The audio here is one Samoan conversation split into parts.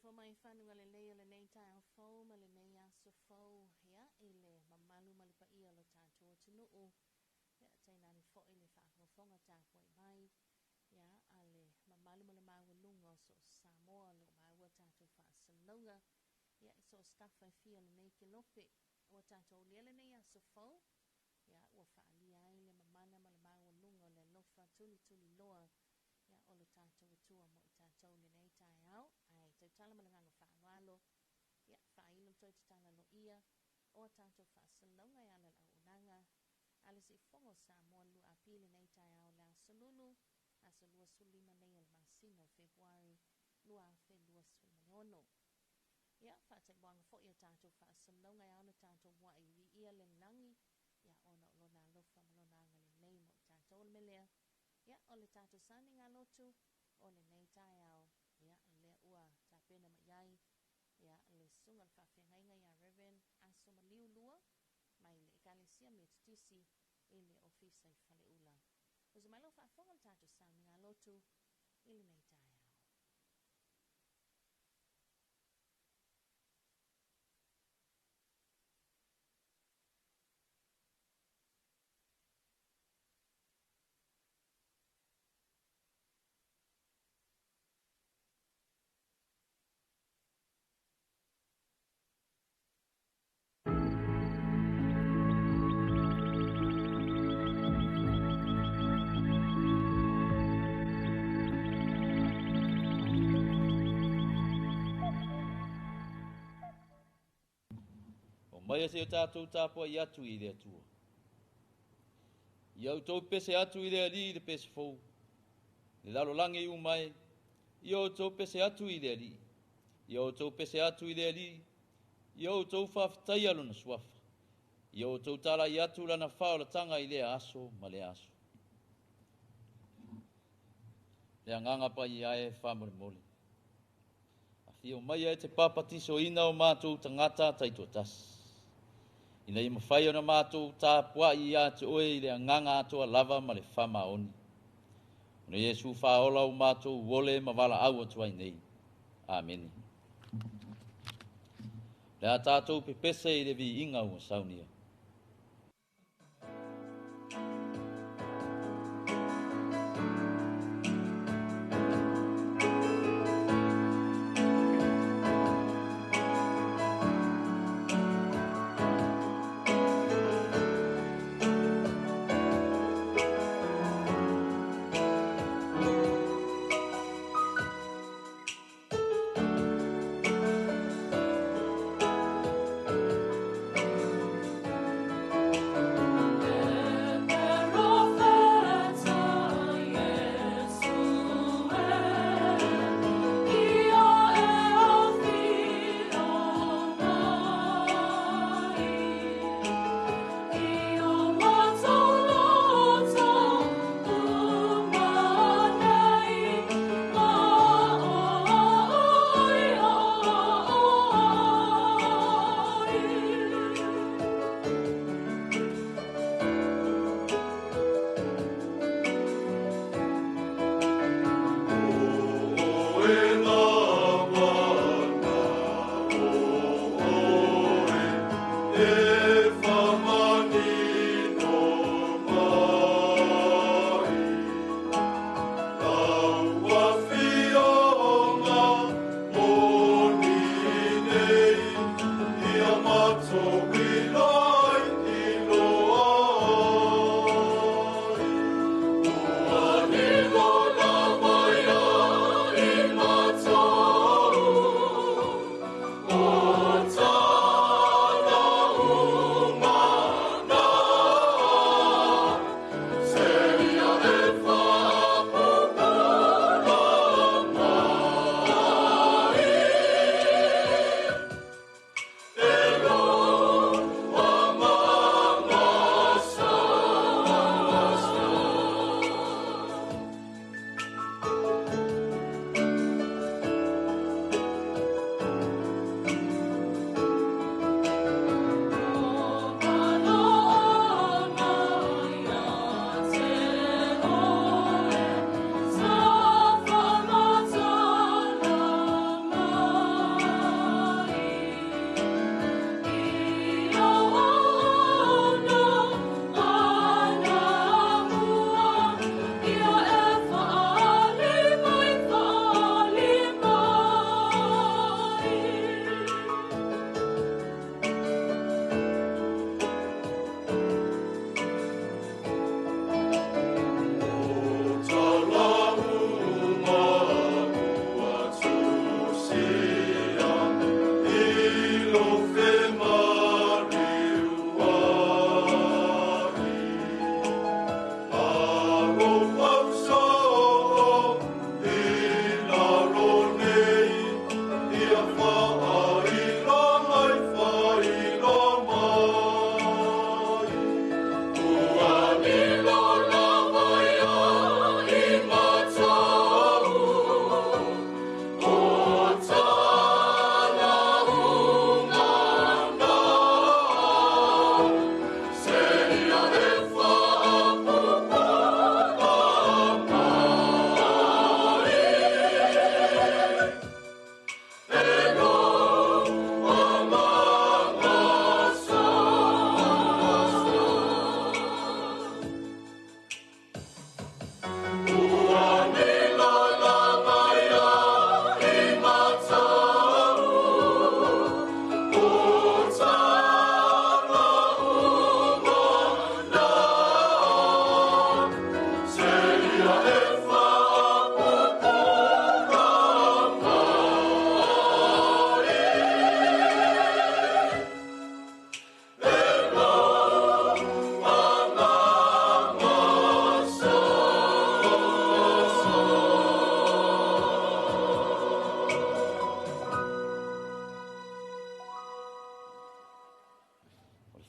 Soifua mai fanuga lelei o lenei taeao fou ma lenei aso fou, ia, i le mamalu ma le paia o lo tatou atunuu, ia, tainane foi le faafogafoga tapuai mai, ia, a le mamalu ma le maualuga o so o se Samoa o lo o maua tatou faasalalauga, ia, i so o se tafa e fia o lenei kelope. Ua tatou aulia lenei aso fou, ia, ua faaalia ai le mamana ma le maualuga o le alofa tulituliloa, ia, o lo tatou Atua mo i tatou i lenei taeao. Ae tautala ma le agaga faaaloalo, ia, faailo le toe tatala aloaia o a tatou faasalalauga e ala i le auaunaga a le Siufofoga o Samoa 2AP i lenei taeao o le aso Lulu, aso 25 nei o le masina o Fepuari 2026. Ia, faataimuaga foi a tatou faasalalauga e ao ona tatou muai viia le lagi, ia, ona o lona alofa ma lona agalelei mo i tatou. O le mea lea, ia, o le tatou sauniga lotu o lenei taeao, ia, lea ua tapena mai ai, ia, le susuga i le faafeagaiga ia Reverend Aso Maliu Lua mai le Ekalesia Metotisi i le Ofisa i Faleula. Usu mai lau faafofoga i le tatou sauniga lotu i lenei taeao. O mai se o tātou tāpua i atu i le Atua. Ia outou pese atu i le Alii i le pese fou. Le lalolagi i umai, ia outou pese atu i le Alii. Ia outou pese atu i le Alii, ia outou faafetaia lona suafa. Ia outou talai atu lana faaolataga i lea aso ma lea aso. Le agaga paia e faamolemole. Afio mai e te papatisoina o mātou tagata taitoatasi. Ina ia mafai ona mātou tapuai ia te oe i le agaga atoa lava ma le faamaoni. Ona Iesu faaola o mātou ole ma valaau atu ai nei. Amene. Le a tātou pepese i le viiga ua saunia.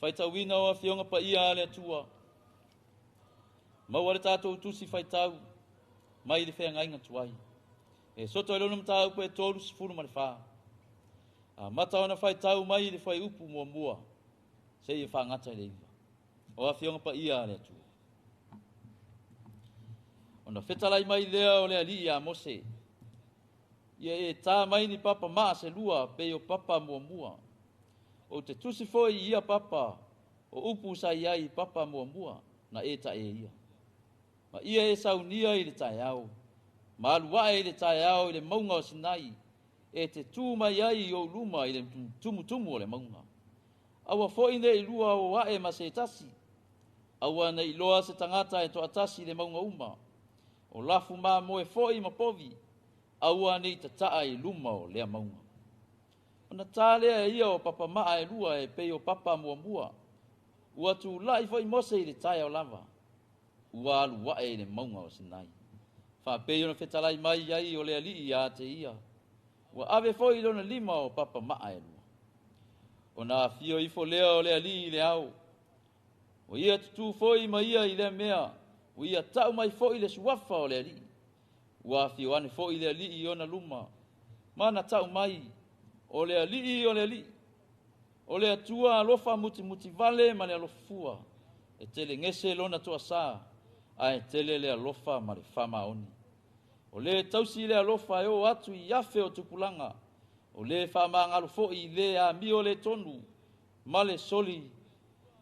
Faitauina o Afioga Paia a le Atua. Maua le tatou tusi faitau mai le feagaiga tuai. E soto i lona mataupu e 34. Amata ona faitau mai le fuaiupu muamua seia faagata i le 9. O Afioga Paia a le Atua. Ona fetalai mai lea o le Alii ia Mose, ia e tā mai ni papa maa se lua pei o papa muamua. Ou te tusi foi i ia papa o upu sa i ai i papa muamua na e taʻe ia. Ma ia e saunia i le taeao, ma alu ae i le taeao i le mauga o Sinai, e te tu mai ai i ou luma i le tumutumu o le mauga. Aua foi ne i lua o ae ma se tasi, aua ne i loa se tagata e toatasi i le mauga uma. O lafu mamoe foi ma povi, aua ne i tataa i luma o lea mauga. Ona tā lea e ia o papa maa e lua e pei o papa muamua. Ua tulai foi Mose i le taeao lava, ua alu ae i le mauga o Sinai. Faapei ona fetalai mai ai o le Alii ia te ia. Ua ave foi i lona lima o papa maa e lua. Ona afio ifo lea o le Alii i le ao. O ia tutū foi ma ia i lea mea, ua ia tau mai foi le suafa o le Alii. Ua afio ane foi le Alii i ona luma, ma na tau mai, o le Alii o le Alii. O le Atua alofa mutimuti vale ma le alofafua, e telegese lona toasā, ae tele le alofa ma le faamaoni. O le tausi le alofa e oo atu i afe o tupulaga, o le faamagalo foi i le amio le tonu, ma le soli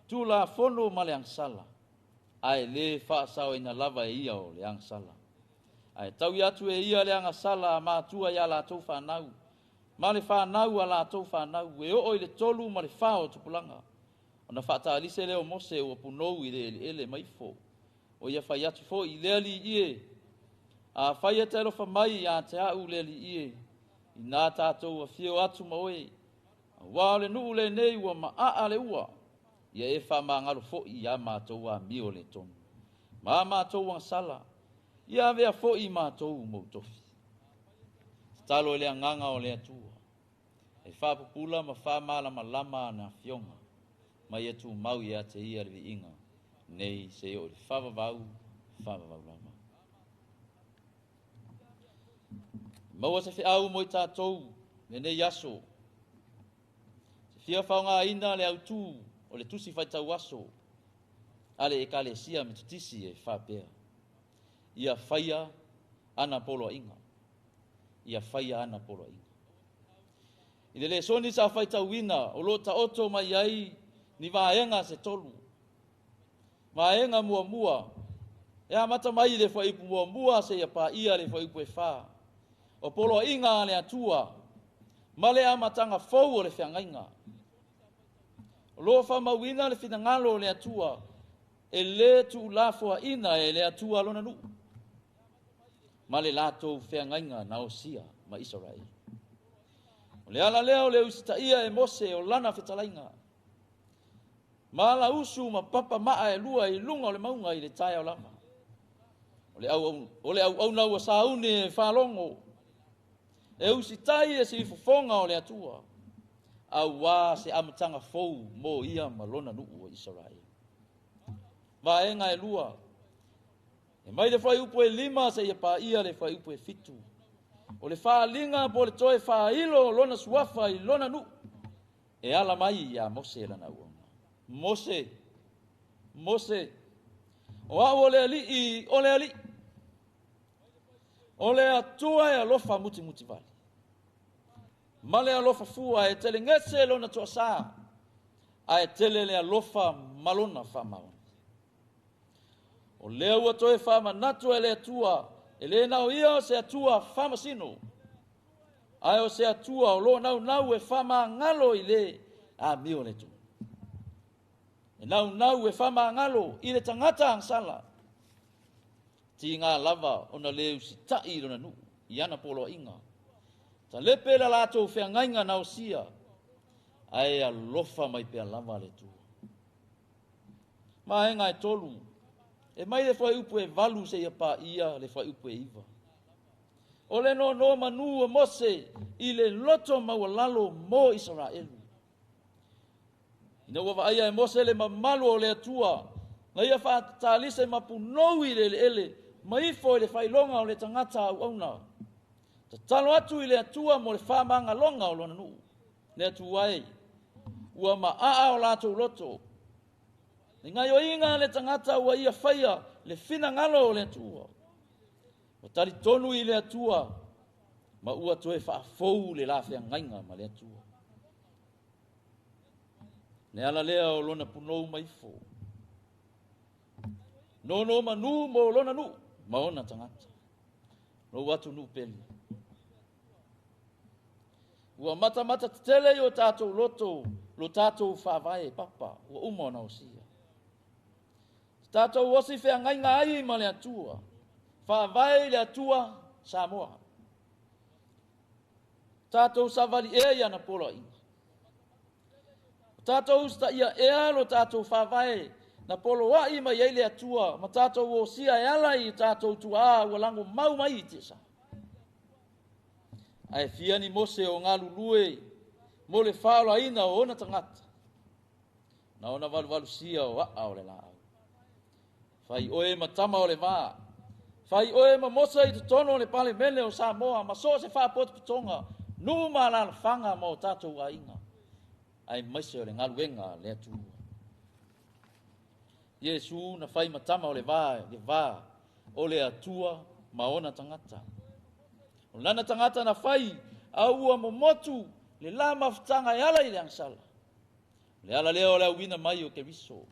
tulafono ma le agasala, ae le faasaoina lava e ia o le agasala. Ae taui atu e ia le agasala a matua ia latou fanau, ma le fanau a latou fanau, e oo i le 3 ma le 4 o tupulaga. Ona faatalise lea o Mose ua punou i le eleele ma ifo. O ia fai atu foi i le Alii e, a fai e te alofa mai ia te au le Alii e, ina tatou afio atu ma oe, auā o le nuu lenei ua maaa le ua, ia e faamagalo foi ia matou amio le tonu. Ma matou agasala, ia avea foi matou mou tofi. Tatalo i le agaga o le Atua, e faapupula ma faamalamalama ana afioga, ma ia tumau ia te ia le viiga, nei se o le faavavau, faavavau lava. Maua se feau mo i tatou lenei aso. Se fia faaaogaina le autū o le tusi faitau aso a le Ekalesia Metotisi e faapea. Ia faia ana poloaiga. Ia faia ana poloaiga. I le lesoni sa faitauina o lo taoto mai ai ni vaega se tolu. Vaega muamua, e amata mai i le fuaiupu muamua seia paia le fuaiupu e 4. O poloaiga a le Atua ma le amataga fou o le feagaiga. O lo faamauina le finagalo o le Atua e le tuulafoaina e le Atua lona nuu ma le latou feagaiga na osia ma Isaraelu. O le ala lea o le usitaia e Mose o lana fetalaiga. Ma ala usu ma papa maa e lua i luga o le mauga i le taeao lava. O le auauna ua sauni e faalogo, e usitai e sifofoga o le Atua, auā se amataga fou mo ia ma lona nuu o Isaraelu. Vaega e lua, e mai le fuaiupu e 5 seia paia le fuaiupu e 7. O le faaliga po le toe faailo o lona suafa i lona nuu, e ala mai ia Mose lana auauna. Mose, Mose, o au o le Alii, o le Alii. O le Atua e alofa mutimuti vale. Ma le alofa fua e telegese lona toasā, ae tele le alofa ma lona faamaoni. O lea ua toe faamanatu e le Atua, e le nao ia o se Atua faamasino, ae o se Atua o lo naunau e faamagalo i le amio le Atua. E naunau e faamagalo i le tagata agasala. Tiga lava ona le usitai i lona nuu i ana poloaiga. Talepe la latou feagaiga na osia, ae alofa mai pea lava le Atua. Vaega e 3, e mai le fuaiupu e 8 seia paia le fuaiupu e 9. O le nono manu o Mose i le loto maualalo mo Isaraelu. Ina ua vaaia e Mose le mamalu o le Atua, na ia faatalise ma punou i le eleele, ma ifo i le faailoga o le tagata auauna. Tatalo atu i le Atua mo le faamagaloga o lona nuu. Le Atua e, ua maaa o latou loto. Le gaioiga le tagata ua ia faia le finagalo o le Atua. Ua talitonu i le Atua, ma ua toe faafou le la feagaiga ma le Atua. Le ala lea o lona punou ma ifo. Nono manu mo lona nuu, ma ona tagata. Lou atu nuu pele. Ua matamata tetele i o tatou loto, lo tatou faavae papa, ua uma ona osia. Tatou osi feagaiga ai ma le Atua, faavae i le Atua Samoa. Tatou savali ea i ana poloaiga. Tatou usitaia ea lo tatou faavae na poloai mai ai le Atua, ma tatou osia e ala i tatou tuaa ua lago mau mai i tiasa. Ae fia ni Mose o galulue mo le faaolaina o ona tagata, na ona valuvalusia o aa o le laau. Fai oe ma tama o le vā, fai oe ma Mose i totonu o le Palemene o Samoa, ma so o se faapotopotoga, nuu ma alalafaga ma o tatou aiga, ae maise o le galuega a le Atua. Iesu na fai ma tama o le vā, le vā o le Atua ma ona tagata. O lana tagata na fai, a ua momotu le la mafutaga e ala i le agasala. Le ala lea o le auina mai o Keriso.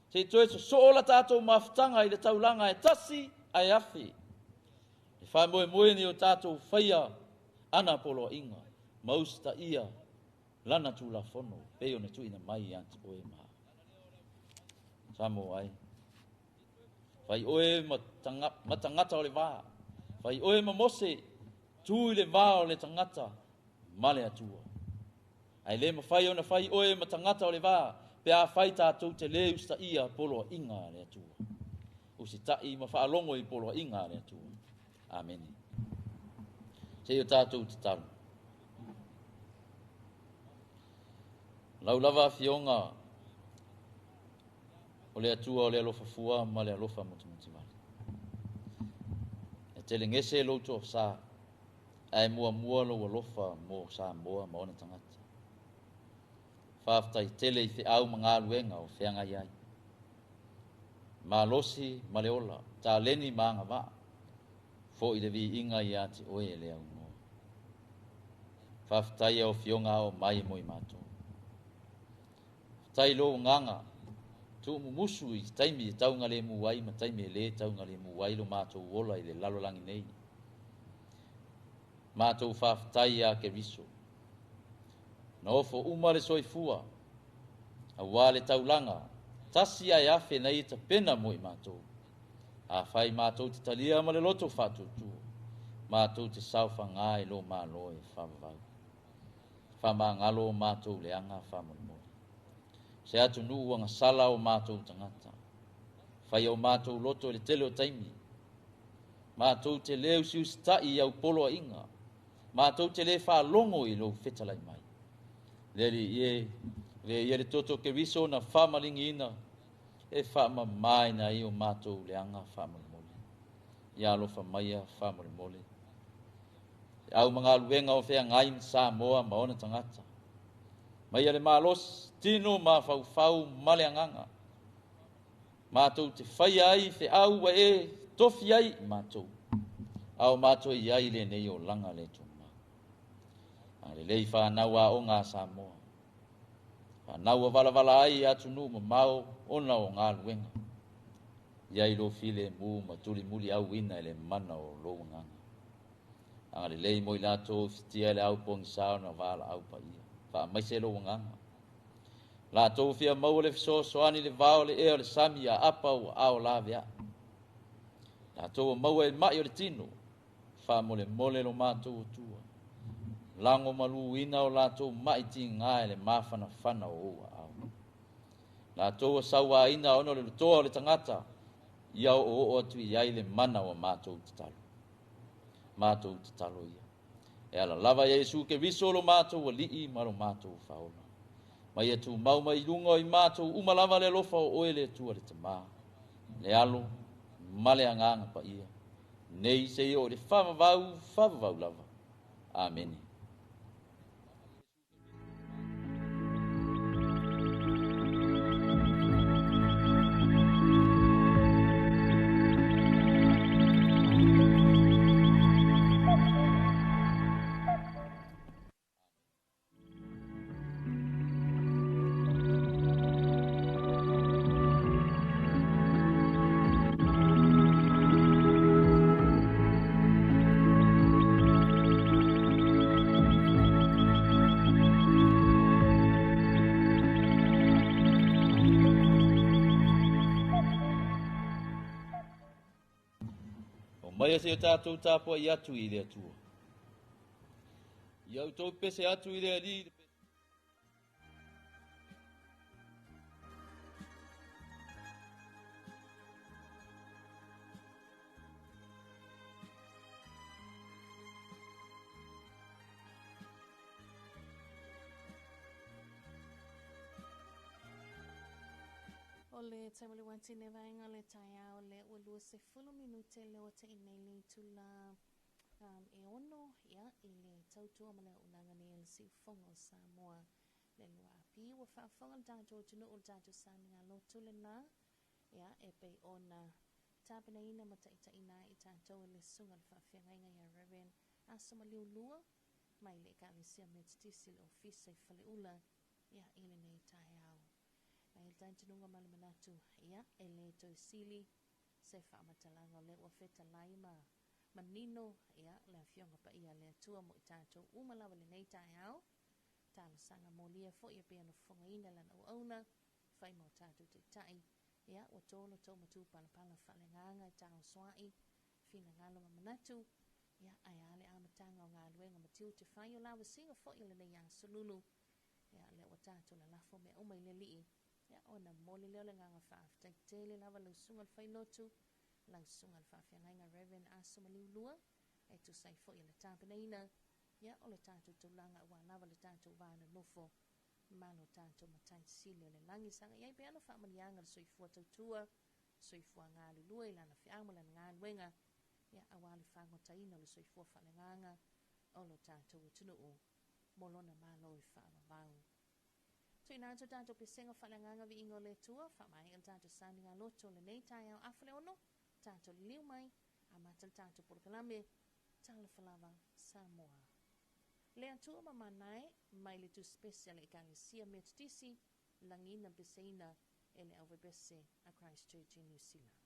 Se i toe sosoo la tatou mafutaga i le taulaga e tasi ae afe. E faamoemoe ni o tatou faia ana poloaiga, ma usitaia lana tulafono, pei ona tuuina mai ia te oe ma Samoa ai. Fai oe ma tagata o le vā, fai oe ma Mose, tu i le vā o le tagata ma le Atua. Ae le mafai ona fai oe ma tagata o le vā, pe a fai tatou te le usitaia poloaiga a le Atua. Usitai ma faalogo i poloaiga a le Atua. Amene. Se i o tatou tatalo. Lau lava afioga o le Atua o le alofa fua ma le alofa mutimutivale. E telegese lou toafsa, ae muamua lou alofa mo Samoa ma ona tagata. Faafetai tele i feau ma galuega o feagai ai. Malosi ma le ola, taleni ma agavaa, foi le viiga ia te oe e le aunoa. Faafetai au afioga ao mai mo i matou. Faafetai lou agaga, tuumumusu i taimi e taugalemu ai ma taimi e le taugalemu ai lo matou ola i le lalolagi nei. Matou faafetai ia Keriso. Na ofo uma le soifua, auā le taulaga, tasi ae afe na ia tapena mo i matou. A fai matou te talia ma le loto faatuatua, matou te saofagā i lou Malo e faavavau. Faamagalo o matou leaga faamolemole. Se atunuu ua gasala o matou tagata. Fai o matou loto i le tele o taimi. Matou te le usiusitai i au poloaiga. Matou te le faalogo i lou fetalai mai. Le Alii e, le ia le toto Keriso na faamaligiina, e faamamaina ai o matou leaga faamolemole. Ia alofa maia faamolemole. Au ma galuega o feagai ma Samoa ma ona tagata. Maia le malosi, tino ma faufau ma le agaga. Matou te faia ai feau ua e tofi ai i matou. A o matou i ai lenei olaga le tumau. Agalelei whanau a o ngā Samoa. Whanau a valavala ai atunuu mamao ona o galuega. Ia i lou filemu ma tulimuli auina i le mana o lou agaga. Agalelei mo i latou fitia le au pogisa ona valaau paia. Faamaise lou agaga. Latou fia maua le fesoasoani le vao le ea o le sami a apa ua ao laveai. Latou ua maua e mai o le tino, faamolemole lo matou Atua. Lago maluina o latou mai tiga e le mafanafana o ou aao. Latou ua sauaina ona o le lotoa o le tagata, ia oooo atu i ai le mana o matou tatalo. Matou tatalo ia. E ala lava ia Iesu Keriso lo matou alii ma lo matou faaola. Ma ia tumau mai i luga o i matou uma lava le alofa o oe le Atua le Tamā, le Alo ma le Agaga Paia, nei seia oo i le faavavau, faavavau lava. Amene. Mai se tatou tapuai atu i le Atua. Ia outou pese atu i le Alii. O le taimi o le uati nei vaega o le taeao lea ua 20 minute le ua ta'i nei le itula e 6 ia, i le tautua ma le auaunaga nei a le Siufofoga o Samoa le 2AP ua faafofoga le tatou atunuu i le tatou sauniga lotu lena ia, e pei ona tapenaina ma taitaiina ai i tatou e le Susuga i le Faafeagaiga ia Reverend Aso Maliulua mai le Ekalesia Metotisi i le Ofisa i Faleula ia, i lenei taeao. Mai le talitonuga ma le manatu, ia, e le toe sili se faamatalaga o lea ua fetalai ma manino ia, le Afioga Paia a le Atua mo i tatou uma lava i lenei taeao. Talosaga molia foi e pei ona fofogaina lana auauna, fai ma o tatou taitai, ia, ua to lo tou matupalapala faaleagaga e taosoai, finagalo ma manatu, ia, ae a le amataga o galuega ma tiute fai o lavasiga foi o lenei aso lulu. Ia, lea ua tatou lalafo mea uma i le Alii, ia, ona momoli lea o le agaga faafetai tele lava lau susuga i le Failotu, lau susuga i le Faafeagaiga Reverend Aso Maliulua, e tusa ai foi o le tapenaina, ia, o le tatou taulaga aua lava le tatou va nonofo ma lo tatou Matai Sili o le lagi. Saga i ai pea ona faamanuiaga le soifua tautua, soifua galulue i lana feau ma lana galuega, ia, aua le fagotaina o le soifua faaleagaga o lo tatou atunuu mo lona Malo e faavavau. Tuuina atu tatou pesega faaleagaga viiga o le Atua, faamaea le tatou sauniga lotu o lenei taeao afa le 6, tatou liliu mai, amata le tatou polokalame, Talofa lava Samoa. Le Atua mamanae mai le tusipese a le Ekalesia Metotisi, lagina peseina e le auvaipese a Christchurch i New Zealand.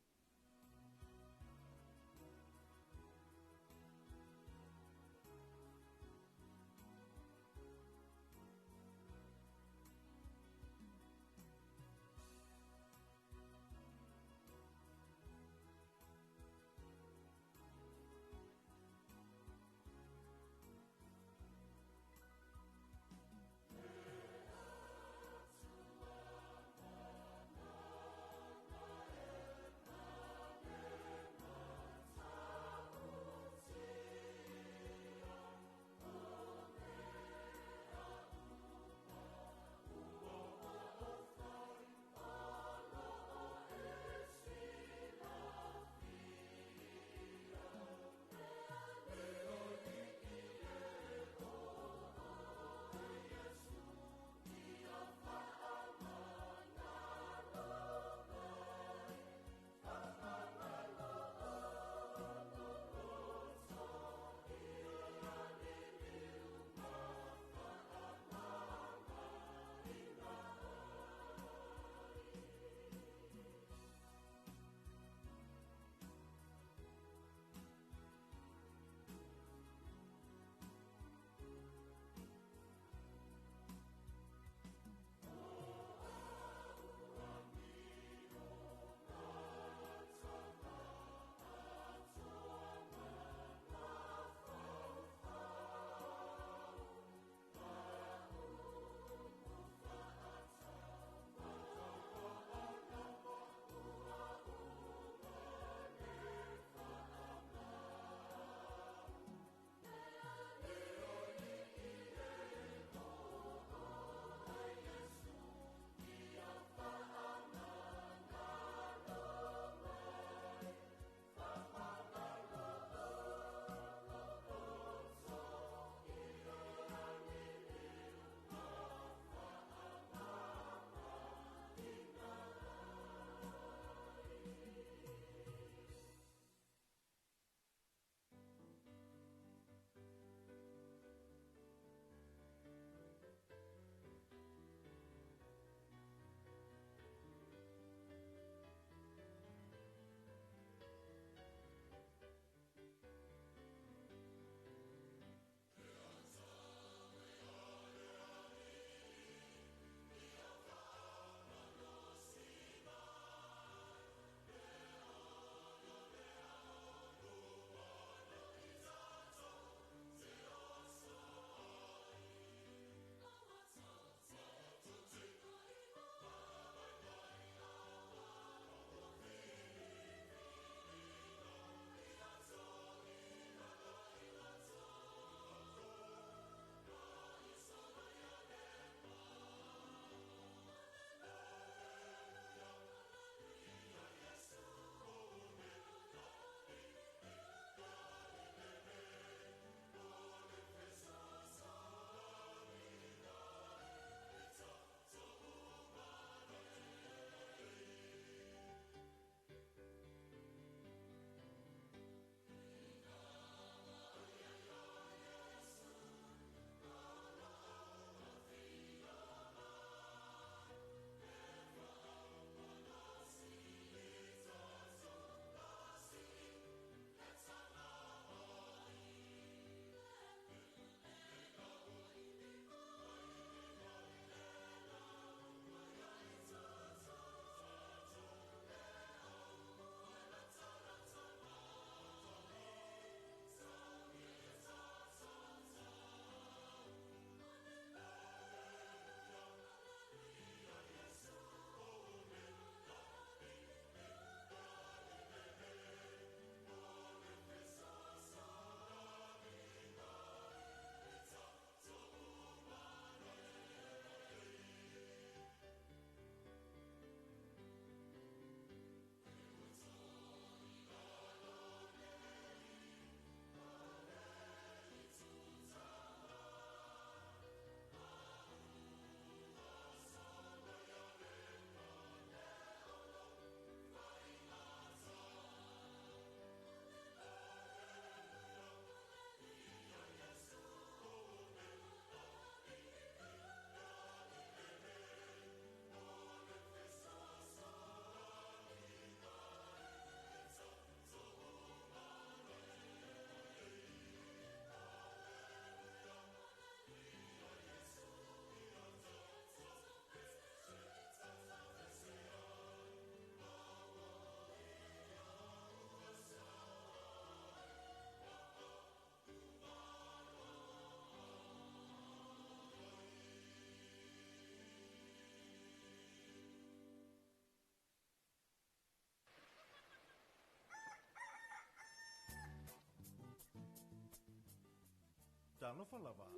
Talofa lava.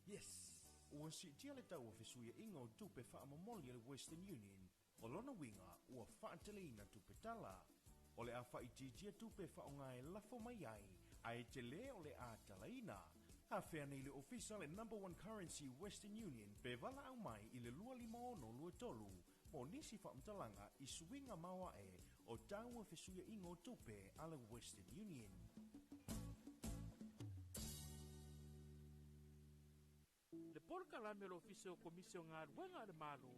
Yes! Ua siitia le tau o fesuiaiga o tupe faamomoli a le Western Union, o lona uiga ua faateleina tupe tala. O le a faaitiitia tupe e faaaoga e lafo mai ai, ae tele o le a talaina. Afea nei le ofisa le Number One Currency Western Union pe valaau mai i le 25623 mo nisi faamatalaga i suiga maoae o tau o fesuiaiga o tupe a le Western Union. Le polokalame o le Ofisa o Komisi o Galuega a le Malo,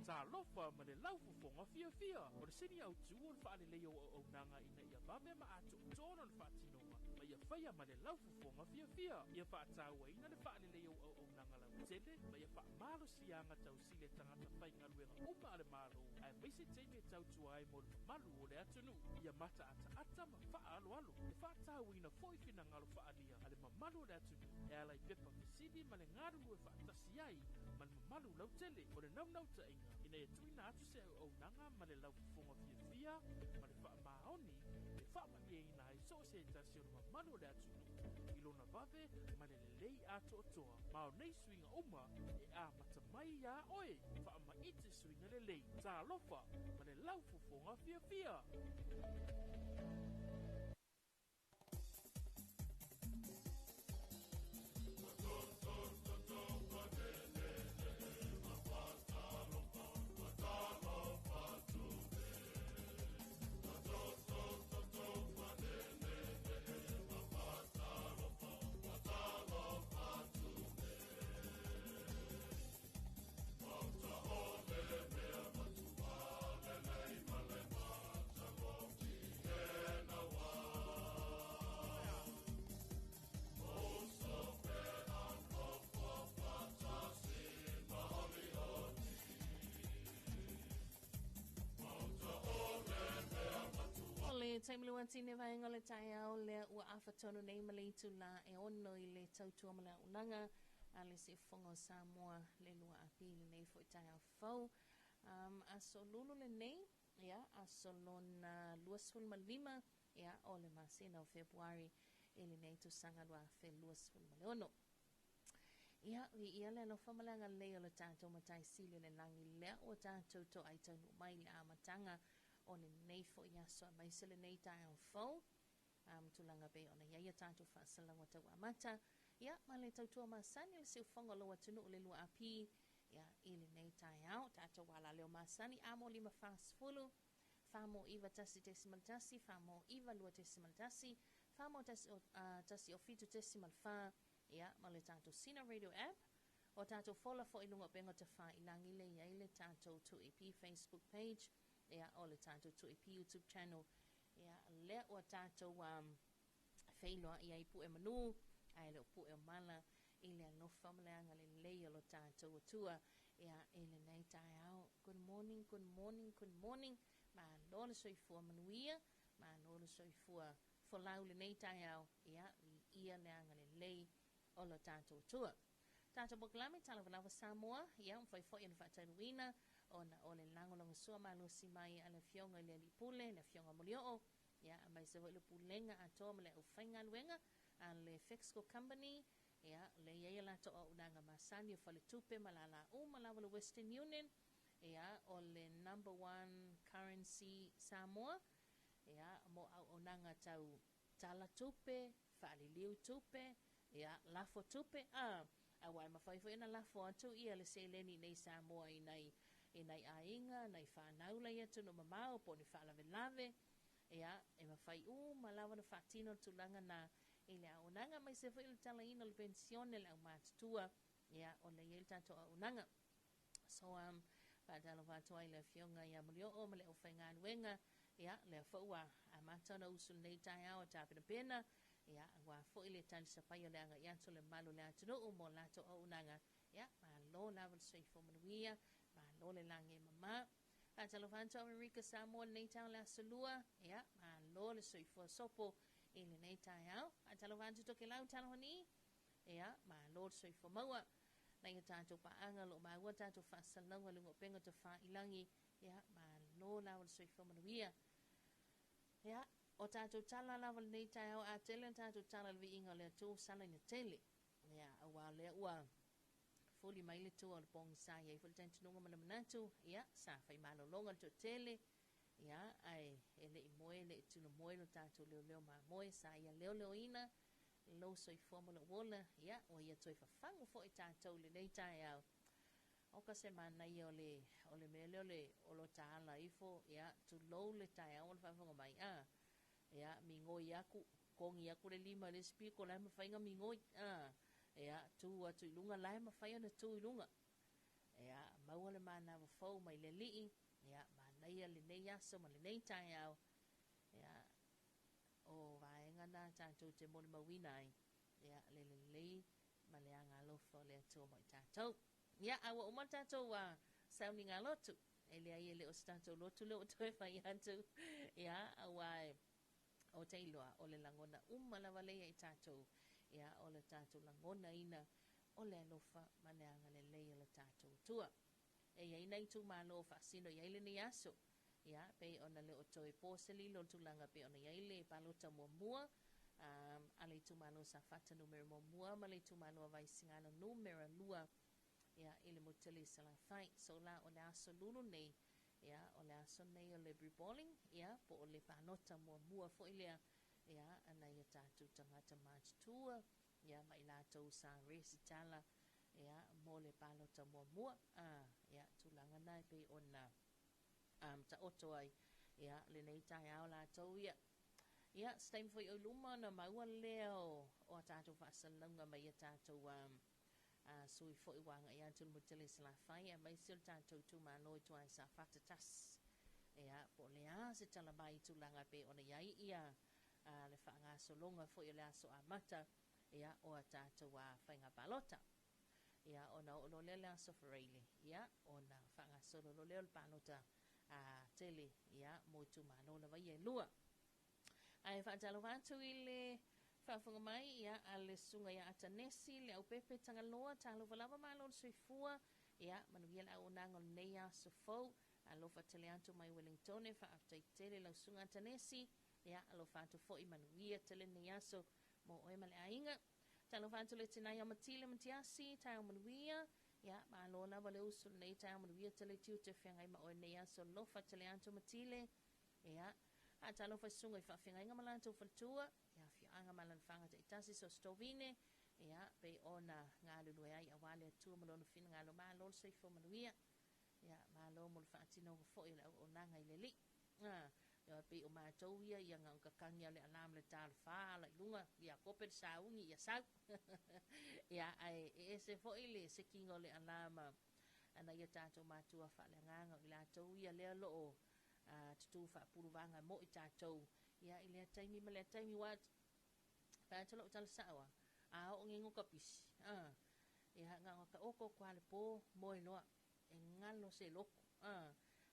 Talofa ma le Laufofoga Fiafia. O le sini autu o le faaleleia o auaunaga ina ia vave ma atoatoa lona faatinoga ma ia faia ma le laufofoga fiafia. Ia faatauaina le faaleleia o auaunaga lautele ma ia faamalosiaga tausili a tagata faigaluega uma a le Malo aemaise taimi e tautua ai mo le mamalu o le atunuu. Ia mataataata ma faaaloalo e faatauaina foi finagalo faaalia a le mamalu o le atunuu e ala i pepa fesili ma le galulue faatasi ai ma le mamalu lautele. O le naunautaiga ina ia tuuina atu se auaunaga ma le laufofoga fiafia ma le faamaoni e faamalieina ai so o se tasi o le mamalu o le atunuu i lona vave ma le lelei atoatoa. Ma o nei suiga uma e amata mai iā oe. Faamaite suiga lelei. Talofa ma le laufofoga fiafia! O le taimi luati ne vaega o le taeao lea ua afa tonu nei ma le itulā e 6 i le tautua ma le auaunaga a le Siufofoga o Samoa le 2 Apili lenei foi taeao fou. Aso Lulu lenei, ia, aso lona 25, ia, o le masina o Fepuari i lenei tausaga 2026. Ia, viia le alofa ma le agalelei o le tatou Matai Sili o le lagi lea ua tatou toai taunuu mai i le amataga o lenei foi aso aemaise lenei taeao fou. Ma tulaga pei ona i ai a tatou faasalauga tau amata, ia, ma le tautua masani o le siufofoga o lou atunuu le 2AP, ia, i lenei taeao. Tatou alaleo masani, A mo 5 40, F mo 9 1.1, F mo 9 2.1, F mo 1 o 7.4, ia, ma le tatou Sina Radio app. O tatou fola foi i luga o upega tafailagi le i ai le tatou 2AP Facebook page, ia, o le tatou 2AP YouTube channel. Ia, lea ua tatou feiloai ai pue manu, ae le o pue o mala i le alofa ma le agalelei o lo tatou Atua, ia, i lenei taeao. Good morning, good morning, good morning. Malo le soifua manuia, malo le soifua folau lenei taeao, ia, viia le agalelei o lo tatou Atua. Tatou polokalame Talavalava Samoa, ia, ua mafai foi ona faataunuuina ona o le lagolagosua malosi mai a le Afioga i le Alii Pule, le Afioga Molioo, ia, aemaise foi le Pulega atoa ma le aufaigaluega a le Fexco Company, ia, lea e i ai a latou auaunaga masani o faletupe ma lala uma lava o le Western Union, ia, o le Number One Currency Samoa, ia, mo auaunaga tau tala tupe, faaliliu tupe, ia, lafo tupe, a, aua e mafai foi ona lafo atu ia le seleni i nei Samoa i nai, i nai aiga, nai fanau la i atunuu mamao po o ni faalavelave, ia, e mafai uma lava ona faatino le tulaga na i le auaunaga, aemaise foi o le talaina o le penisione a le aumatutua, ia, o lea e i ai le tatou auaunaga. So, faatalofa atu ai i le Afioga ia Molioo ma le aufaigaluega, ia, lea foi ua amata ona usu lenei taeao e tapenapena, ia, aua foi le talisapaia o le agai atu o le mamalu o le atunuu mo latou auaunaga. Ia, malo lava le soifua manuia, malo le lagi e mama. Faatalofa atu Amerika Samoa lenei taeao le Aso Lua, ia, malo le soifua sopo i lenei taeao. Faatalofa atu Tokelau Talahoni, ia, malo le soifua maua. Nai a tatou paaga o lo o maua tatou faasalalauga i luga o upega tafailagi, ia, malo lava le soifua manuia. Ia, O tatou tala lava lenei taeao, a tele a tatou tala i le viiga o le Atua ua sala ina tele. Ia, auā o lea ua fuli mai le tua o le pogisa i ai foi le talitonuga ma le manatu, ia, sa fai malologa le toatele, ia, ae e le i moe, e le i tino moe lo tatou leoleo mamoe, sa ia leoleoina lou soifua ma lou ola, ia, ua ia toe fafagu foi tatou i lenei taeao. Oka se manaia o le, o le mea lea o le, o lo ta ala ifo, ia, tulou le taeao ma le faafofoga mai, a, ia, migoi aku, kogi aku le lima i le isi piko, la e mafai ona migoi, a, ia, tu atu i luga, la e mafai ona tu i luga. Ia, maua le manava fou mai le Alii, ia, manaia lenei aso ma lenei taeao, ia, o vaega na tatou te molimauina ai, ia, le lelei ma le agalofa o le Atua mo i tatou. Ia, a ua uma le tatou sauniga lotu. E leai e le o se tatou lotu lea ua toe fai atu. Ia, aua e, o te iloa, o le lagona uma lava lea i tatou, ia, o le tatou lagonaina o le alofa ma le agalelei o le tatou Atua. E i ai nai itumalo o faasino i ai lenei aso, ia, pei ona le o toe po se lilo o le tulaga pei ona i ai le palota muamua, a le itumalo Safata numera muamua ma le itumalo a Vaisigano numera 2, ia, i le motu tele i Salafai. So la, o le aso lulu nei, ia, o le aso nei o le reballing, ia, po o le palota muamua foi lea, ia, a nai o tatou tagata matutua, ia, ma i latou sa resitala, ia, mo le palota muamua, a, ia, tulaga na e pei ona taoto ai, ia, lenei taeao latou ia. Ia, se taimi foi o i luma ona maua lea o, o a tatou faasalalauga mai a tatou sui foi ua agai atu i le motu tele i Salafai, aemaise o le tatou itumalo i tua i Safata 1. Ia, po o le a se tala mai i tulaga e pei ona i ai ia le faagasologa foi o le aso amata, ia, o a tatou faiga palota. Ia, ona oo loa lea le aso Faraile, ia, ona faagasolo loa lea o le palota tele, ia, mo itumalo lava ia e lua. Ae faatalofa atu i le faafofoga mai, ia, a le susuga ia Atanesi, Leaupepe Tagaloa, talofa lava malo le soifua, ia, manuia le auaunaga o lenei aso fou, alofa tele atu mai Wellingtone, faafetai tele lau susuga Atanesi, ia, alofa atu foi manuia tele lenei aso mo oe ma le aiga. Talofa atu le tina ia Matile Matiasi, taeao manuia, ia, malo lava le usu lenei taeao manuia tele tiute feagai ma oe lenei aso, alofa tele atu Matile, Ia, a talofa i susuga i faafeagaiga ma latou faletua, i afioaga ma alalafaga taitasi so o se tovine, ia, pei ona galulue ai aua le Atua ma Lona finagalo. Malo le soifua manuia. Ia, malo mo le faatinoga foi o le auaunaga i le Alii. A, ia, pei o matou ia, ia na ona kakagi lava o le alarm i le ta o le fa, ala i luga, ia kope le sauni, ia sau. Ia, ae e ese foi le sekiga o le alarm a nai a tatou matua faaleagaga, o i latou ia lea o lo o tutū faapuluvaga mo i tatou, ia, i lea taimi ma lea taimi, ua fai atu lau tala sa'o a, a oo ngigo ka pisi, a, ia, na ona taoto atu lava i le po, moe loa, e galo se loto, a,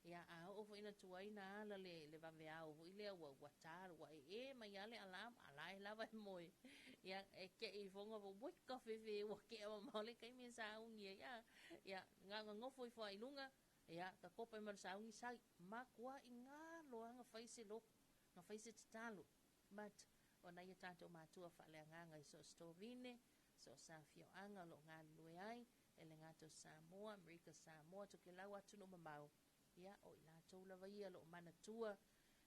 ia, a oo foi ina tuai na ala le, le vaveao foi lea ua, ua tā, ua ee mai lava le alarm, a la e lava e moe, ia, e te'i ifo ona ua ka fefe ua tea mamao le taimi e sauni ai, a, ia, na ona nofo ifo lava i luga, Ia, ka kope ma le sauni sai, makua'i galo lava na fai se lotu, na fai se tatalo. But, o nai a tatou matua faaleagaga i so o se tovine, so o se afioaga o lo o galulue ai, e le gata o Samoa, Amerika Samoa, Tokelau, atunuu mamao, ia, o i latou lava ia o lo o manatua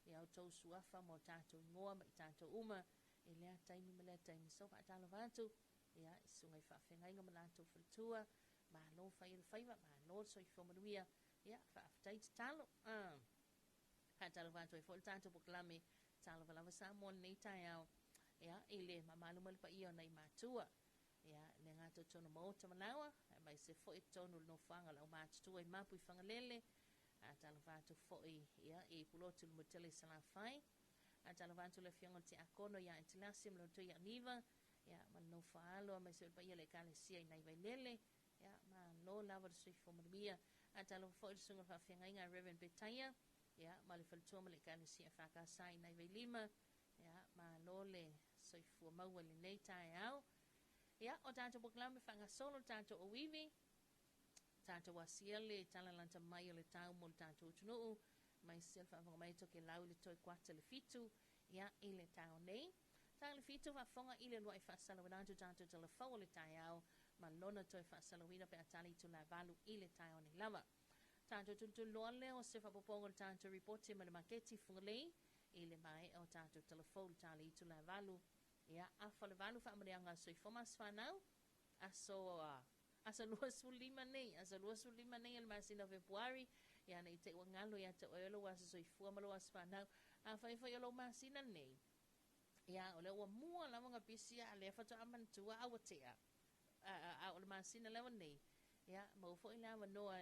i a outou suafa ma o tatou igoa ma i tatou uma i lea taimi ma lea taimi. So, faatalofa atu, ia, i susuga i faafeagaiga ma latou faletua, Malo fai o le faiva, malo le soifua manuia. Ia, faafetai tatalo. Ah. Faatalofa atu ai foi le tatou polokalame Talofa Lava Samoa lenei taeao. Ia, i le mamalu ma le paia o nai matua. Ia, le gata o totonu maota ma laoa, aemaise foi i totonu o le nofoaga o le aumatutua i Mapu i Fagalele. Talofa atu foi, ia, i Pulotu le Mutele i Salafai. Talofa atu le afioga i le Tiakono ia Etilasi ma lona toi Aniva. Ia, ma le nofo alo aemaise o le paia o le Ekalesia i nai Vailele. Ia, malo lava le soifua manuia. A talofa foi i le susuga i le faafeagaiga a Reverend Betaia, ia, ma le faletua ma le Ekalesia EFKS i nai Vailima. Ia, malo le soifua maua i lenei taeao. Ia, o tatou polokalame faagasolo le tatou ʻauivi, tatou asia le tala lata mai o le tau mo le tatou atunuu, aemaise o le faafofoga mai a Tokelau i le toe kuata le 7. Ia, i le taeao nei. Taga le 7 faafofoga i le uluai faasalauina atu tatou talafou o le taeao ma lona toe faasalauina pe a tali itula 8 i le taeao nei lava. Tatou tulituliloa lea o se faaopoopoga o le tatou ripoti mai le maketi Fugalei i le maea o tatou talafou i le tali itula 8. Ia, afa le 8 faamanuiaga a soifua ma aso fanau. Aso aso 25 nei, aso 25 nei o le masina o Fepuari, ia ne i te i ua galo ia te oe o lou aso soifua ma lou aso fanau. Afai foi o lou masina nei, ia o lea ua mua lava ona pisi a lea faatoa manatua a ua tea. A o le masina lava nei, ia maua foi le avanoa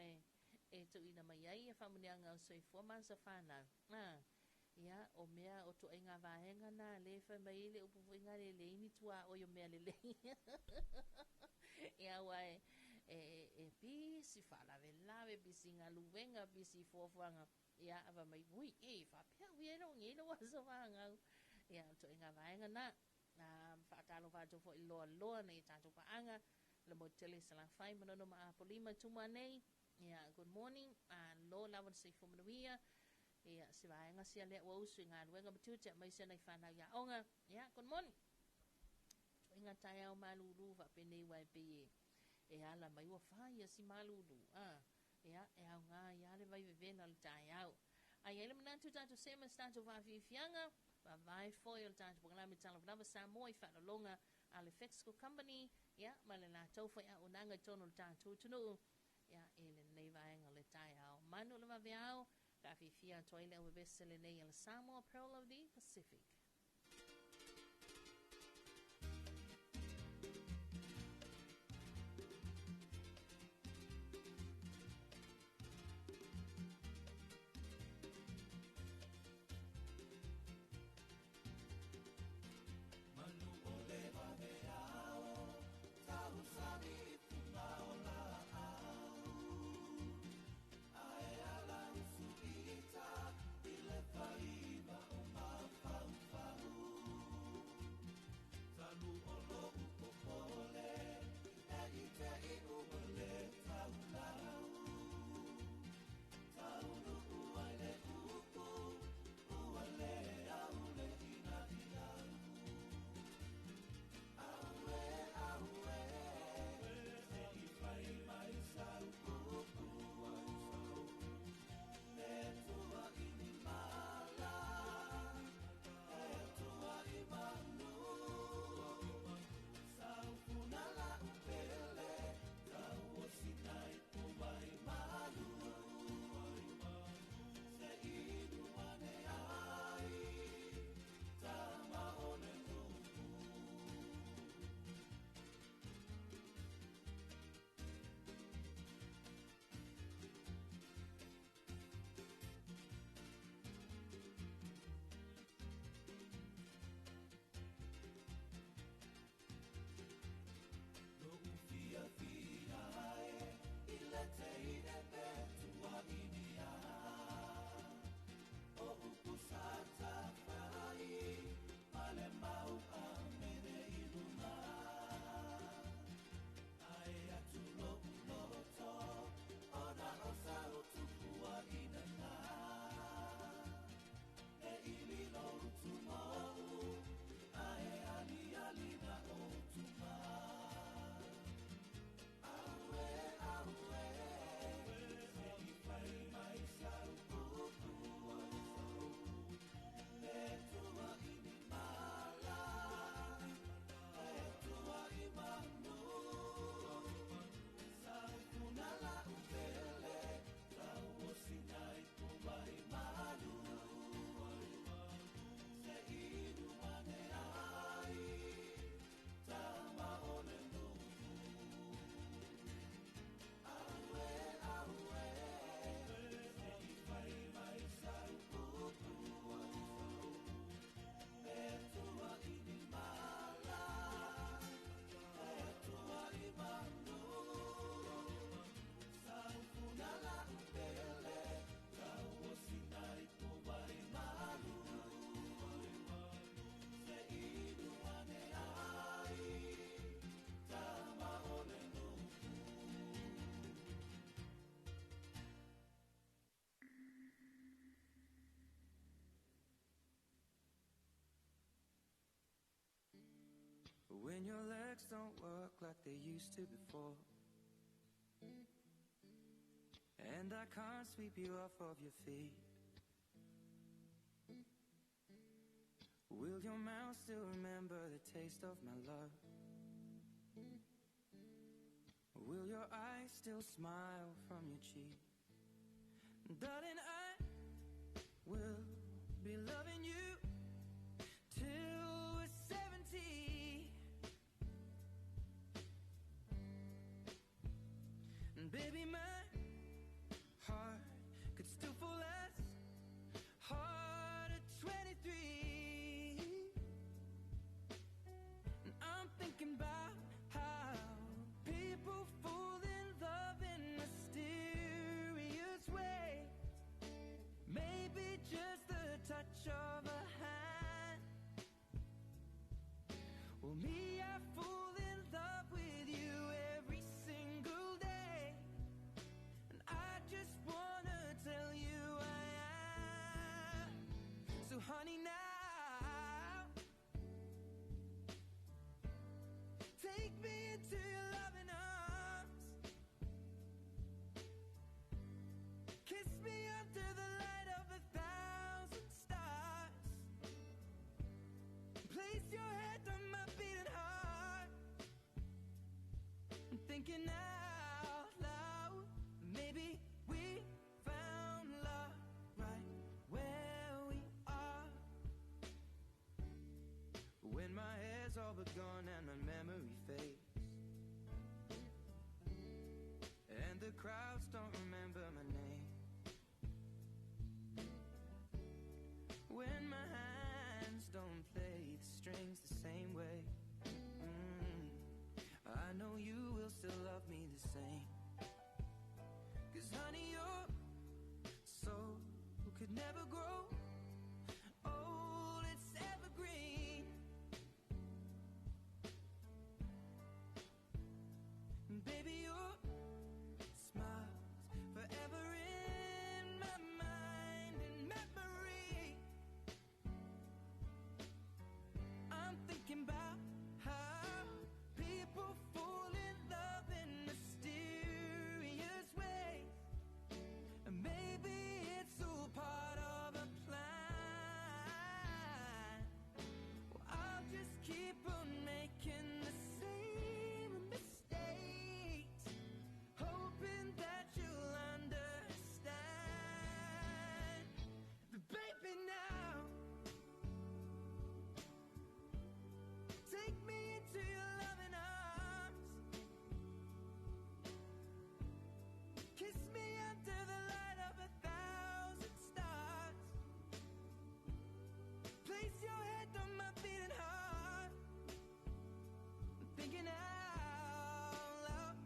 e tuuina mai ai ia faamanuiaga o soifua ma aso fanau. Ia, o mea o ituaiga vaega na lea e fai mai ai le upu foi lea e leai ni tuaoi o mea lelei. Ia, aua e pisi faalavelave, pisi galuega, pisi fuafuaga. Ia, a fai mai, ui, e faapea ui ai lou nei lou aso fanau. Ia, o ituaiga vaega na. Faatalofa atu foi loa loa nei tatou paaga, le motu tele i Salafai, Manono ma Apolima, Tumua nei. Ia, good morning. Malo lava le soifua manuia. Ia, se vaega sia lea ua usu i galuega ma tiute aemaise nai fanau aoga. Ia, good morning. Ituaiga taeao malulu faapenei uae pei e ala mai ua fai ia si malulu. Ia, e aoga ia le vai vevela o le taeao. Ae i ai le manatu tatou see ma se tatou faafiafiaga, vaavae foi o le tatou polokalame Talofa Lava Samoa i faalologa a le Fexco Company, ia, ma le latou foi auaunaga i totonu o le tatou atunuu. Ia, i lenei vaega o le taeao. Manu o le vaveao, faafiafia atu ai le auvevese lenei a le Samoa Pearl of the Pacific. Ae ala usuita i le faiva o mafaufau. When your legs don't work like they used to before, and I can't sweep you off of your feet, will your mouth still remember the taste of my love? Will your eyes still smile from your cheek? Darling, I will be loving you till we're 70. And baby, my heart could still fall as hard at 23. And I'm thinking about how people fall in love in mysterious ways. Maybe just the touch of a hand. Well, me, I fall in love with you every single day. And I just wanna tell you I am. So honey, now take me into your loving arms. Kiss me under the light of 1,000 stars. Place your head on my beating heart. I'm thinking out loud, maybe we found love right where we are. When my hair's all but gone and my memory fades, and the crowds don't remember my name, when my hands don't play the strings the same way, I know you will still love me the same. 'Cause honey, your soul could never grow old, it's evergreen. And baby, your smile's forever in my mind and memory. I'm thinking about how people fall in love in mysterious ways. And maybe it's all part of a plan. Well, I'll just keep on making the same mistakes, hoping that you'll understand. But baby, now take me into your loving arms. Kiss me under the light of 1,000 stars. Place your head on my beating heart. I'm thinking out loud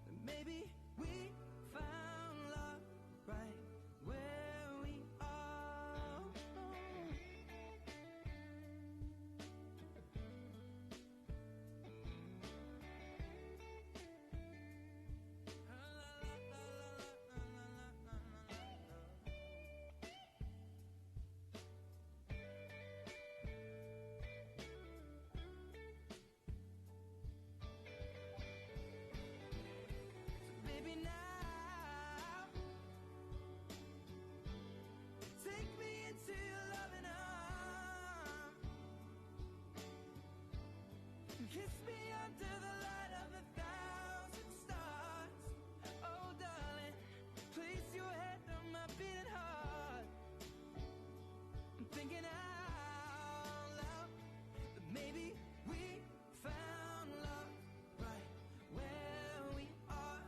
that maybe we found love right where we are. Baby, now take me into your loving arms. Kiss me under the light of 1,000 stars. Oh, darling, place your head on my beating heart. I'm thinking out loud that maybe we found love right where we are.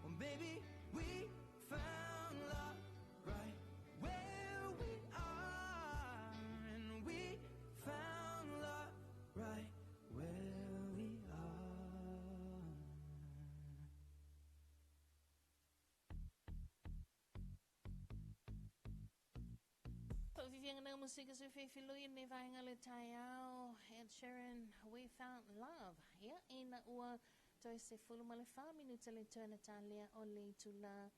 Well, maybe we found love right where we are. And we found love right where we are. Faafiafiaga na musika se fefeloi nei vaega le taeao, Ed Sheeran, We Found Love. Ia, ina ua toe 14 minuta le toe na talea o le itula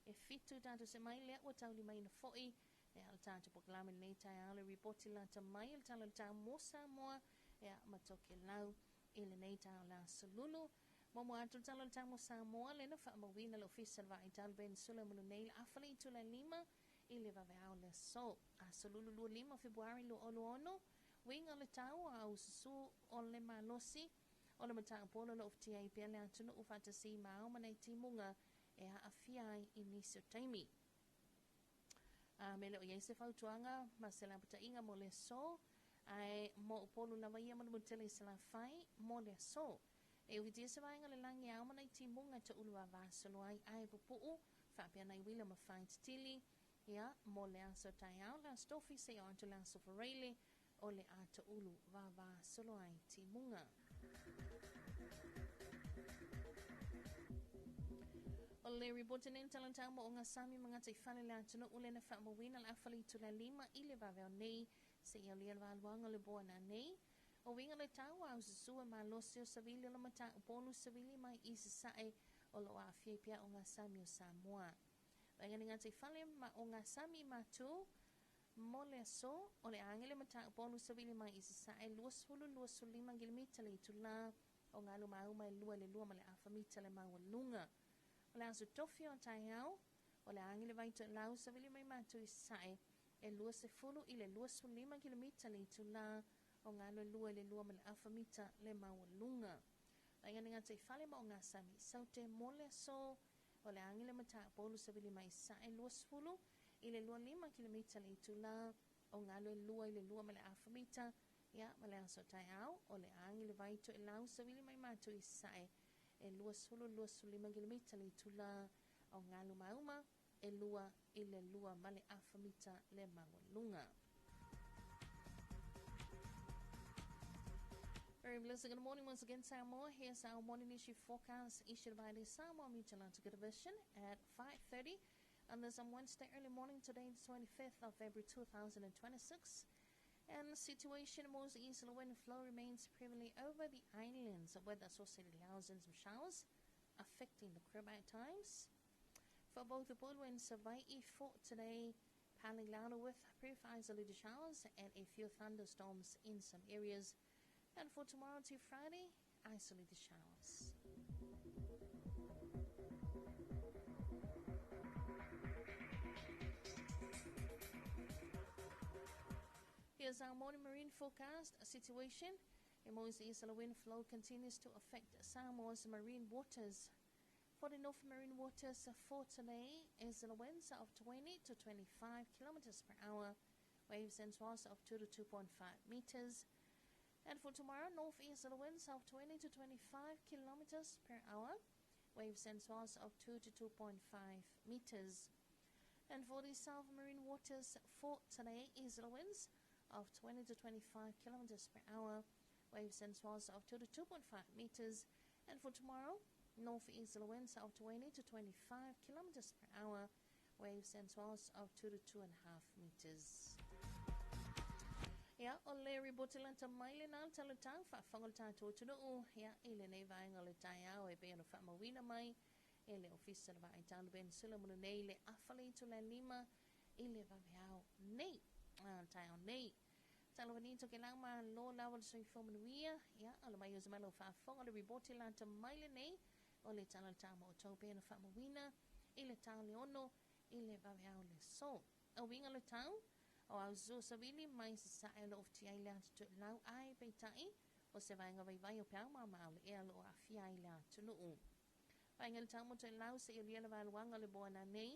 e 7 tatou se mai lea ua taulimaina foi e le tatou polokalame nei taeao le ripoti lata mai le tala o le tau mo Samoa ia ma Tokelau. I lenei taula solulu. Muamua atu le tala o le tau mo Samoa lea na faamauina le Ofisa o le Vaai Talo Peninsula mo lenei le afa le itula e 5 i le vaveao le aso. Aso lulu 25 Fepuari 2026, uiga o le tau a ususu o le malosi o le mataupu o lo o fatia ai pea le atunuu faatasi ma ao ma nai timuga e aafia ai i nisi o taimi. A me le o i ai se fautuaga ma se lapataiga mo le aso, ae mo Upolu lava ia ma le motu tele i Salafai mo le aso. E ufitia se vaega o le lagi e ao ma nai timuga e toulu vavasolo ai ae pupuu faapea nai uila ma fai titili ia mo le aso taeao le aso tofi seia oo atu le aso Faraile o le a toulu vavasolo ai timuga. O le ripoti nei na talantau mo ogasami ma gataifale le atunuu lea na faamauina le afa le itula e 5 i le vaveao nei seia aulia le valuaga o le boana nei. O uiga le tau a ususu e malosi o savili o le mataupu savili mai i Sasae o lo o aafia ai pea ogasami o Samoa. Vaega ni gataifale ma ogasami matu mo le aso o le age le mataupu savili mai i Sasae 20-25 kilomita le itula o galu mauma e 2 i le 2 ma le afa mita le maualuga. O le aso tofi o taeao o le age le vai toelau savili mai matu i Sasae e 20 i le 25 kilomita le itula o galu e 2 i le 2 ma le afa mita le maualuga. Vaega ni gataifale ma ogasami saute mo le aso o le age le mataupu savili mai i Sasae 20 i le 25 kilomita le itula o galu e 2 i le 2 ma le afa mita ia ma le aso taeao o le age le vai toelau savili mai matu i Sasae e 20-25 kilomita le itula o galu mauma e 2 i le 2 ma le afa mita le maualuga. Very blessed good morning once again, Samoa. Here's our morning issue forecast issued by the Samoa Meteorological Division at 5:30 on this on Wednesday early morning today, the 25th of February 2026. And the situation, most easterly wind flow remains prevalent over the islands, with associated clouds and some showers affecting the crib at times. For both the Upolu and Savaii for today, partly cloudy with brief isolated showers and a few thunderstorms in some areas. And for tomorrow to Friday, isolated showers. Here's our morning marine forecast situation. A most easterly wind flow continues to affect Samoa's marine waters. For the North Marine waters for today, easterly winds of 20 to 25 kilometers per hour, waves and swells of 2 to 2.5 meters. And for tomorrow, northeasterly winds of 20 to 25 kilometers per hour, waves and swells of 2 to 2.5 meters. And for the South Marine waters for today, easterly winds of 20 to 25 kilometers per hour, waves and swells of 2 to 2.5 meters. And for tomorrow, northeasterly winds of 20 to 25 kilometers per hour, waves and swells of 2 to 2.5 meters. Ia, o le ripoti lata mai lena le talotau faafofoga o le tatou atunuu ia i lenei vaega o le taeao e pei ona faamauina mai e le Ofisa o le Vaai Talo Peninsula mo lenei le afa le itula e 5 i le vaveao nei, taeao nei. Talavani Tokelau malo lava le soifua manuia ia o le mai o se malo faafofoga le ripoti lata mai lenei o le tala o le tau ma outou pei ona faamauina i le tau le 6 i le vaveao le aso. O uiga o le tau o aususu savili mai Sasae o lo o fatia ai le ata toelau ae peitai o se vaega vaivai o peau maamao le ea o lo o aafia ai le atunuu. Vaega le tau mo toelau seia aulia le valuaga o le boana nei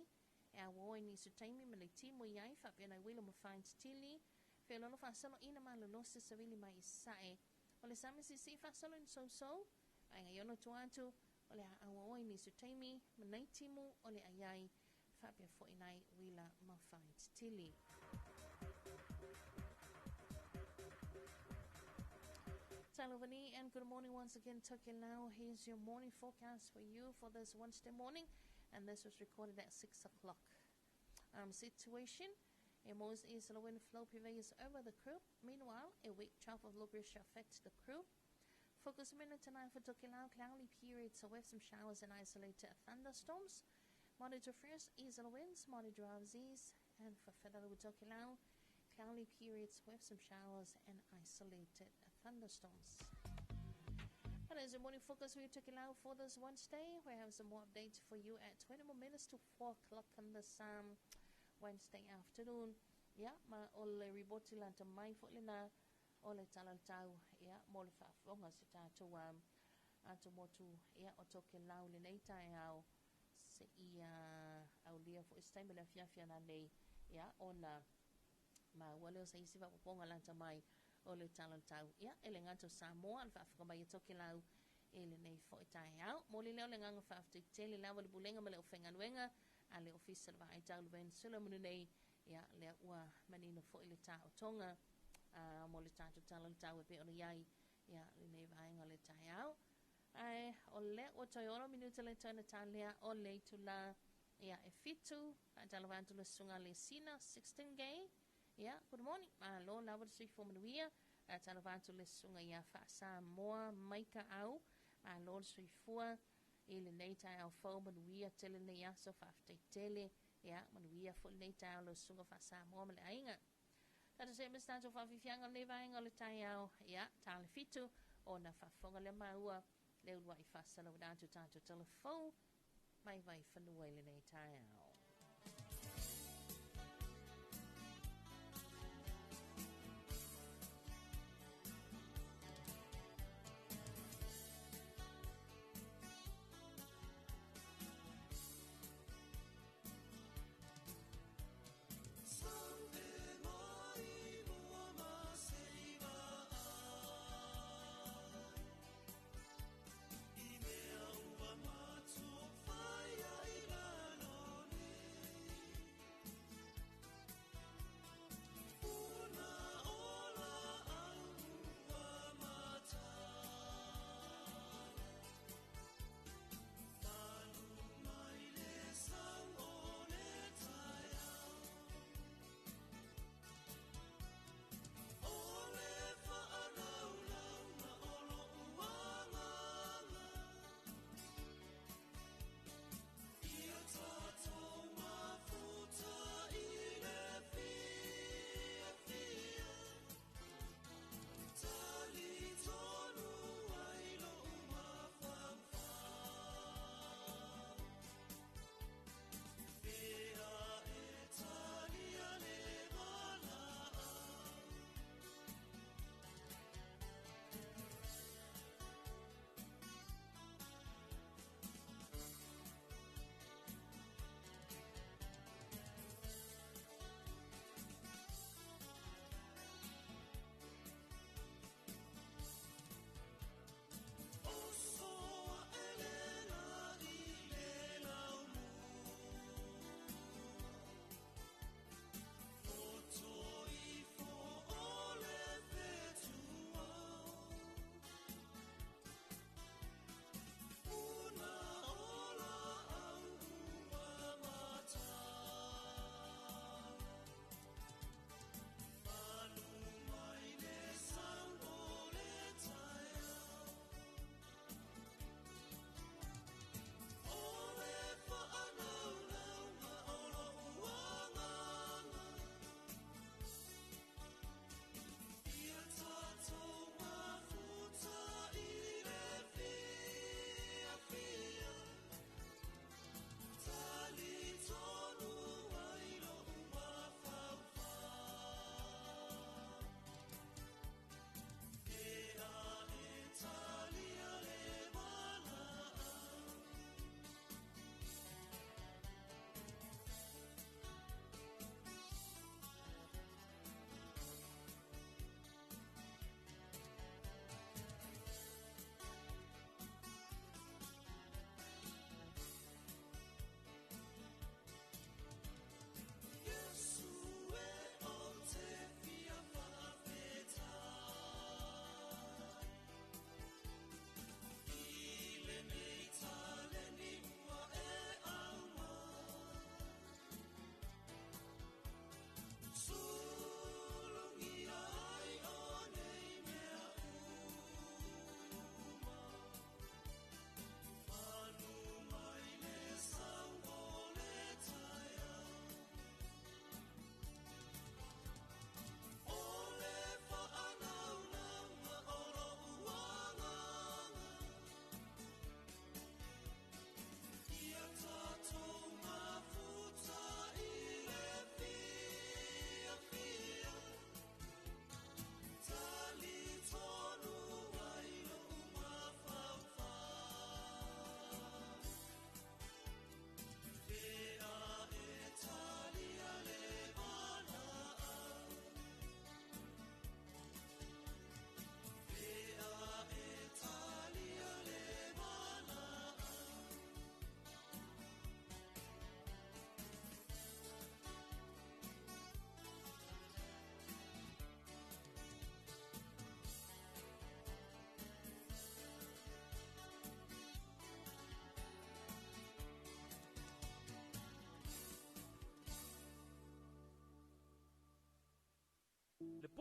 e auo ai nisi o taimi ma le timu i ai faapea nai uila ma fai titili feoloolo faasoloina malolosi savili mai i Sasae o le sami siisii faasolo ina sousou vaega i ono tua atu o le a auo ai nisi o taimi ma nai timu o le aiai faapea foi nai uila ma fai titili. Talovani and good morning once again, Tokelau. Here's your morning forecast for you for this Wednesday morning, and this was recorded at 6 o'clock. Situation, a most easterly wind flow prevails over the group. Meanwhile, a weak trough of low pressure affects the group. Focus minute tonight for Tokelau, cloudy periods with some showers and isolated thunderstorms. Moderate to fresh easterly winds, moderate drowsies, and for further with Tokelau, cloudy periods with some showers and isolated thunderstorms. And as the morning focus we took out for this Wednesday, we have some more updates for you at 20 more minutes to 4 o'clock on this Wednesday afternoon. Ia, ma o le ripoti lata mai foi lena o le tala o le tau, ia, mo le faafofoga a si o tatou atumotu, ia, o Tokelau i lenei taeao, seia aulia foi se taimi o le afiafi ananei, ia, ona maua lea o se isi faaopoopoga lata mai o le tala o le tau, ia, e le gata o Samoa, a o le faafofoga mai a Tokelau i lenei foi taeao. Momoli lea o le agaga faafetai tele lava i le Pulega ma le Aufaigaluega a le Ofisa o le Vaai Tau i le Peninsula mo lenei, ia, lea ua manino foi le taotoga mo le tatou tala o le tau e pei ona i ai, ia, lenei vaega o le taeao. Ae o lea ua toe 6 minute le toe na lea o le itula, ia, e 7. Faatalofa atu le susuga le Sina 16K. Ia, good morning. Malo lava le soifua manuia. Faatalofa atu le susuga ia Faasamoa Maika Au. Malo le soifua i lenei taeao fou, manuia tele lenei aso, faafetai tele. Ia, manuia foi lenei taeao lau susuga Faasamoa ma le aiga. Tatou see ma se tatou faafiafiaga o lenei vaega o le taeao, ia, ta le 7, ona faafofoga lea maua le uluai faasalauina atu tatou tala fou mai Vaifanua i lenei taeao.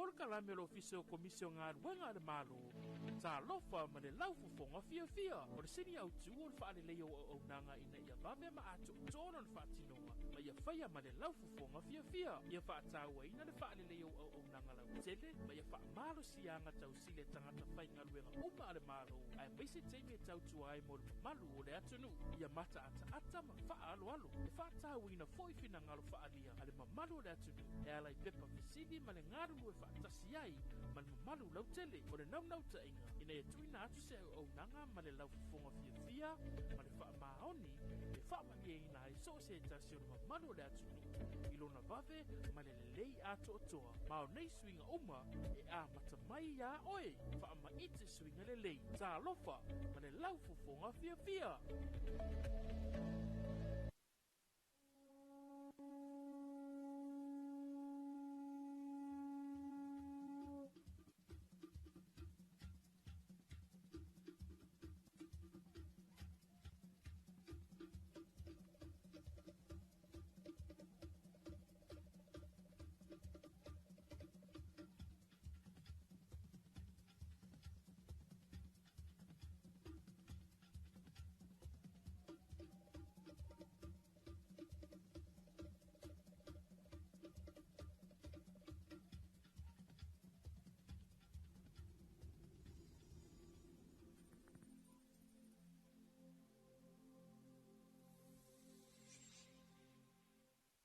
Polokalame o le Ofisa o Komisi o Galuega a le Malo, Talofa ma le Laufofoga Fiafia. O le sini autu o le faaleleia o auaunaga ina ia vave ma atoatoa lona faatinoga ma ia faia ma le laufofoga fiafia. Ia faatauaina le faaleleia o auaunaga lautele ma ia faamalosiaga tausili a tagata faigaluega uma a le Malo aemaise taimi e tautua ai mo le mamalu o le atunuu. Ia mataataata ma faaaloalo. E faatauaina foi finagalo faaalia a le mamalu o le atunuu e ala i pepa fesili ma le galulue faatasi ai ma le mamalu lautele. O le naunautaiga ina ia tuuina atu se auaunaga ma le laufofoga fiafia ma le faamaoni e faamalieina ai so o se tasi o le mamalu o le atunuu i lona vave ma le lelei atoatoa. Ma o nei suiga uma e amata mai iā oe. Faamaite suiga lelei. Talofa ma le laufofoga fiafia.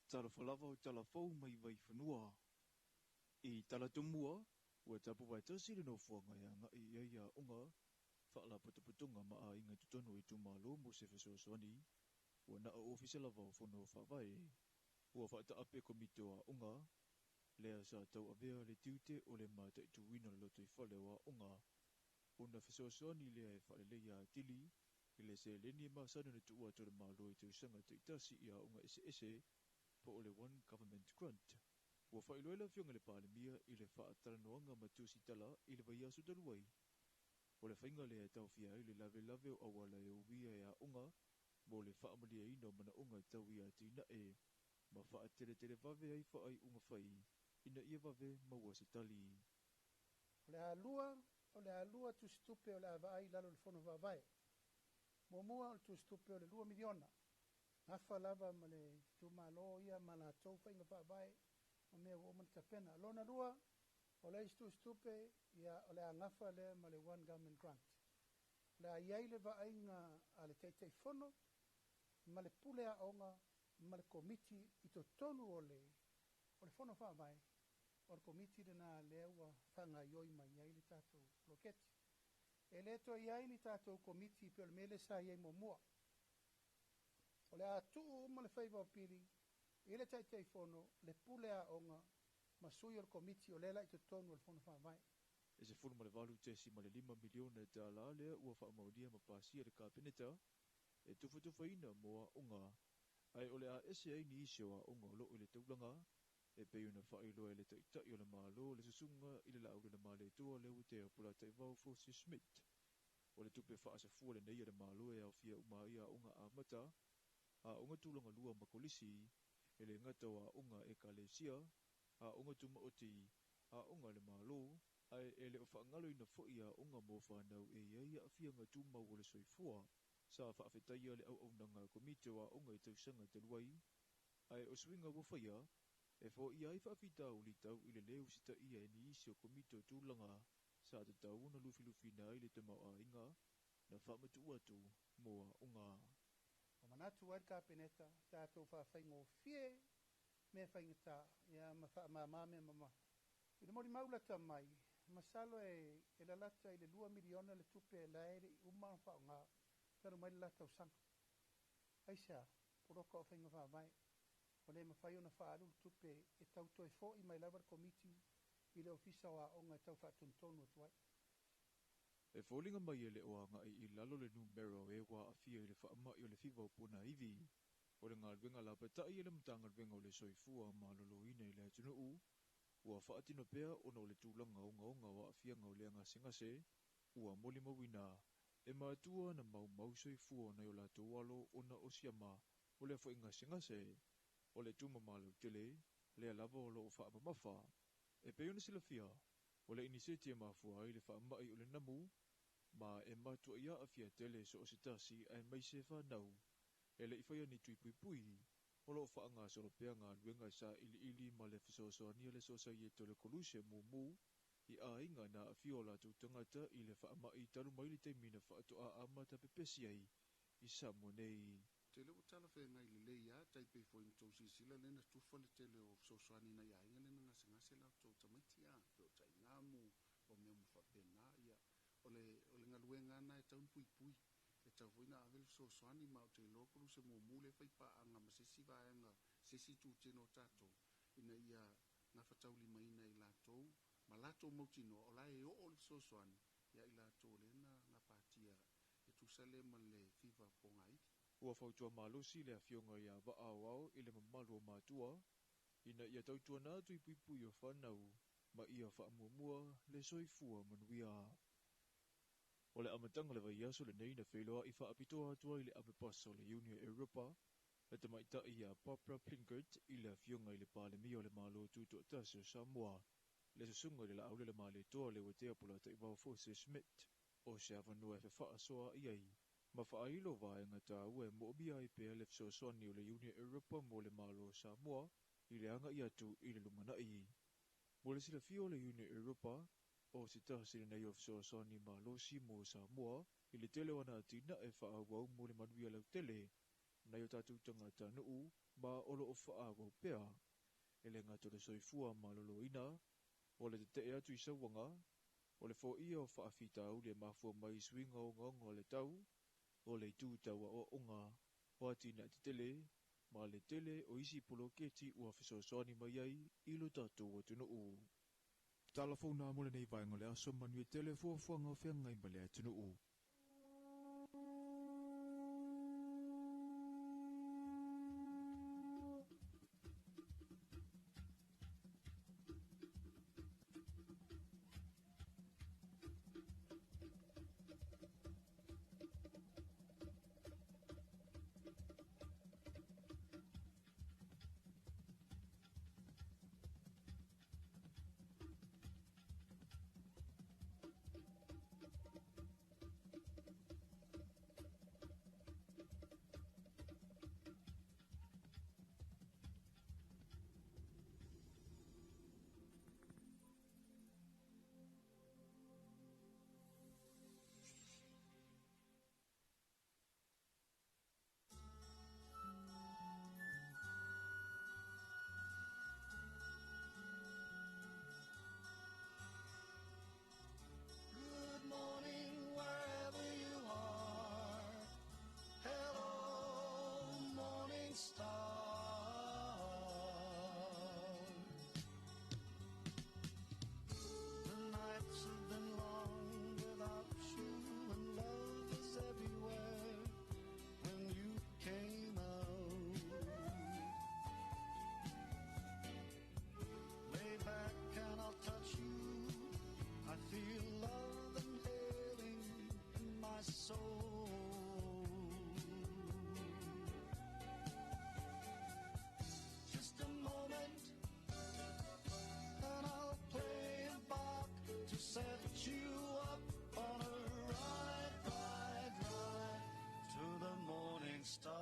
Talofa lava o tala fou mai Vaifanua. I Talatumua, ua tapuvaetasi le nofoaga e agai i ai aoga, faalapotopotoga ma aiga i totonu o itumalo mo se fesoasoani, ua na o ofisa lava o Fono Faavae. Ua faataape Komiti o Aoga, lea sa tauavea le tiute o le mataituina o le lotoifale o aoga, ona fesoasoani lea e faaleleia atili i le seleni e masani ona tuu atu e le Malo i tausaga taitasi i aoga eseese po o le One Government Grant. Ua faailoa ai le Afioga i le Palemia i le faatalanoaga ma tusitala i le vaiaso talu ai. O le faiga lea e taofia ai le lavelave o auala e uia e aoga mo le faamalieina o manaoga tau i atinae ma faateletelevave ai faaiuga fai ina ia vave maua se tali. O le a lua, o le a lua tusitupe o le a vaai i lalo o le Fono Faavae. Muamua o le tusitupe o le $2 miliona. Gafa lava ma le itumalo ia ma latou faiga faavae ma mea ua uma ona tapena. Lona lua, o le isi tusitupe, ia, o le a gafa lea ma le One Government Grant. O le a i ai le vaaiga a le Taitaifono ma le Pule Aoga ma le Komiti i totonu o le o le Fono Faavae, o le Komiti lena lea ua faagaioi mai ai le tatou poloketi. E le toe i ai ni tatou Komiti pei o le mea lea sa i ai muamua. O le a tuu uma le faiva o pili i le Taitaifono, le Pule Aoga ma sui o le Komiti o lea la i totonu o le Fono Faavae. E $18.5 miliona tala lea ua faamaonia ma pasia e le Kapeneta e tufatufaina mo aoga, ae o le a ese ai nisi o aoga o lo o i le taulaga, e pei ona faailoa e le Taitai o le Malo le Susuga i le Laulana Malietoa Leuatea Polataivao Fosi Schmidt. O le tupe faasafua lenei a le Malo e aofia uma ai aoga amata, aoga tulaga lua ma kolisi, e le gata o aoga Ekalesia, aoga tumaoti, aoga a le Malo, ae e le o faagaloina foi aoga mo fanau e i ai aafiaga tumau o le soifua. Sa faafetaia le auaunaga a Komiti o Aoga i tausaga talu ai, ae o suiga ua faia, e foia ai faafitauli tau i le lē usitaia e nisi o Komiti o tulaga sa tatau ona lufilufiina ai le tamaoaiga na faamatuu atu mo aoga. Ua manatu ai le Kapeneta, tatou faafaigofie mea faigata ia ma faamama mea mamafa. I le molimau lata mai, masalo e lalata i le $2 miliona le tupe la e le i uma ona faaaoga talu mai le la tausaga. Aisea? Poloka o faiga faavae. Ua le mafai ona faaalu le tupe e tau toe fo'i mai lava le Komiti i le Ofisa o Aoga e tau faatonutonu atu ai. E foliga mai e le o agai i lalo le numera o e ua aafia i le faamai o le fiva o ponaivi. O le galuega lapata'i a le Matagaluega o le Soifua Maloloina i le atunuu, ua faatino pea ona o le tulaga ogaoga o aafiaga o lea gasegase, ua molimauina e matua na maumau soifua o nai o latou alo ona o siama o lea foi gasegase. O le tumama lautele, lea lava o lo o faamamafa. E pei ona silafia, o le iniseti e mafua ai le faamai o le namu, ma e matuai aafia tele so o se tasi aemaise fanau e le i faia ni tui puipui. O lo o faagasolo pea galuega sailiili ma le fesoasoani a le Sosaiete o le Koluse Mumu i aiga na aafia o latou tagata i le faamai talu mai le taimi na faatoa amata pepesi ai i Samoa nei. Tele ua talafeagai lelei lava, tai pei foi ona tou silasila lea na tufa le tele o fesoasoani nai aiga lea na gasegase latou tamaiti a, pei o tainamu, o mea uma faapena. Ia, o le, o le galuega lava lena e tau ona puipui. E tatau foi ona ave le fesoasoani, ma ou te iloa Koluse Mumu lea e fai paaga ma se isi vaega, se isi itutino o tatou, ina ia gafataulimaina e i latou ma latou mautinoa o la e oo le fesoasoani ia i latou lea na gapatia e tusa lea ma le fiva pogaili. Ua fautua malosi le Afioga ia Vaa Aoao i le mamalu o matua ina ia tautuana atu i puipui o fanau ma ia faamuamua le soifua manuia. O le amataga o le vaiaso lenei na feiloai faapitoa atu ai le Avepasa o le Iuni o Europa, le tamaitai ia Barbara Plinkert i le Afioga i le Palemia o le Malo Tutoatasi o Samoa, le Susuga i le Laaulelemaletoa Leuatea Polataivao Fosi Schmidt. O se avanoa e fefaasoaai ai ma faailo vaega taua e moomia ai pea le fesoasoani o le Iuni o Europa mo le Malo o Samoa i le agai atu i le lumanai. Mo le silafia o le Iuni o Europa, o se tasi lenei o fesoasoani malosi mo Samoa i le tele o ana atinae faaauau mo le manuia lautele nai o tatou tagatanuu ma o lo o faaauau pea. E le gata o le soifua maloloina, o le tetee atu i sauaga, o le foia o faafitauli e mafua mai i suiga ogaoga o le tau, o le itu tau aoaoga, o atinae tetele, ma le tele o isi poloketi ua fesoasoani mai ai i lo tatou atunuu. Tala fou nā mo lenei vaega o le aso, manuia tele fuafuaga o feagai ma le atunuu. Good morning wherever you are. Hello, morning star. The nights have been long without you, and love is everywhere when you came out. Lay back and I'll touch you. I feel love inhaling in my soul. Just a moment, and I'll play a Bach to set you up on a ride, ride, ride to the morning star.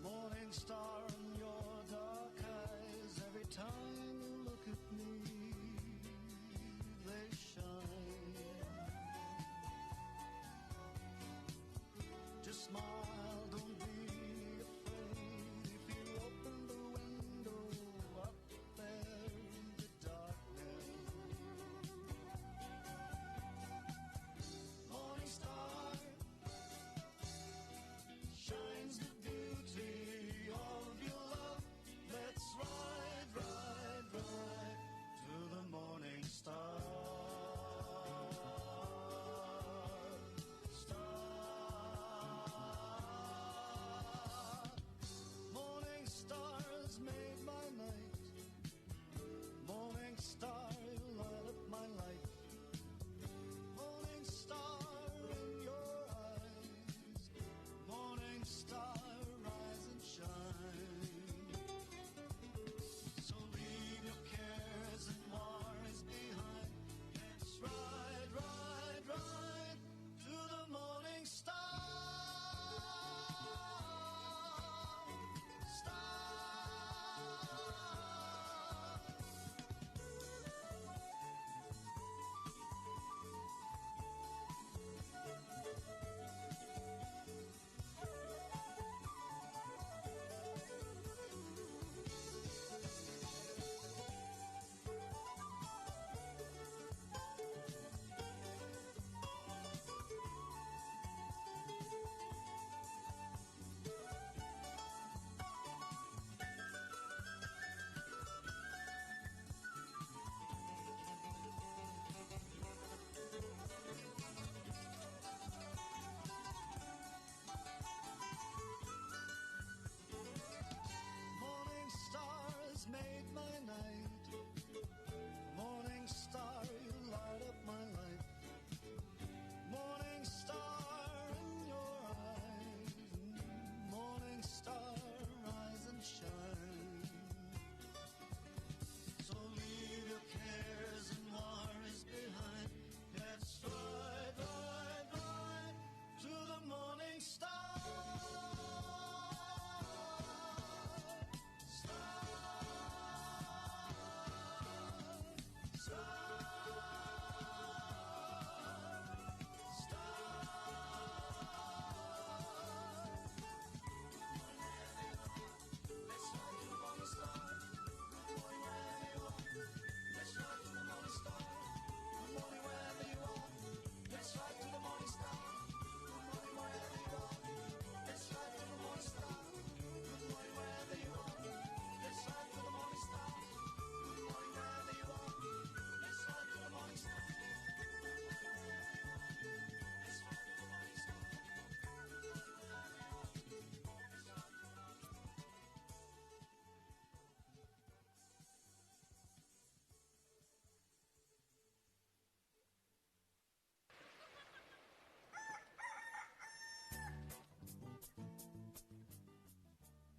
Morning star in your dark eyes, every time you look at me, they shine. Just smile, don't be afraid. If you open the window up there in the darkness, morning star shines the beauty of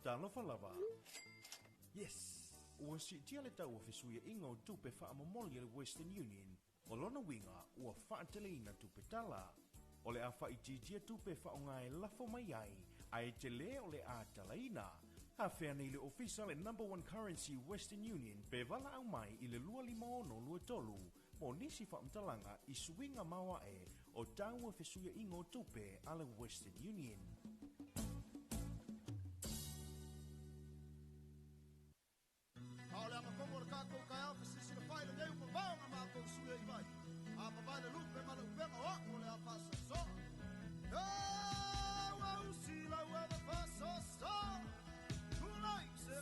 Talofa lava. Yes! Ua siitia le tau o fesuiaiga o tupe faamomoli a le Western Union, o lona uiga ua faateleina tupe tala. O le a faaitiitia tupe e faaaoga e lafo mai ai, ae telē o le a talaina. Afea nei le ofisa le Number One Currency Western Union pe valaau mai i le 25623 mo nisi faamatalaga i suiga maoae o tau o fesuiaiga o tupe a le Western Union. A o le agafogo o le tatou taeao fesisilafai lenei ua vavao na matou suia i vai. A vavae le lupe ma le upega o a'u o le a faasoasoa. E ua usi lau eva faasoasoa. Tulai se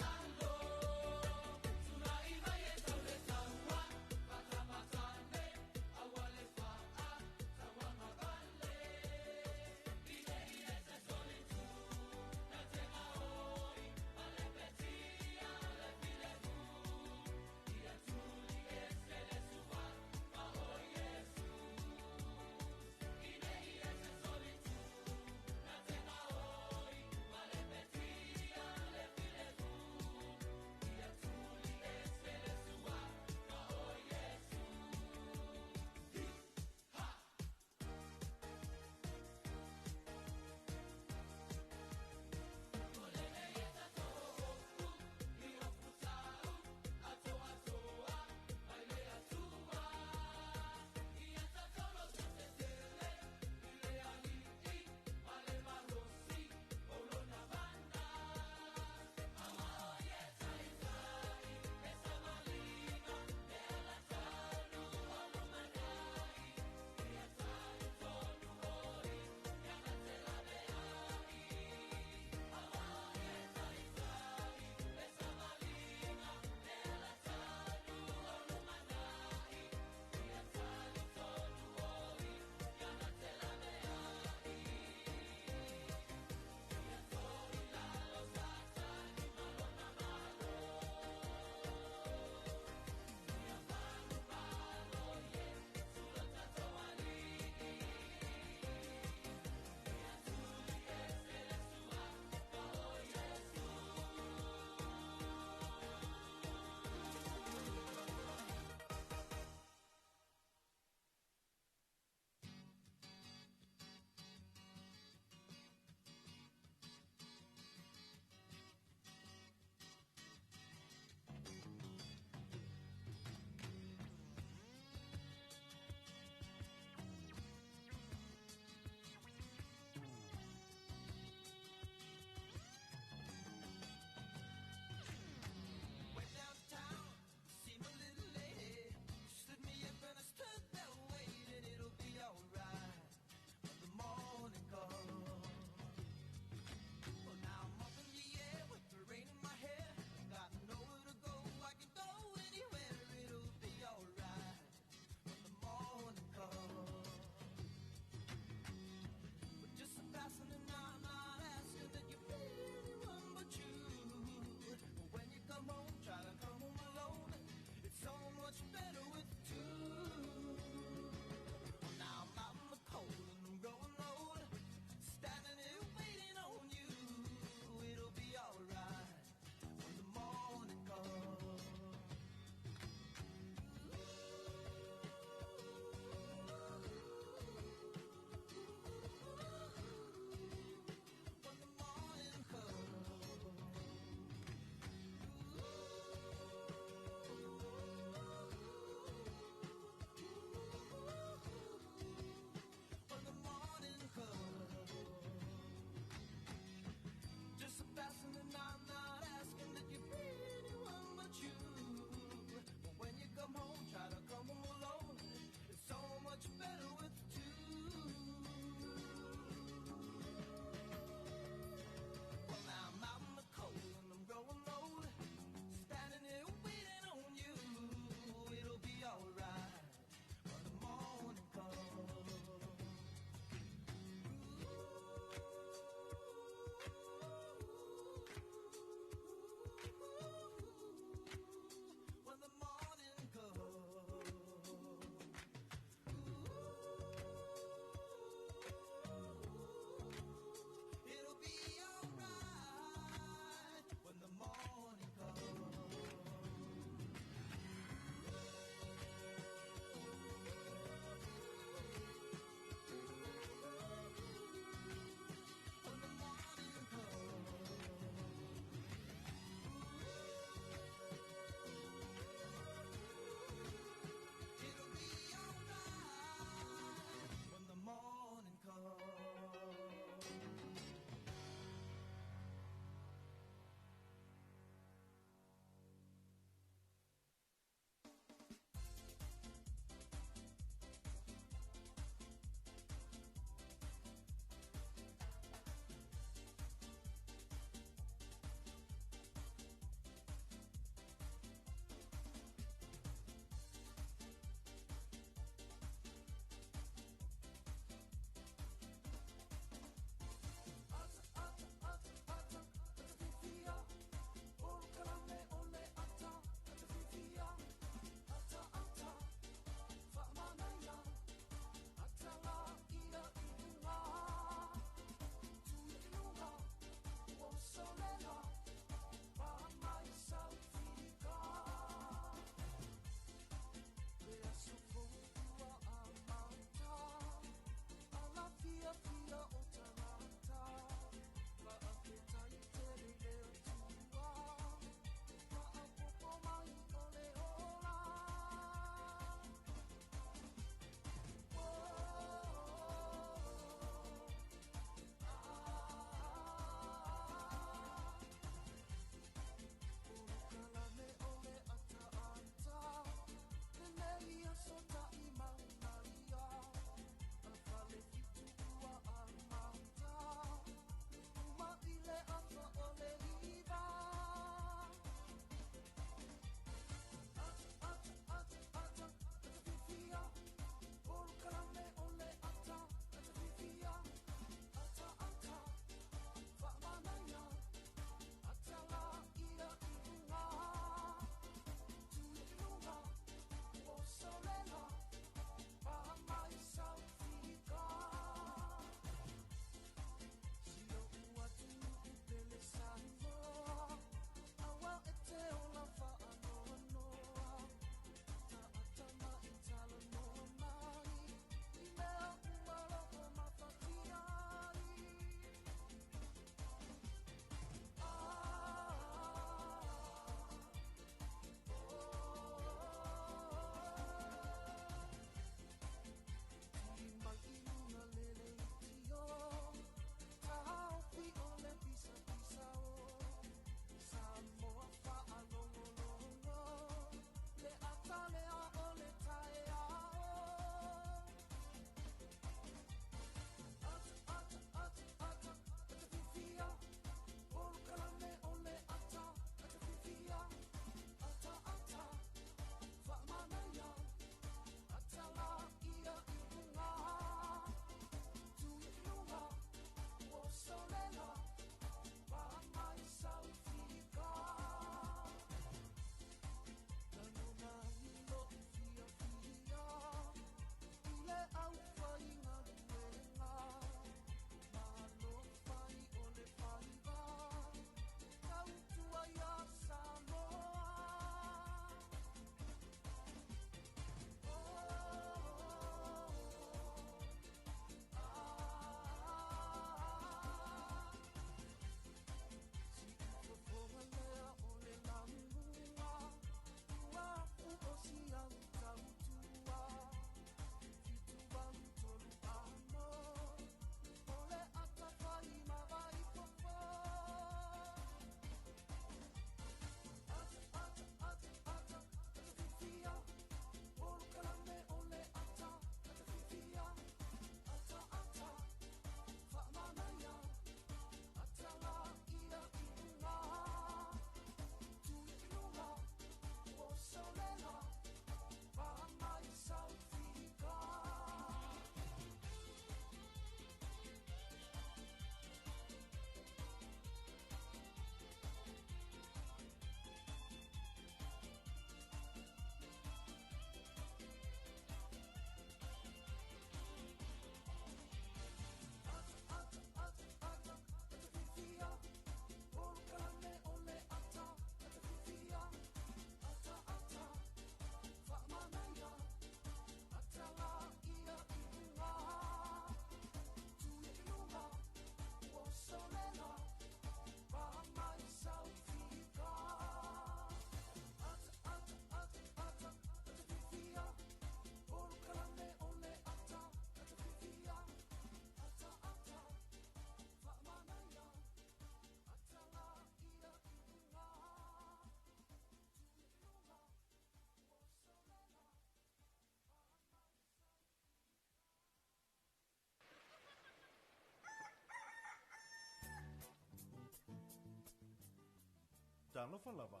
Talofa lava.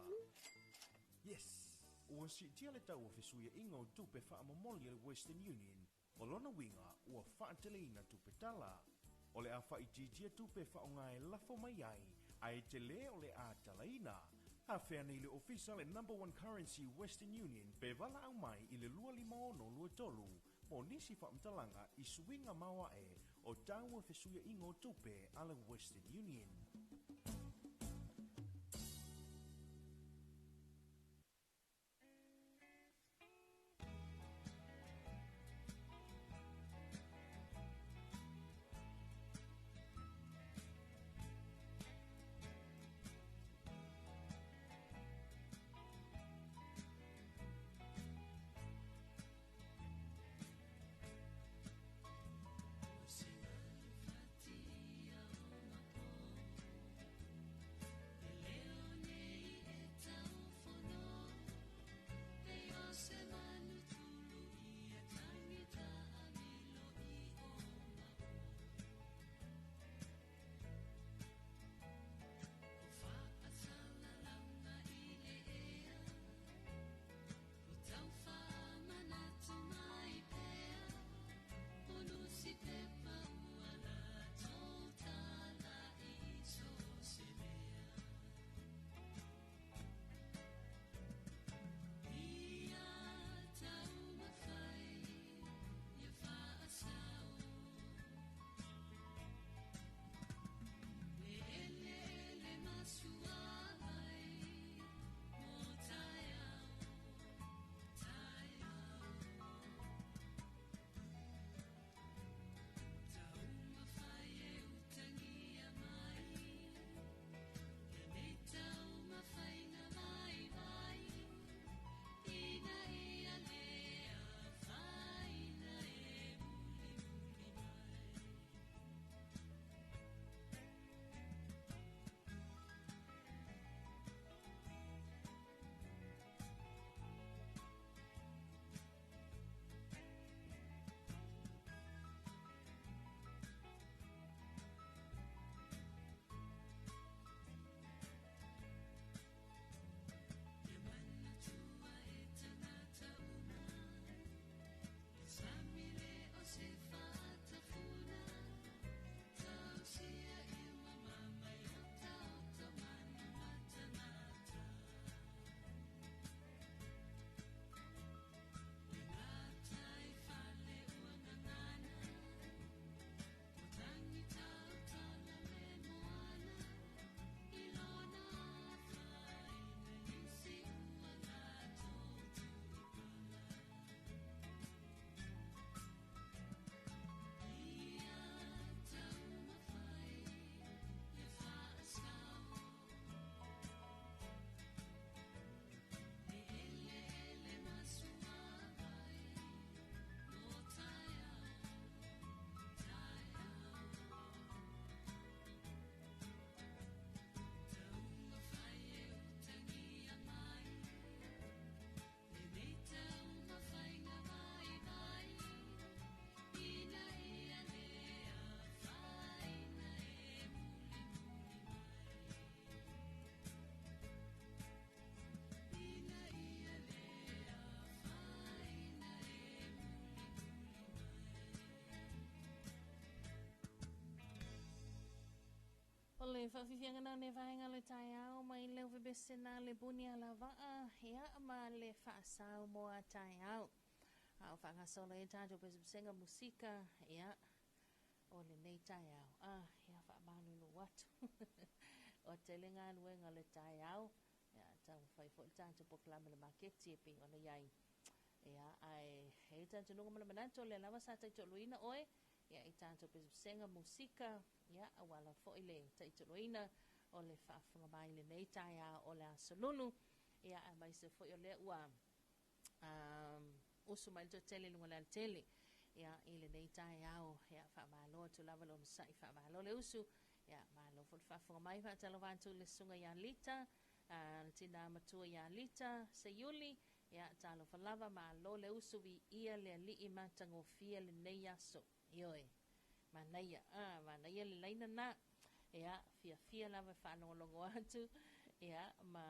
Yes! Ua siitia le tau o fesuiaiga o tupe faamomoli a le Western Union, o lona uiga ua faateleina tupe tala. O le a faaitiitia tupe e faaaoga e lafo mai ai, ae tele o le a talaina. Afea nei le ofisa le Number One Currency Western Union pe valaau mai i le 25623 mo nisi faamatalaga i suiga maoae o tau o fesuiaiga o tupe a le Western Union. O le faafiafiaga na o le vaega o le taeao mai le uvebese na le buni alavaa ia ma le faasau mo a taeao. A o faagasolo ai tatou pesepesega musika ia o lenei taeao. Ah, ia faamalulu atu. O tele galuega o le taeao. Ia taumafai foi le tatou polokalame le maketi e pei ona i ai. Ia ae e i ai talitonuga ma le manatu o lea lava sa taitoaluaina oe ia i tatou pesepesega musika ia auala foi le taitoaluaina o le faafofoga mai i lenei taeao o le Aso Lulu. Ia aemaise foi o lea ua usu mai le toatele i luga o le alatele ia i lenei taeao. Ia faamalo atu lava le onosai, faamalo le usu. Ia malo foi le faafofoga mai. Faatalofa atu i le susuga ia Lita, le tina matua ia Lita Seiuli. Ia talofa lava, malo le usu, viia le alii matagofie lenei aso. Ioe, manaia, manaia le laina na. Ia, fiafia lava e faalogologo atu. Ia, ma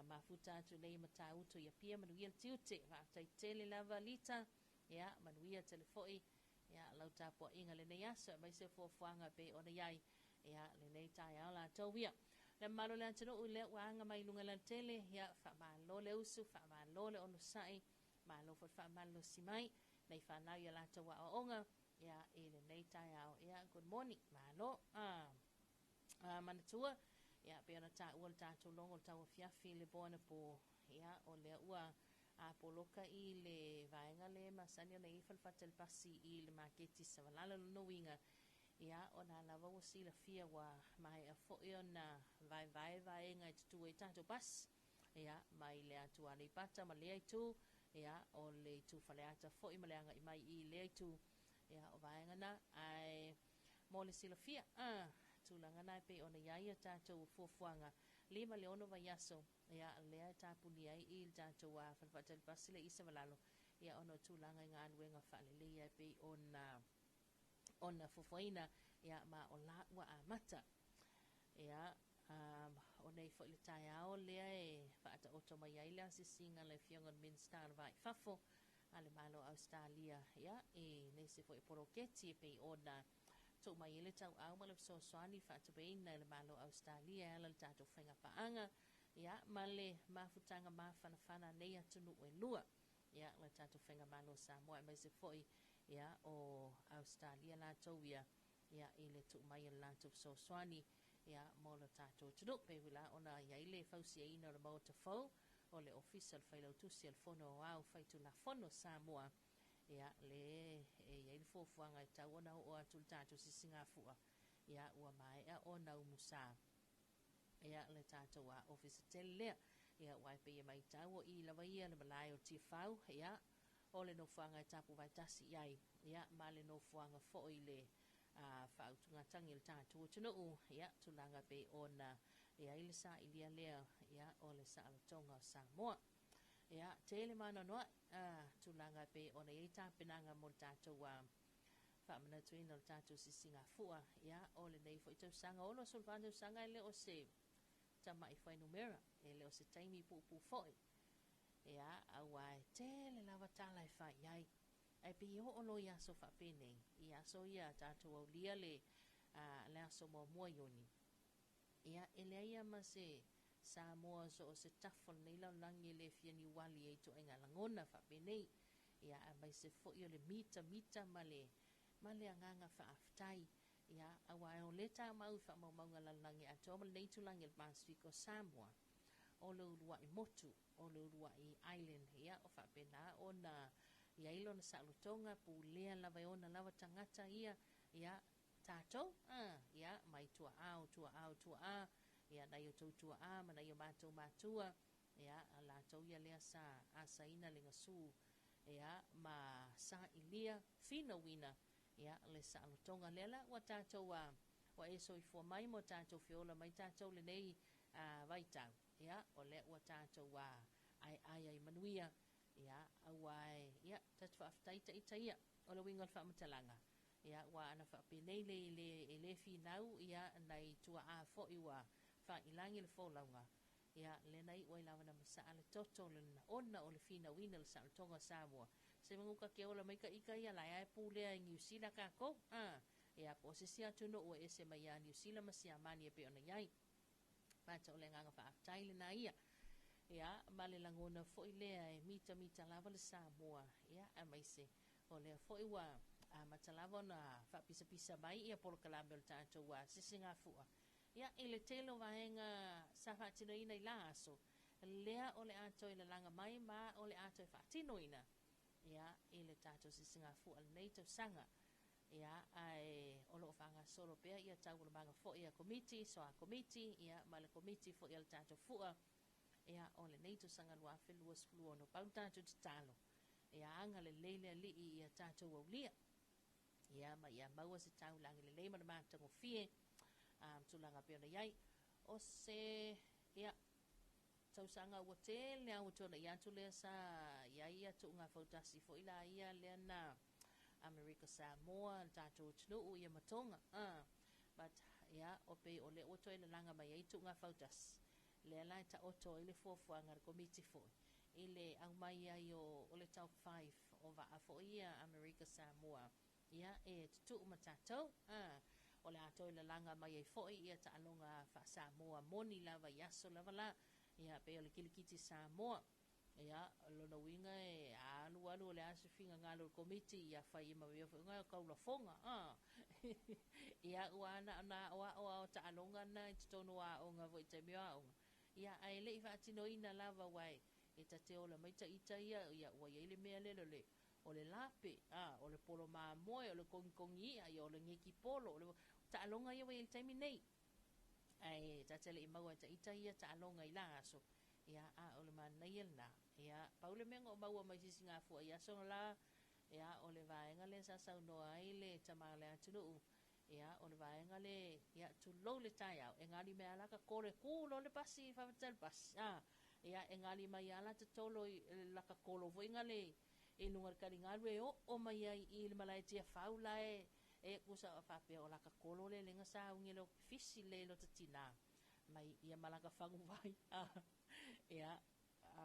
mafuta atu nei Matautu i Apia, manuia le tiute. Faafetai tele lava Lita, ia, manuia tele foi, ia, lau tapuaiga lenei aso, aemaise o fuafuaga e pei ona i ai, ia, lenei taeao latou ia. Le mamalu o le atunuu lea ua aga mai i luga lautele, ia, faamalo le usu, faamalo le onosai, malo foi le faamalolosi mai, nei fanau i a latou aoaoga, ia, i lenei taeao, ia, good morning, malo. Manatua, ia, pei ona taua le tatou logo o le tauafiafi i le po anapo, ia, o lea ua poloka i le vaega le masani ona i ai falefata le pasi i le maketi Savalalo. Lona uiga, ia, o lena lava ua silafia ua maea foi ona vaevae vaega e tutu ai tatou pasi, ia, mai le atu Aleipata ma lea itu, ia, o le itu Faleata foi ma le agai mai i lea itu, ia, o vaega na, ae mo le silafia, tulaga na e pei ona i ai a tatou fuafuaga, 5 i le 6 vaiaso, ia, lea e tapuni ai i le tatou falefaatali pasi le i Savalalo, ia, ona o tulaga i galuega faaleleia e pei ona fuafuaina, ia, ma o la ua amata. Ia, o nei foi le taeao lea e faataoto mai ai le asiasiga a le Afioga i le Minisita o le Va i Fafo a le Malo o Ausetalia, ia, i nisi foi o poloketi e pei ona tuu mai ai le tauau ma le fesoasoani faatupeina e le Malo o Ausetalia e ala i le tatou faigapaaga, ia, ma le mafutaga mafanafana nei atunuu e lua, ia, le tatou faigamalo o Samoa aemaise foi, ia, o Ausetalia latou ia, ia, i le tuu mai o le latou fesoasoani, ia, mo le tatou atunuu. Pei la ona i ai le fausiaina o le Maota Fou o le Ofisa o le Failautusi o le Fono Aoao Faitulafono Samoa, ia, le e i ai le fuafuaga e tau ona oo atu le tatou sisigafua, ia, ua maea ona umusa, ia, le tatou ofisa tele lea, ia, ua e pei e matau o i lava ia le malae o Tiafau, ia, o le nofoaga e tapu vaetasi i ai, ia, ma le nofoaga foi le faautugatagi o le tatou atunuu, ia, tulaga pei ona i ai le sailia lea, ia, o le saolotoga o Samoa. Ia, tele maanoanoa'i tulaga pei ona i ai tapenaga mo le tatou faamanatuina o le tatou sisigafua, ia, o lenei foi tausaga 64 tausaga e le o se tama'i fuainumera, e le o se taimi puupuu foi, ia, auā e tele lava tala e fai i ai. Ae pei e oo loa i aso faapenei, i aso ia tatou aulia le le aso 1 Iuni, ia, e leai lava ma se Samoa so o se tafa o lenei lalolagi e le fia niuali ai i ituaiga lagona faapenei, ia, aemaise foi o le mitamita ma le ma le agaga faafetai, ia, auā o lea tamau i faamaumauga a le lalolagi atoa ma lenei itulagi o le Pasefika o Samoa, o le uluai motu, o le uluai island, ia, o faapena ona i ai lona saolotoga, pulea lava e ona lava tagata ia, ia, tatou, ia, mai tua'a o tua'a o tua'a, ia, nai o outou tua'a ma nai o matou matua, ia, latou ia lea sa asaina le gasu, ia, ma sailia finauina, ia, le saolotoga lea la ua tatou ua e soifua mai ma ua tatou feola mai tatou lenei vaitau, ia, o lea ua tatou aeae ai manuia, ia, aua e, ia, tatou faafetai ita ia. O le uiga o le faamatalaga, ia, ua ana faapenei le le e le finau, ia, nai tuaa foi ua faailagi le folauga, ia, lea na iu ai lava na masaa le toto le ona o le finauina o le saolotoga o Samoa. Se maguka ke ola mai ka ika ia la e pulea i Niu Sila kākou, ia, po o se isi atunuu e ese mai ia Niu Sila ma Siamani e pei ona i ai. But o le agaga faafetai lena ia. Ia, ma le lagona foi lea e mitamita lava le Samoa, ia, aemaise o lea foi ua amata lava ona faapisapisa mai ia polokalame o le tatou sisigafua, ia, i le tele o vaega sa faatinoina i la aso, lea o le a toe lalaga mai ma o le a toe faatinoina, ia, i le tatou sisigafua lenei tausaga. Ia, ae o lo o faagasolo pea ia taualumaga foi a Komiti, soa Komiti, ia, ma le Komiti foi a le tatou fua, ia, o lenei tausaga 2026. Pau le tatou tatalo, ia agalelei le Alii ia tatou aulia, ia, ma ia maua se taulagi lelei ma le matagofie, tulaga pei ona i ai. O se, ia, tausaga ua tele lava ua tuanai atu lea sa i ai ia tuuga fautasi foi la ia lea na Amerika Samoa, le tatou atunuu, ia ma Tonga. But, Ia, o pei o lea ua toe lalaga mai ai tuuga fautasi, lea la e taoto ai le fuafuaga a le Komiti foi i le aumai ai o le Top Five o vaa foi ia Amerika Samoa, ia, e tutuu ma tatou. A, o le a toe lalaga mai ai foi ia taaloga faa-Samoa moni lava i aso lava la, ia, pei o le kilikiti Samoa. Ia, o lona uiga e alu alu o le a se finagalo o le Komiti, ia fai ai ma mea foi na o taulafoga, a. Ia, ua na ona aoao lava o taaloga na i totonu o aoga foi i taimi o aoga, ia, ae le i faatinoina lava aua e ta te ola mai ita ia, ia ua i ai le mea lele o le o le lape, a, o le polo mamoe, o le kogikogi i'a, ia o le gekipolo, o le taaloga ia ua i ai i le taimi nei. Ae ta te le i maua e ita ia taaloga i la aso, ia, a o le manaia lena. Ia, pau le mea na ou maua mai Sisigafua i aso la, ia, o le vaega lea sa saunoa ai le tama o le atunuu, ia, o le vaega le, ia, tulou le taeao, e gali mai lava la ta tolo e tu loa le pasi, faafetai i le pasi, a, ia, e gali mai lava la ta tolo i la ta tolo foi na le i luga o le taligalu e oo mai ai i le malae Tiafau la e e tusa faapea o la ta tolo lea lea na sauni e le fisi le lo ta tinā mai ia ma lata faguvai a ia a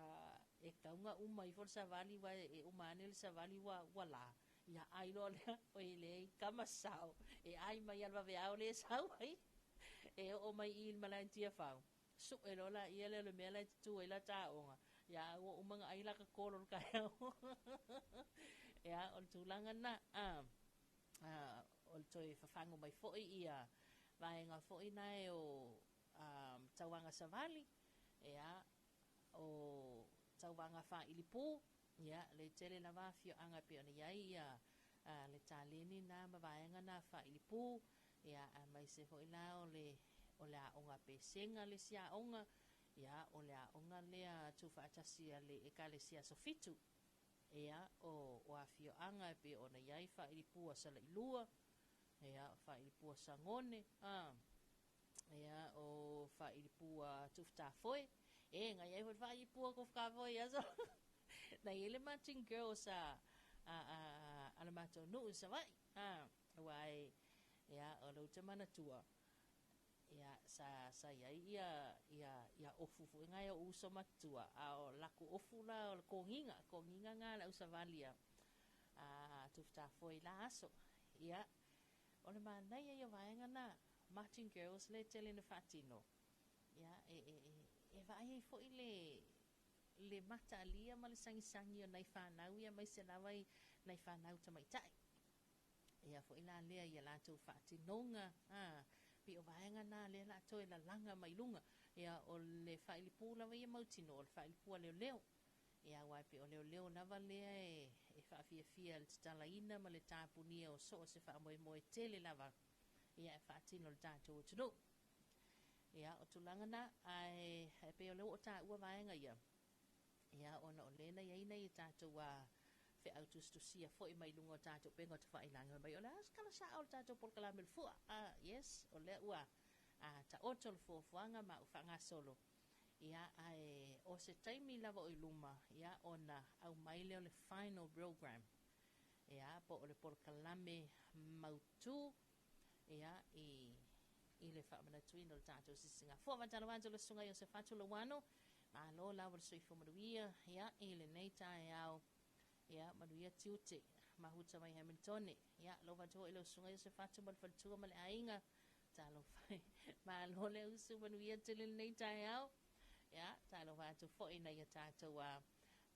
e tatau ona uma ifo le savali aua e uma ane le savali ua ua la ia ai loa lea oi leai kama sao e ai mai lava i le vaveao lea e sau ai e oo mai i le malae Tiafau sue loa laia lea o le mea la e tutu ai lata aoga, ia a ua uma ona ai lata kolo i le taeao. Ia, o le tulaga lena, a, a, o le toe fafagu mai foi ia vaega foi nae o a, tauvaga savali, ia, o tauvaga faailipū, ia, le tele lava afioaga e pei ona i ai ia a, le taleni na ma vaega na faailipū, Ia, aemaise foi la o le, o le aoga pesega le isi aoga, ia, o le aoga lea tuufaatasi a le Ekalesia Aso Fitu, ia, o, o afioaga e pei ona i ai Faailipua Salailua, ia, Faailipua Sagone, a, ia, o Faailipua Tufutafoe, e, na i ai foi le Faailipua Tufutafoe i aso, na i ai le Marching Girls a, a, a, a le matou nuu i Savaii, a. Aua e, ia, o lea ou te manatua, ia, sa, sa i ai ia, ia, ia ofu foi na e ou uso matutua, a o lakou ofu la o le kogiga, kogiga na a le ausavali a, a Tufutafoe i la aso. Ia, o le manaia ia o vaega na, Marching Girls lea e tele ina faatino, ia, e, e, e, e vaai ai foi le, le mataalia ma le sagisagi o nai fanau ia aemaise lava i nai fanau tamaitai. Ia foi la lea ia latou faatinoga, a, pei o vaega na lea la toe lalaga mai luga. Ia, o le faailipū lava ia mautinoa, o le faailipū a leoleo. Ia, aua e pei o leoleo lava lea e, e faafiafia i le tatalaina ma le tapunia o so o se faamoemoe tele lava, ia, e faatino i le tatou atunuu. Ia, o tulaga na, ae, e pei o lea ua ou taua vaega ia, Ia, ona o lea na i ai nai a tatou a feau tusitusia foi mai luga o tatou upega o tafailagi, fai mai, o le a se tala sao o le tatou polokalame o le fua? Ah, yes, o lea ua a taoto le fuafuaga ma ua faagasolo. Ia, ae o se taimi lava o i luma, ia, ona aumai lea o le final program, ia, po o le polokalame mautu, ia, i, i le faamanatuina o le tatou sisigafua. Faatalofa atu i le Susuga Iosefatu Lauano, malo lava le soifua manuia, ia, i lenei taeao, ia, manuia tiute, mahuta mai Hamiltone. Ia, alofa atu foi i lau Susuga Iosefatu ma le faletua ma le aiga, talofa e, malo le usu manuia tele lenei taeao. Ia, talofa atu foi i nai a tatou a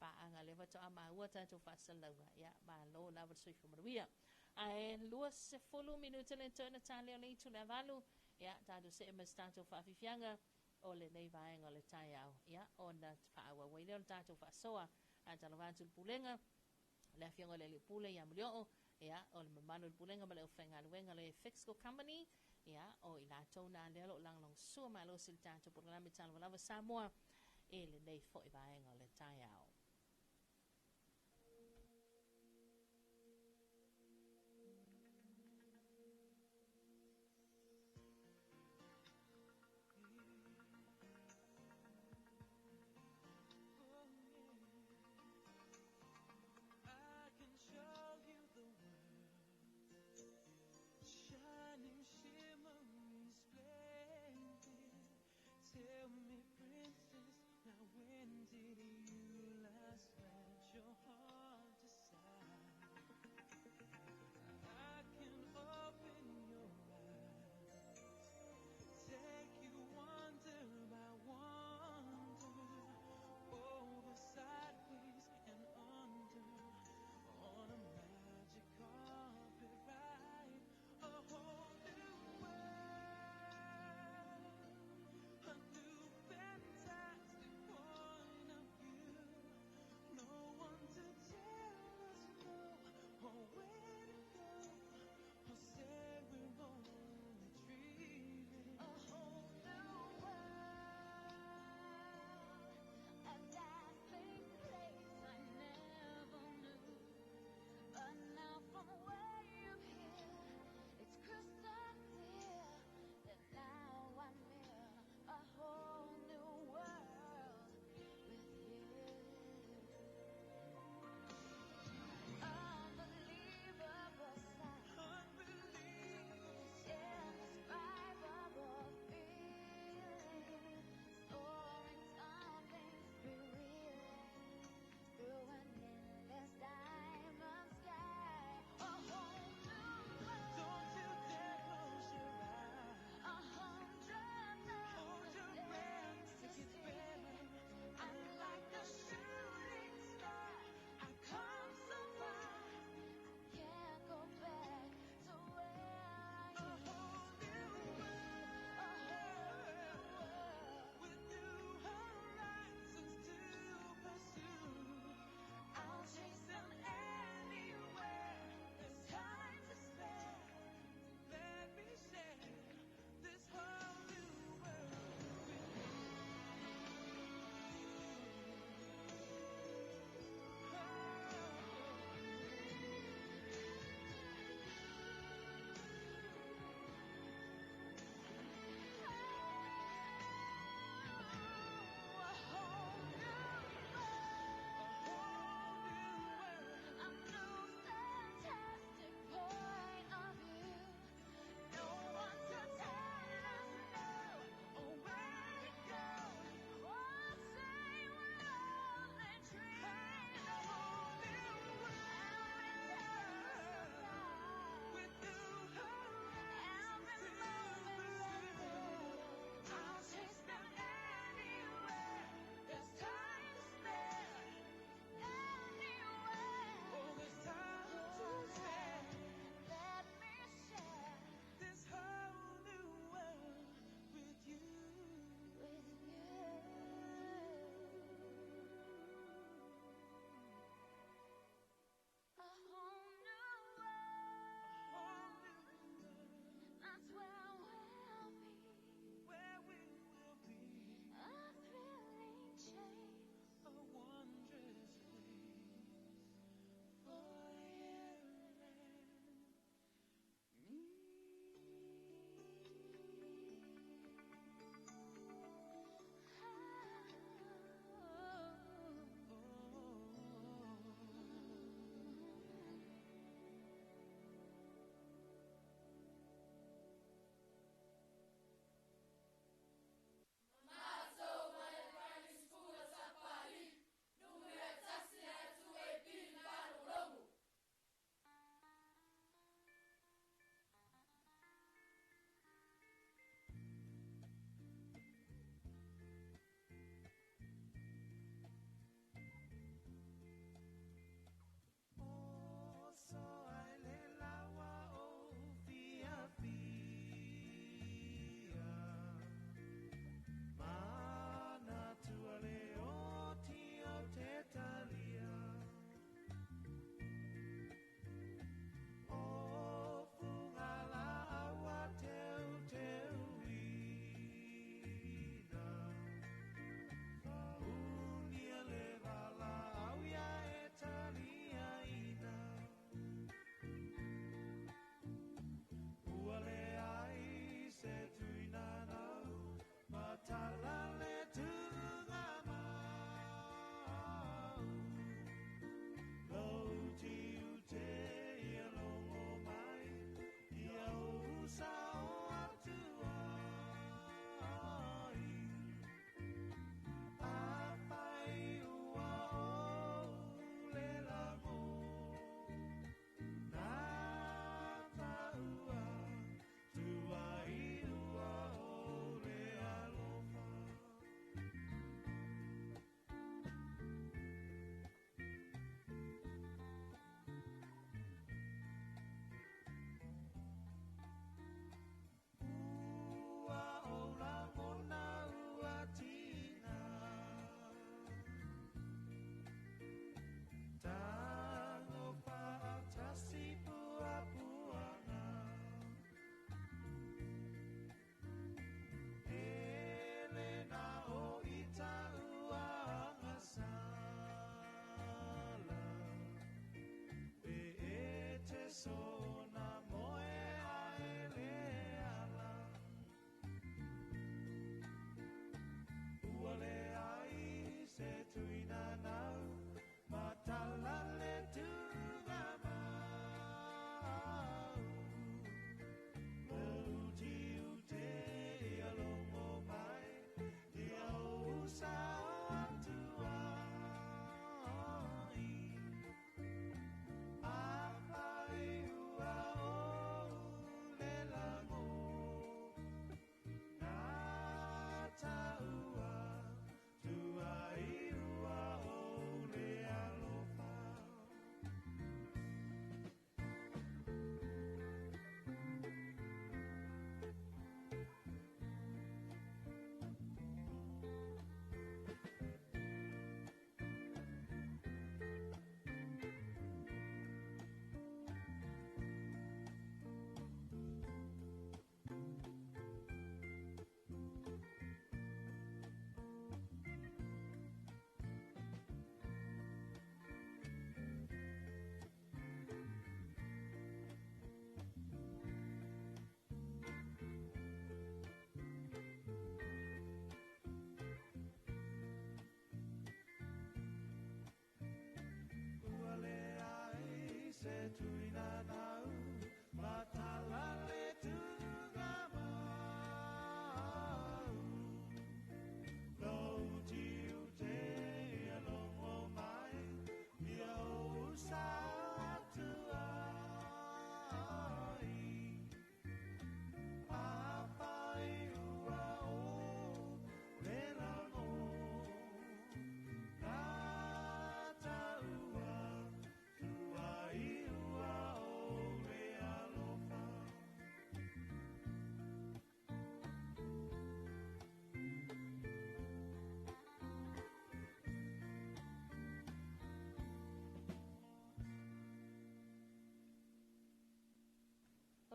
paaga lea faatoa maua tatou faasalalauga. Ia, malo lava le soifua manuia. Ae 20 minute le toe na tale o le itu le avalu. Ia, tatou see ma se tatou faafiafiaga o lenei vaega o le taeao. Ia, ona faaauau ai lea o le tatou faasoa. Ae talofa atu i le Pulega, le Afioga i le Alii Pule ia Mulio'o, ia, o le mamalu o le Pulega ma le aufaigaluega le Fixco Company, ia, o i latou na lea o lo o lagolagosua malosi i le tatou polokalame Talofa Lava Samoa i lenei foi vaega o le taeao. I can show you the world, shining, shimmering,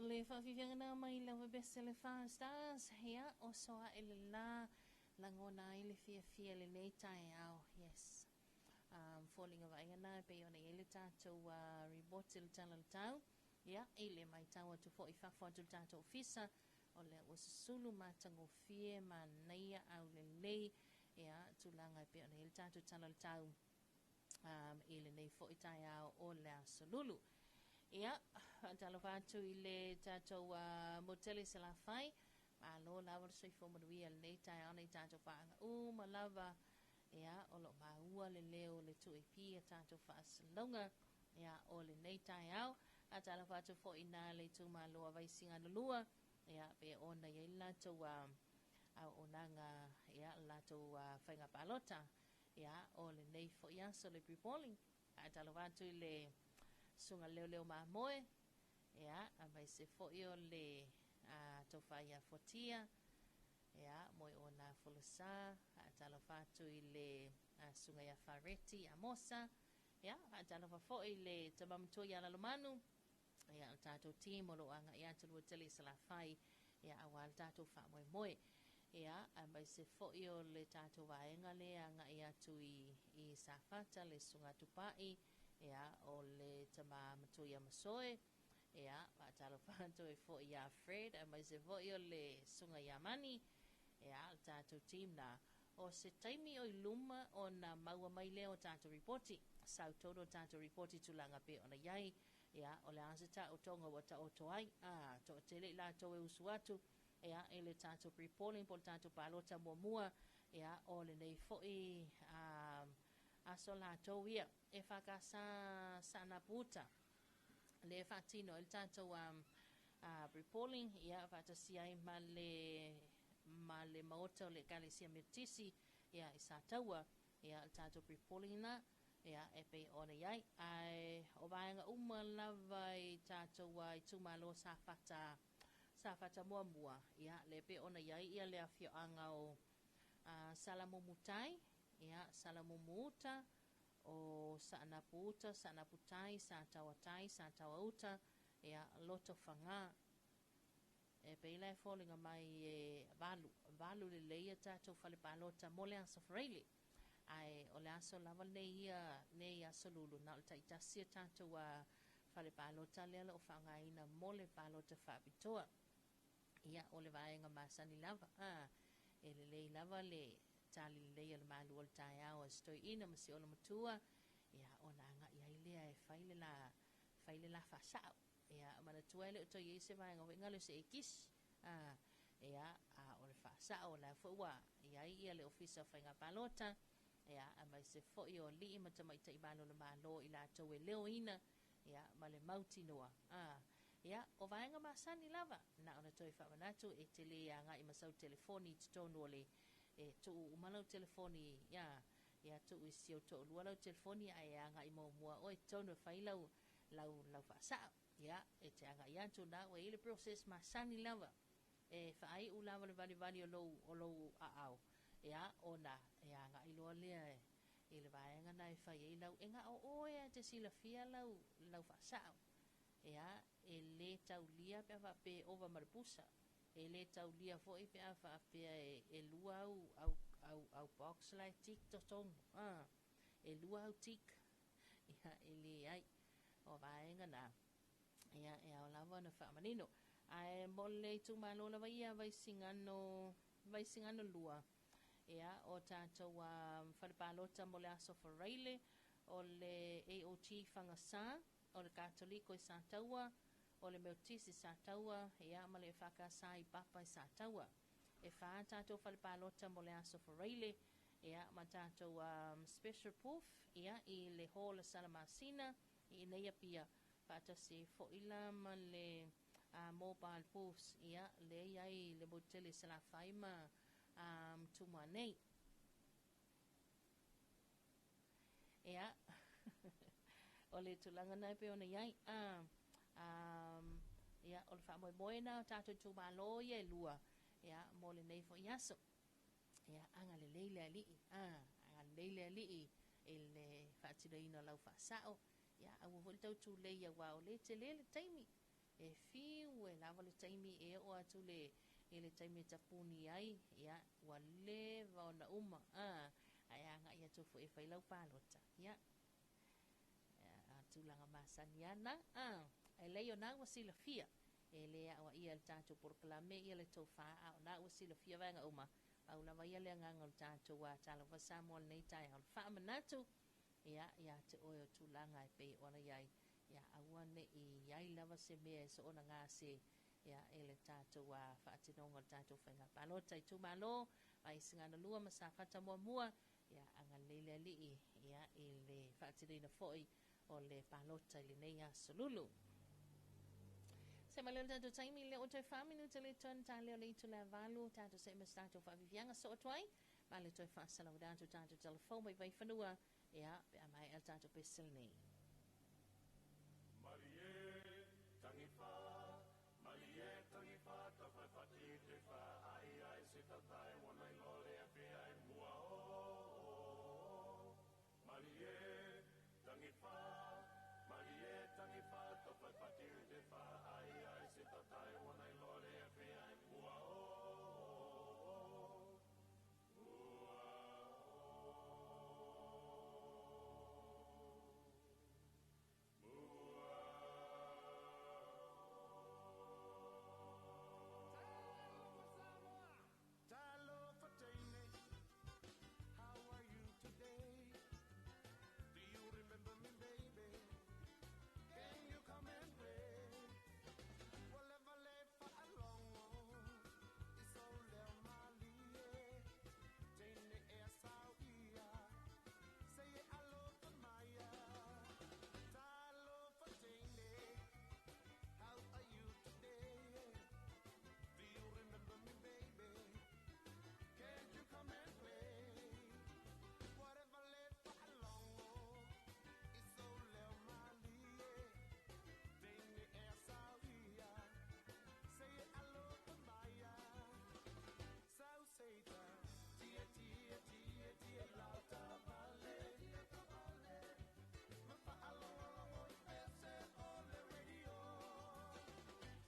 le faafiafiaga na mai lau vevese le Far Stars, ia, oso ae le la, lagona ai le fiafia i lenei taeao. Yes. Um, foliga vaaiga na e pei ona i ai le tatou uh, report i le tala o le tau. Ia, i le matau atu foi i fafo atu i le tatou ofisa, o lea ua susulu matagofie manaia aulelei, ia, tulaga e pei ona i ai le tatou tala o le tau um, i lenei foi taeao o le Aso Lulu. Ia, faatalofa atu i le tatou uh, motele i Salafai, malo lava le soifua manuia i lenei taeao nei tatou paaga uma lava, ia, o lo o maua le leo o le 2AP a tatou faasalalauga, ia, o lenei taeao. Faatalofa atu foi i na le itumalo a Vaisigano 2, ia, pe ona i ai le latou uh, auaunaga, ia, le latou uh, faiga palota, ia, o lenei foi aso le pre-polling. Faatalofa atu i le susuga leoleo mamoe, ia, aemaise foi o le uh, tofa ia Fuatia, ia, moe ona folasa. Faatalofa atu i le uh, susuga ia Fareti Amosa, ia, faatalofa foi i le tama matua ia Lalomanu, ia, o le tatou team o lo o agai atu lua tele i Salafai, ia, aua le tatou faamoemoe. Ia, aemaise foi o le tatou vaega lea e agai atu i, i Safata, le Susuga Tupai, ia, o le tama matua ia Masoe, ia, faatalofa atu ai foi ia Fred, aemaise foi o le Susuga ia Mani, ia, le tatou team na. O se taimi o i luma ona maua mai lea o tatou ripoti, sau tonu o tatou ripoti tulaga pei ona i ai, ia, o le a se taotoga ua taoto ai, a, toatele i latou e usu atu, ia, i le tatou pre-polling po o le tatou palota muamua, ia, o lenei foi a, aso latou ia e FKS Saanapu-uta, lea e faatino ai le tatou a, a pre-polling, ia, faatasi ai ma le, ma le maota o le Ekalesia Metotisi, ia, i Sataua, ia, le tatou pre-polling na, ia, e pei ona i ai. Ae o vaega uma lava i tatou a itumalo Safata, Safata muamua, ia, lea pei ona i ai ia le afioaga o a, Salamumu-tai, ia, Salamumu-uta, o Saanapu-uta, Saanapu-tai, Sataua-tai, Sataua-uta, ia, Lotofaga. E pei la e foliga mai e valu, valu lelei a tatou fale palota mo le Aso Faraile. Ae o le aso lava lenei ia, nei Aso Lulu, na o le taitasi a tatou a fale palota lea o lo o faaaogaina mo le palota faapitoa. Ia, o le vaega masani lava, a, e lelei lava le tali lelei o le malu o le taeao a si toeaina ma si olomatua, ia, ona agai ai lea e fai le la, fai le la faasao. Ia, manatua e le o toe i ai se vaega foi galo se ekisi, a, ia, a o le faasao, o la foi ua i ai ia le Ofisa o Faiga Palota, ia, aemaise foi o alii ma tamaitai malolo i latou e leoina, ia, ma le mautinoa, a, ia, o vaega masani lava, na ona toe faamanatu e te le agai ma sau telefoni i totonu o le, e tuu uma lau telefoni, ia, ia tuu i si ou toalua lau telefoni ae agai muamua oe i totonu e fai lau, lau, lau faasao. Ia, e te agai atu na ua i ai le process masani lava e faaiu lava le valivali o lou, o lou aao, ia, ona e agai loa lea i le vaega na e fai ai lau, e gao oe a e te silafia lau, lau faasao. Ia, e le taulia pe a faapea e ova ma le pusa. E le taulia foi pe a faapea e, e lua au, au, au, au box la e tick totonu. A, e lua au tick. Ia, e leai. O vaega na, ia, e ao lava ona faamanino. Ae mo le itumalo lava ia Vaisigano, Vaisigano 2, ia, o tatou um, fale palota mo le Aso Faraile, o le AOG Fagasa, o le Katoliko i Sataua, o le Meotisi i Sataua, ia, ma le EFKS i Papa i Sataua. E whā tātou whare pālota mo le Aso Faraile, ia, ma tātou um, special proof, ia, i le hall a Salamasina, i inei Apia, faatasi ai foi la ma le uh, mobile booths, ia, lea i ai le motele Salafai ma um, Tumua nei. Ia, o le tulaga na e pei ona i ai, a, um, ia, o le faamoemoe na o tātou itumalo ia e lua, ia, mo lenei foi aso. Ia, agalelei le Alii, a, agalelei le Alii i le faatinoina o lau faasao, ia, aua foi le tau tulei aua o lea e tele le taimi. E fiu e lava le taimi e oo atu le i le taimi e tapuni ai, ia, ua leva ona uma, ae agai atu foi e fai lau palota. Ia, a tulaga masani ana, ae leai o na ua silafia, e le aoaia e le tatou polokalame ia le tofa, a o na ua silafia vaega uma, pau lava ia le agaga o le tatou Talofa Samoa lenei taeao, o le faamanatu, ia, ia te oe o tulaga e pei ona i ai, ia, aua ne i i ai lava se mea e soona gase, ia, e le tatou faatinoga o le tatou faiga palota itumalo, Vaisigano 2 ma Safata 1, ia, agalelei le Alii, ia, i le faatinoina foi o le palota i lenei aso lulu. Se mai le tatou taimi le o toe 4 minute le tonu ta leo le itu le 8 tatou se ma tatou faafiafiaga soo atu ai ma le toe faasalau atu tatou telefoni mai vai fanua, ia, pe a mai el tatou pese nei. Malie tangifa, malie tangifa, tawhawhati te wha, ai ai se tatai, wana i lole a pe ai mua o. Malie tangifa, malie tangifa, tawhawhati te wha, ai ai se tatai, wana i lole a pe ai mua o. Mua o. Mua. Talofa teine, how are you today? Do you remember me, baby? Can you come and play? Whatever lay for a long it's all leo malie. Teine e sau ia, say it alofa maya. Talofa teine, how are you today? Do you remember me, baby? Can't you come and play? Whatever lay for a long, it's so leo malie. Teine e sau ia, say it alofa maya. Sau seita, tia tia tia tia lauta vale. Ma fa alongo i pese o le radio.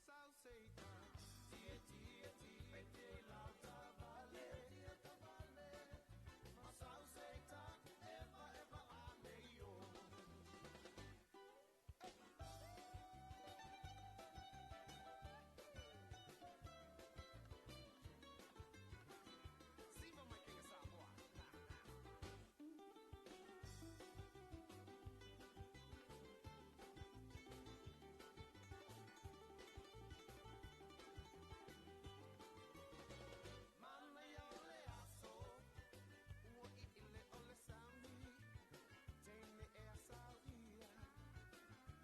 Sau seita, tia tia tia tia lauta vale. Ma sau seita, eva eva ane yo. Siva mai kinga Samoa. Mana ia o le aso, ua i ile o le sami, teine e a sau ia,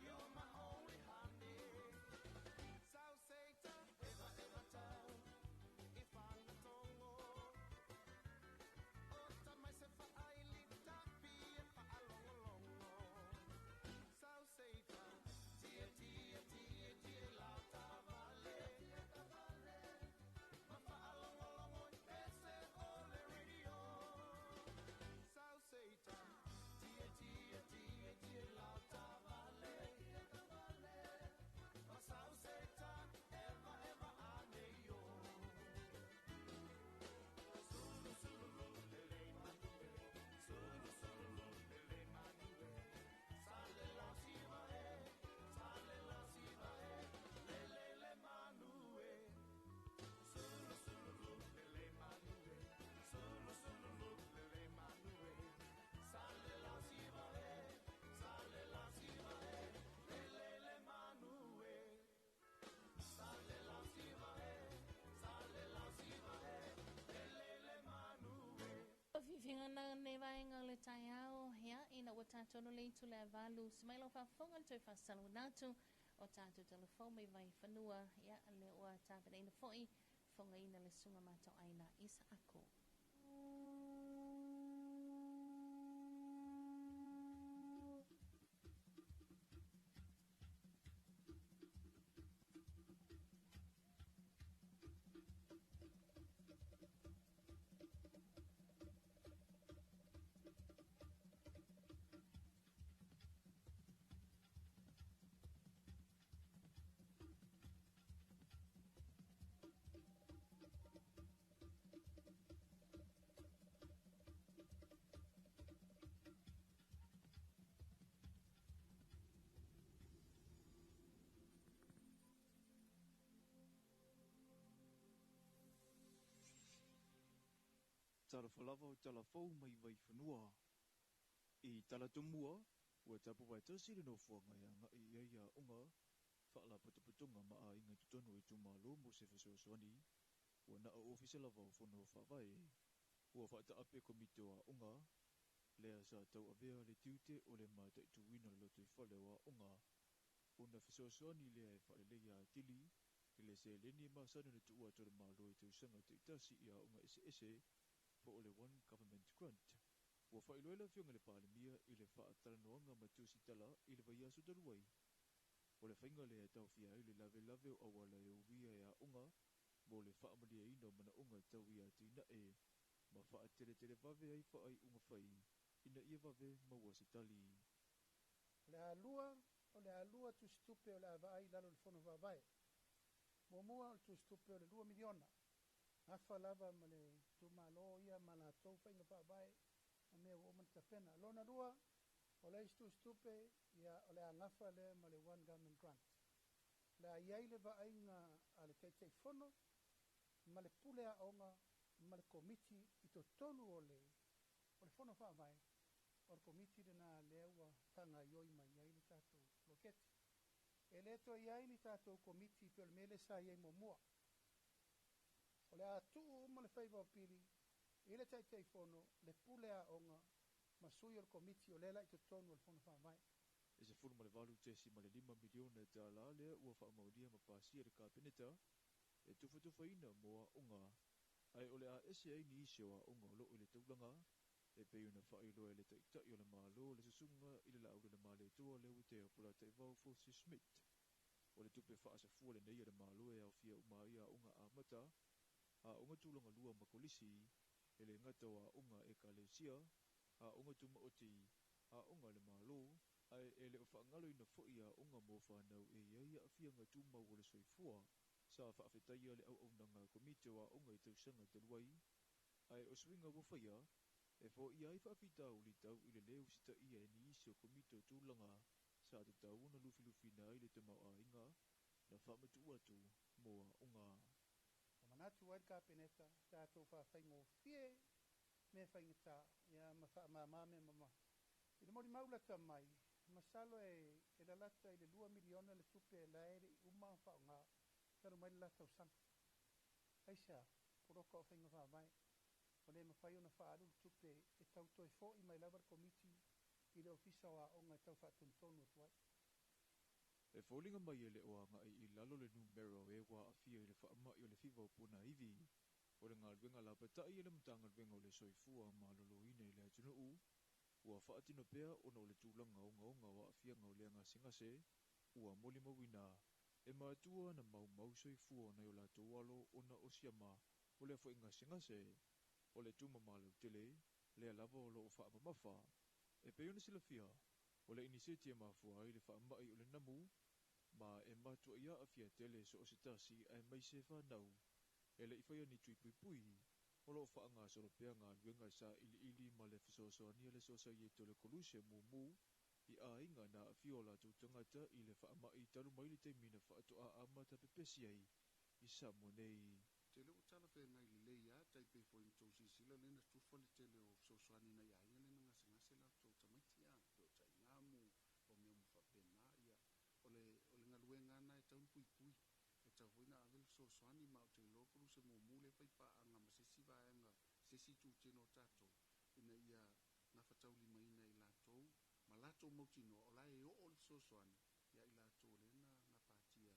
you're my only honey. Sau seita, eva eva tau, i whanga tongo. O tamai se whaaili tapi e whaalongolongo. Sau seita, tia tia tia tia lauta vale. Ma whaalongolongo i pese o le radio. Sau seita, tia tia tia tia lauta vale. Ma sau seita, eva eva ane yo. Sulu sulu lele manue, sulu sulu lele manue. Sale la siva e, sale la siva e, lele le manue. Sulu sulu lele manue, sulu sulu lele manue. Sale la siva e, sale la siva e, lele le manue. Sale la siva e, sale la siva e, lele le manue. Fifinga na ne vaenga o le taeao, ia, ina ua tatou no le itu le 8, se mai lau faafofoga le toe faasalalauina atu o tatou telefoni mai vai fanua, ia, le ua tapenaina foi fofogaina le susuga matauaina Isaako. Talofa lava o talafou mai Vaifanua. I Talatomua, ua tapu faatasi le nofoaga e agai i ai aoga, faalapotopotoga ma aiga i totonu o itumalo mo se fesoasoani, ua na o ofisa lava o fono faavae. Ua faataape komiti o aoga, lea sa tauavea le tiute o le mataituina o le lotoifale o aoga, ona fesoasoani lea e faaleleia atili i le seleni e masani ona tuu atu e le Malo i tausaga taitasi i aoga eseese po o le One Government Grant. Ua faailoa ai le Afioga i le Palemia i le faatalanoaga ma tusitala i le vaiaso talu ai. O le faiga lea e taofia ai le lavelave o auala e uia e aoga mo le faamalieina o manaoga tau i atinae ma faateletelevave ai faaiuga fai ina ia vave maua se tali. O le a lua, o le a lua tusitupe o le a vaai i lalo o le Fono Faavae. Muamua o le tusitupe o le $2 miliona. Gafa lava ma le itumalo ia ma latou faiga faavae ma mea ua uma ona tapena. Lona lua, o le isi tusitupe, ia, o le a gafa lea ma le One Government Grant. O le a i ai le vaaiga a le Taitaifono ma le pule aoga ma le komiti i totonu o le Fono Faavae, o le komiti lena lea ua faagaioi mai ai le tatou poloketi. E le toe i ai ni tatou komiti pei o le mea lea sa i ai muamua. O le a tuu uma le faiva o pili i le Taitaifono, le pule aoga ma sui o le komiti o lea la i totonu o le Fono Faavae. E $18.5 miliona tala lea ua faamaonia ma pasia e le Kapeneta e tufatufaina mo aoga, ae o le a ese ai nisi o aoga o loo i le taulaga e pei ona faailoa e le Taitai o le Malo le susuga i le Laau i le Malietoa Leuatea Polataivao Fosi Smith. O le tupe faasafua lenei a le Malo e aofia uma ai aoga amata, aoga tulaga lua ma kolisi, e le gata o aoga ekalesia, aoga tumaoti, aoga a le Malo, ae e le o faagaloina foi aoga mo fanau e i ai aafiaga tumau o le soifua. Sa faafetaia le auaunaga a komiti o aoga i tausaga talu ai, ae o suiga ua faia e foia ai faafitauli tau i le lē usitaia e nisi o komiti o tulaga sa tatau ona lufilufina ai le tamaoaiga na faamatuu atu mo aoga. Ua manatu ai le Kapeneta, tatou faafaigofie mea faigata, ia ma faamāmā mea mamafa. I le molimau lata mai, masalo e lalata i le $2 miliona le tupe e la e le i uma faaaoga talu mai le la tausaga. Aisea, poloka o faiga faavae, o le mafai ona faaalu le tupe e tau toe fo'i mai lava le komiti i le ofisa o aoga e tau faatonutonu atu ai. E foliga mai e le o agai i lalo le numera o e ua aafia i le faamai o le fiva o ponaivi. O le galuega lapatai e le Matagaluega o le Soifua Maloloina i le atunuu, ua faatino pea ona o le tulaga ogaoga o aafiaga o lea gasegase, ua molimauina e matua na maumau soifua o nai o latou alo ona o siama o lea foi gasegase. O le tumamalau tele, lea lava o loo faamamafa. E pei ona silafia, o le iniseti e mafua ai le faamai o le namu, ma e matuai aafia tele so o se tasi aemaise fanau. E le i faia ni tui puipui, o loo faagasolo pea galuega sailiili ma le fesoasoani a le Sosaiete o le Koluse Mumu i aiga na aafia o latou tagata i le faamai talu mai le taimi na faatoa amata pepesi ai i Samoa nei. Te lea ua talafeagai lelei lava tai pei foi ona tou silasila lea na tufa le tele o fesoasoani nai aiga lea na gasegase latou tamaiti a pei o tainamu o mea uma faapena. Ia o le galuega lava na e tau ona puipui, e tau foi na ave le fesoasoani, ma ou te iloa koluse mumu lea e fai paaga ma se isi vaega, se isi itutino o tatou ina ia gafataulimaina e i latou ma latou mautinoa o la e oo le fesoasoani ia i latou lea na gapatia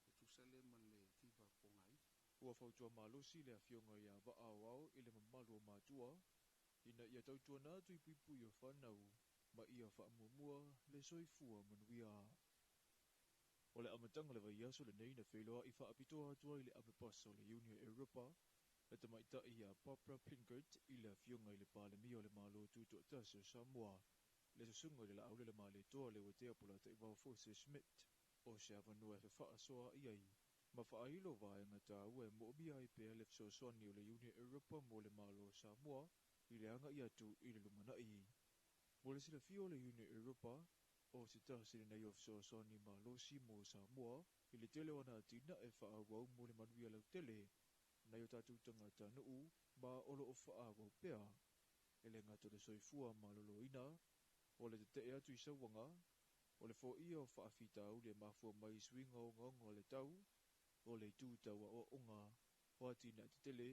e tusa lea ma le fiva pogaivi. Ua fautua malosi le afioga ia Vaa Aoao i le mamalu o matua ina ia tautuana atu i puipui o fanau ma ia faamuamua le soifua manuia. O le amataga o le vaiaso lenei na feiloai faapitoa atu ai le avepasa o le Iuni o Europa le tamaitai ia Barbara Plinkert i le afioga i le Palemia o le Malo Tutoatasi o Samoa, le susuga i le Laau i le Malietoa Leuatea Polataivao Fosi Smith. O se avanoa e fefaasoaai ai ma faailo vaega taua e moomia ai pea le fesoasoani o le Iuni o Europa mo le Malo o Samoa i le agai atu i le lumanai. Mo le silafia o le Iuni o Europa, o se tasi lenei o fesoasoani malosi mo Samoa i le tele o ana atinae faaauau mo le manuia lautele nai o tatou tagatanuu Ma o loo faaauau pea. E le gata o le soifua maloloina, o le tetee atu i sauaga, o le foia o faafitauli e mafua mai i suiga ogaoga o le tau, o le itu tau aoaoga, o atinae tetele,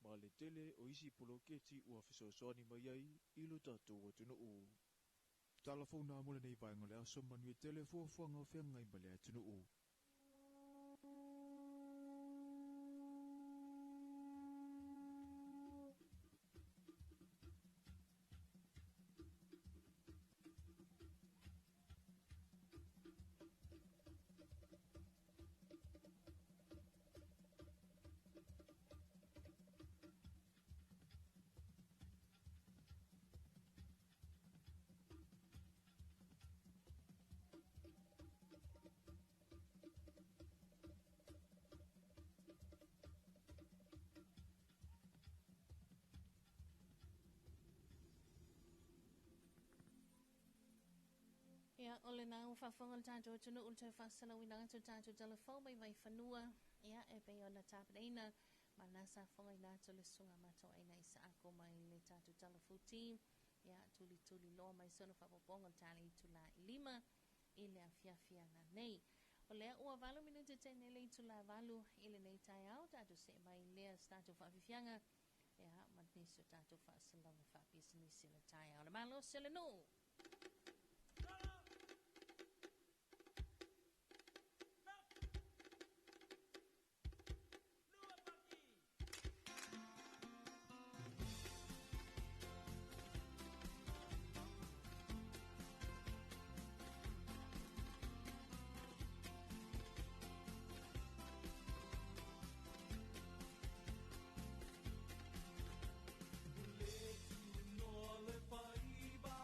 ma le tele o isi poloketi ua fesoasoani mai ai i lo tatou atunuu. Tala fou na mo lenei vaega o le aso, manuia tele fuafuaga o feagai ma le atunuu. Ia, o lena ua faafofoga le tatou atunuu i le toe faasalauina atu o le tatou talafou mai Vaifanua, ia, e pei ona tapenaina ma na sa fofogaina atu le susuga Matoaina Isaako mai le tatou talafuti, ia, tulituli loa mai sona faaopoopoga o le tala itula e 5 i le afiafi ananei. O lea ua 8 minute teine le itula 8 i lenei taeao, tatou see mai lea se tatou faafiafiaga, ia, ma nisi o tatou faasalauga faapisinisi o le taeao. Le malosi o le nuu! Le tunoa le faiva.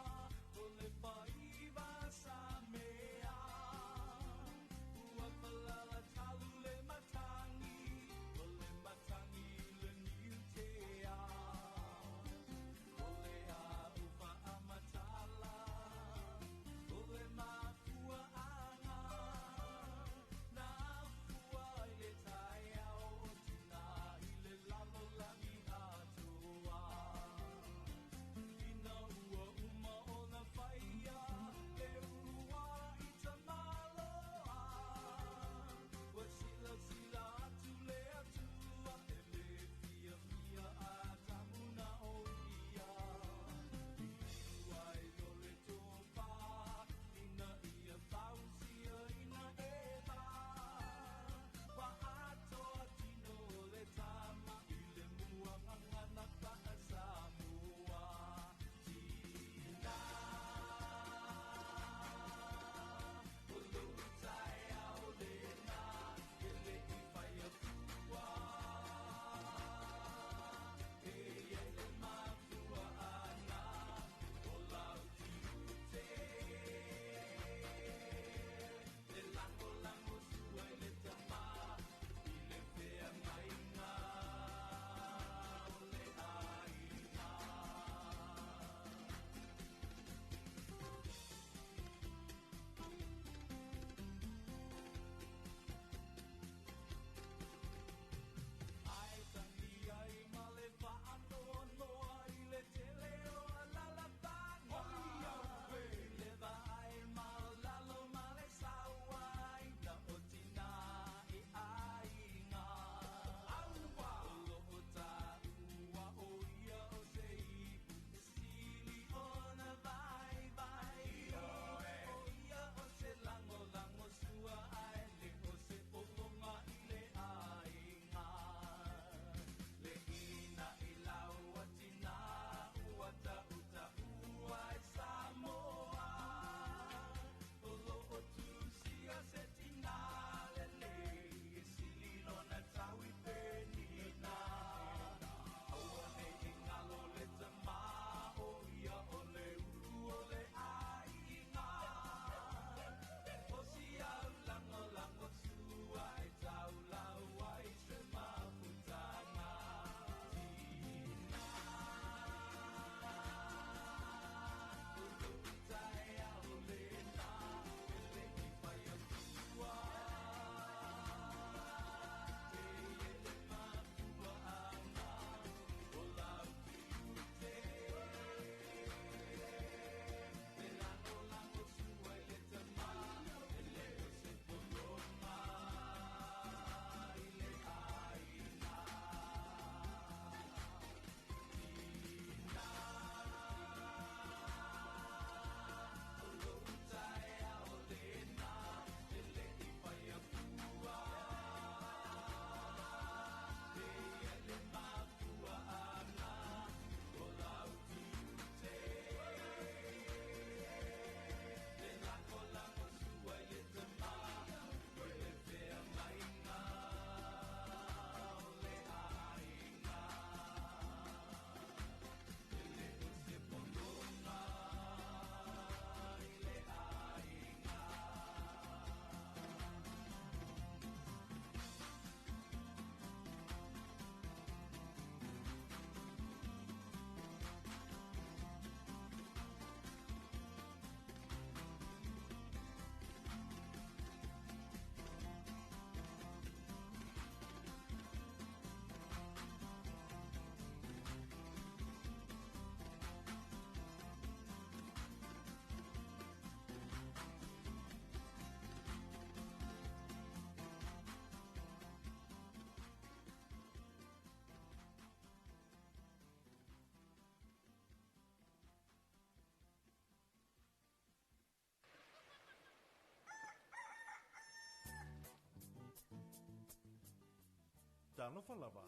Talofa lava.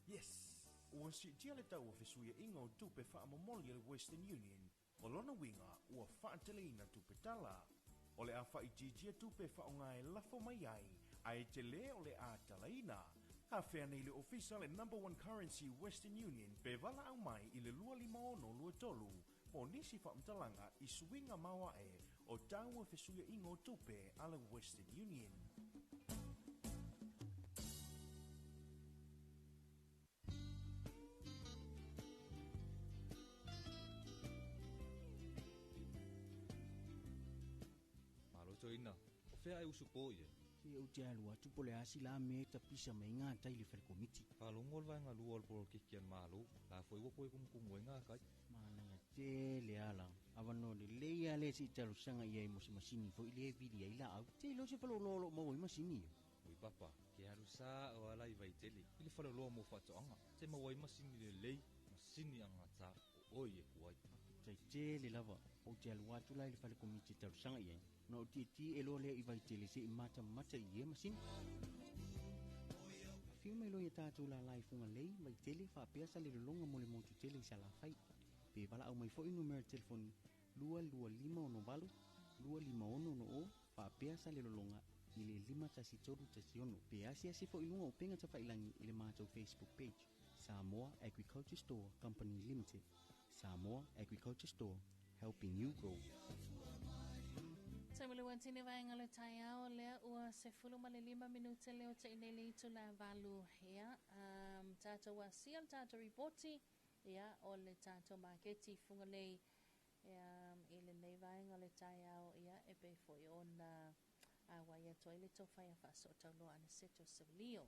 Yes! Ua siitia le tau o fesuiaiga o tupe faamomoli a le Western Union, o lona uiga ua faateleina tupe tala. O le a faaitiitia tupe e faaaoga e lafo mai ai, ae tele o le a talaina. Afea nei le ofisa le Number One Currency Western Union pe valaau mai i le 25623 mo nisi faamatalaga i suiga maoae o tau o fesuiaiga o tupe a le Western Union. Malo toeaina, o fea e usu po i ai? Se ou te alu atu po o le a se la mea e tapisa mai ai gatai i le fale komiti. Faalogo le vaega lua o le poloketi a le Malo, la foi ua toe kumukumu ai gatai. Manaia tele ala. Avanoa lelei lava lea se i talosaga i ai mo se masini foi lea e vili ai laau. Te iloa se faleoloa o lo o maua ai masini ia. Oi papa, ke alu sao ala i Vaitele i le faleoloa mo faatoaga, te maua ai masini lelei, masini agata o oi e ku ai. Faafetai tele lava. Ou te alu atu la i le fale komiti e talosaga i ai, ona ou tietie loa lea i Vaitele se i matamata i ia masini. Afio mai loa ia tatou lala i Fugalei, Vaitele, faapea Salelologa mo le motu tele i Salafai. Pe valaau mai foi i numera telefoni 22568 25660 faapea Salelologa i le 51316. Pe asiasi foi i luga o upega tafailagi i le matou Facebook page, Samoa Agriculture Store Company Limited. Samoa Agriculture Store, helping you grow. Taimi le uatini vaega o le taeao lea ua 15 minute leo te inei le itula 8 ia tatou asia le tatou ripoti ia o le tatou maketi Fugalei ia i lenei vaega o le taeao ia e pei foi ona auai atu ai le tofa ia Faasootauloa Aniceto Savelio.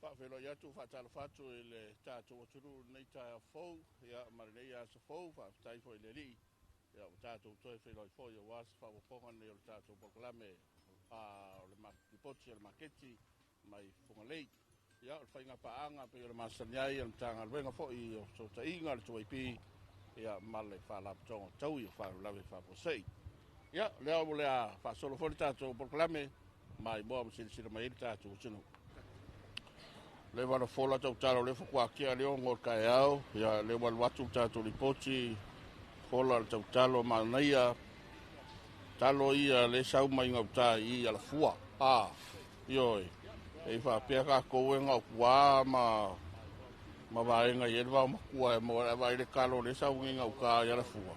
Faafeiloai atu, faatalofa atu i le tatou atunuu i lenei taeao fou, ia, ma lenei aso fou. Faafetai foi i le Alii, ia, ua tatou toe feiloai foi aua se faaopoopoga lenei o le tatou polokalame a o le lipoti a le maketi mai Fugalei. Ia, o le faiga paaga pei o le masani ai a le Matagaluega foi o Fesootaiga, le 2AP, ia, ma le Faalapotopotoga o Taui o Faalavelave Faafuasei. Ia, o lea o le a faasolo foi le tatou polokalame ma i mua ma silasila mai ai le tatou atunuu. Leva ona fola tautalo, lea faatoa tea le 6 o le taeao, ia lea ua alu atu le tatou lipoti, fola le tautalo manaia, talo ia le sau mai gauta i Alafua. A, ioe, e faapea tatou e gautua ma vaega i ai le vaomatua e maua ai le talo le sau nei gauta i Alafua.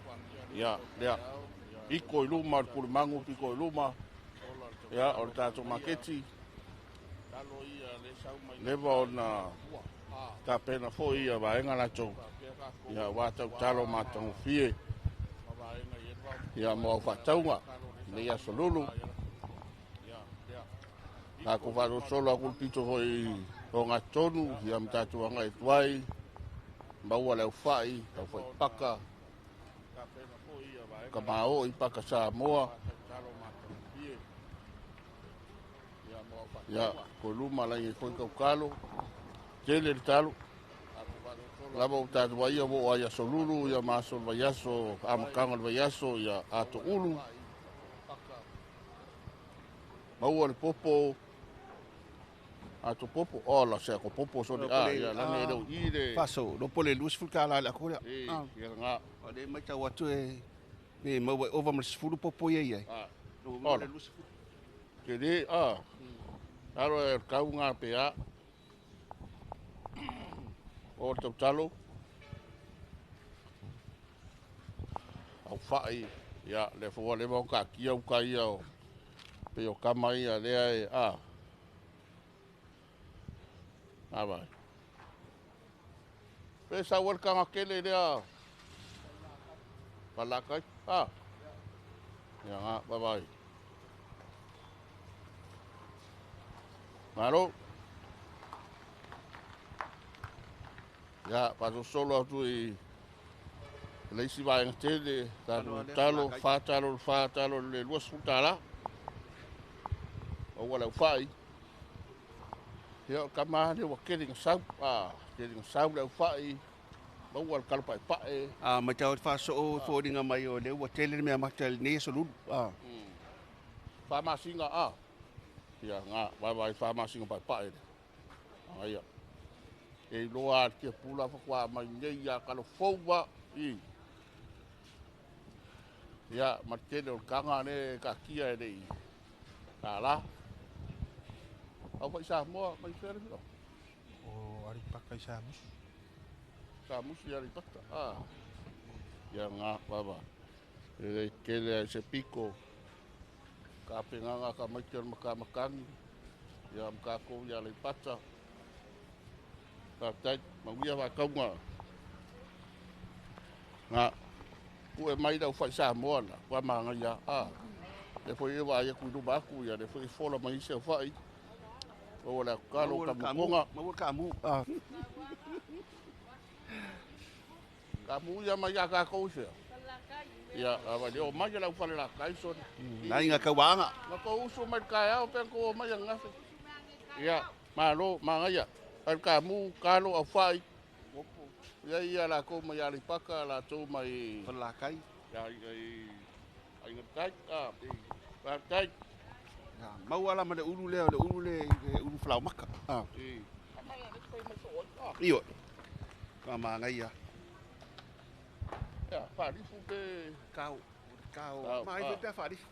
Ia, lea, pito i luma o le tulimagu, pito i luma, ia, o le tatou maketi, leva ona tapena foi ia vaega latou, ia, aua tautalo matagofie, ia, mo au faatauga, nei aso lulu. Tatou faasolosolo atu le pito foi o gatonu, ia, ma tatou agai atu ai, maua le aufai, aufai paka, kamaoi, paka Samoa, ia, ko luma lai e foi kaukalo, tele le talo, lava o tatou ai o ai aso lulu, ia ma aso le vaiaso, amataga o le vaiaso, ia ato ulu, maua le popo, ato popo, o la se ato popo so a ia lani e leu i le Faso, lo pole 20 tala le aku lea. E, ia nga. O le mai tau atu e E maua e ova ma le 10 popo ia i ai. Ola. Tele, a. Alo e kau ngā pe a. O le tautalo. Au whai, ia, le fua le vau ka kia uka ia o. Pe o kama ia lea e, a. A vai. Pe sa uel kanga kele lea. Palakai, a. Ia ngā, bye bye. Malo. Ia, pasosolo atu i le isi vaega tele, tatou talo, 4 talo, 4 talo le $20. Aua le aufai. Ia, o le kama lea ua kele ina sau, a, kele ina sau le aufai, maua le kalo paepae. A mai tau faasoo e foliga mai o lea ua tele le mea mata i lenei aso lulu. A. 4 masina, a. Ia, ngā, vaivai 4 masina paepae le. Aia. E iloa a le tiapula faatoa mai nei ia kalo fou va. I. Ia, ma le tele o le kaga le taatia e lei lala. Au fai Samoa mai fea le fia. O Aleipata i Samusu. Samusu i Aleipata. Ah. Ia ngā, baba. E le tele ai se piko. Ka pengaga ka mai te o le makamakani. Ia makako ia Aleipata. Faafetai, mauia faakauga. Ngā. Pue mai lau fai Samoa na, ua magaia. Ah. Le foi e vaai atu i luma atu, ia le foi e fola mai isi au fai. O le akukalo Maua le kaamu, kamukonga. maua le kaamu. A. Kamu ia mai ia kākou i fea. Ia, awa le o mai lau fale la kai sone. Nai ngā kauaga. Na ko usu mai kai au pe ko mai ngafe. Ia, malo, magaia. Al kamu, kalo au fai. Ia ia la ko mai Aleipaka la tō mai Falelakai. Ia ia i ai ngatai. Ah, faafetai. Ia, maua la ma le ulu lea, o le ulu le, le ulu falaomaka. A. I. Amai le fai mai so. Ah. Io. Ka magaia. Ia, faalifu pe Kao. Kao. Kao, Mai ah. pe faalifu.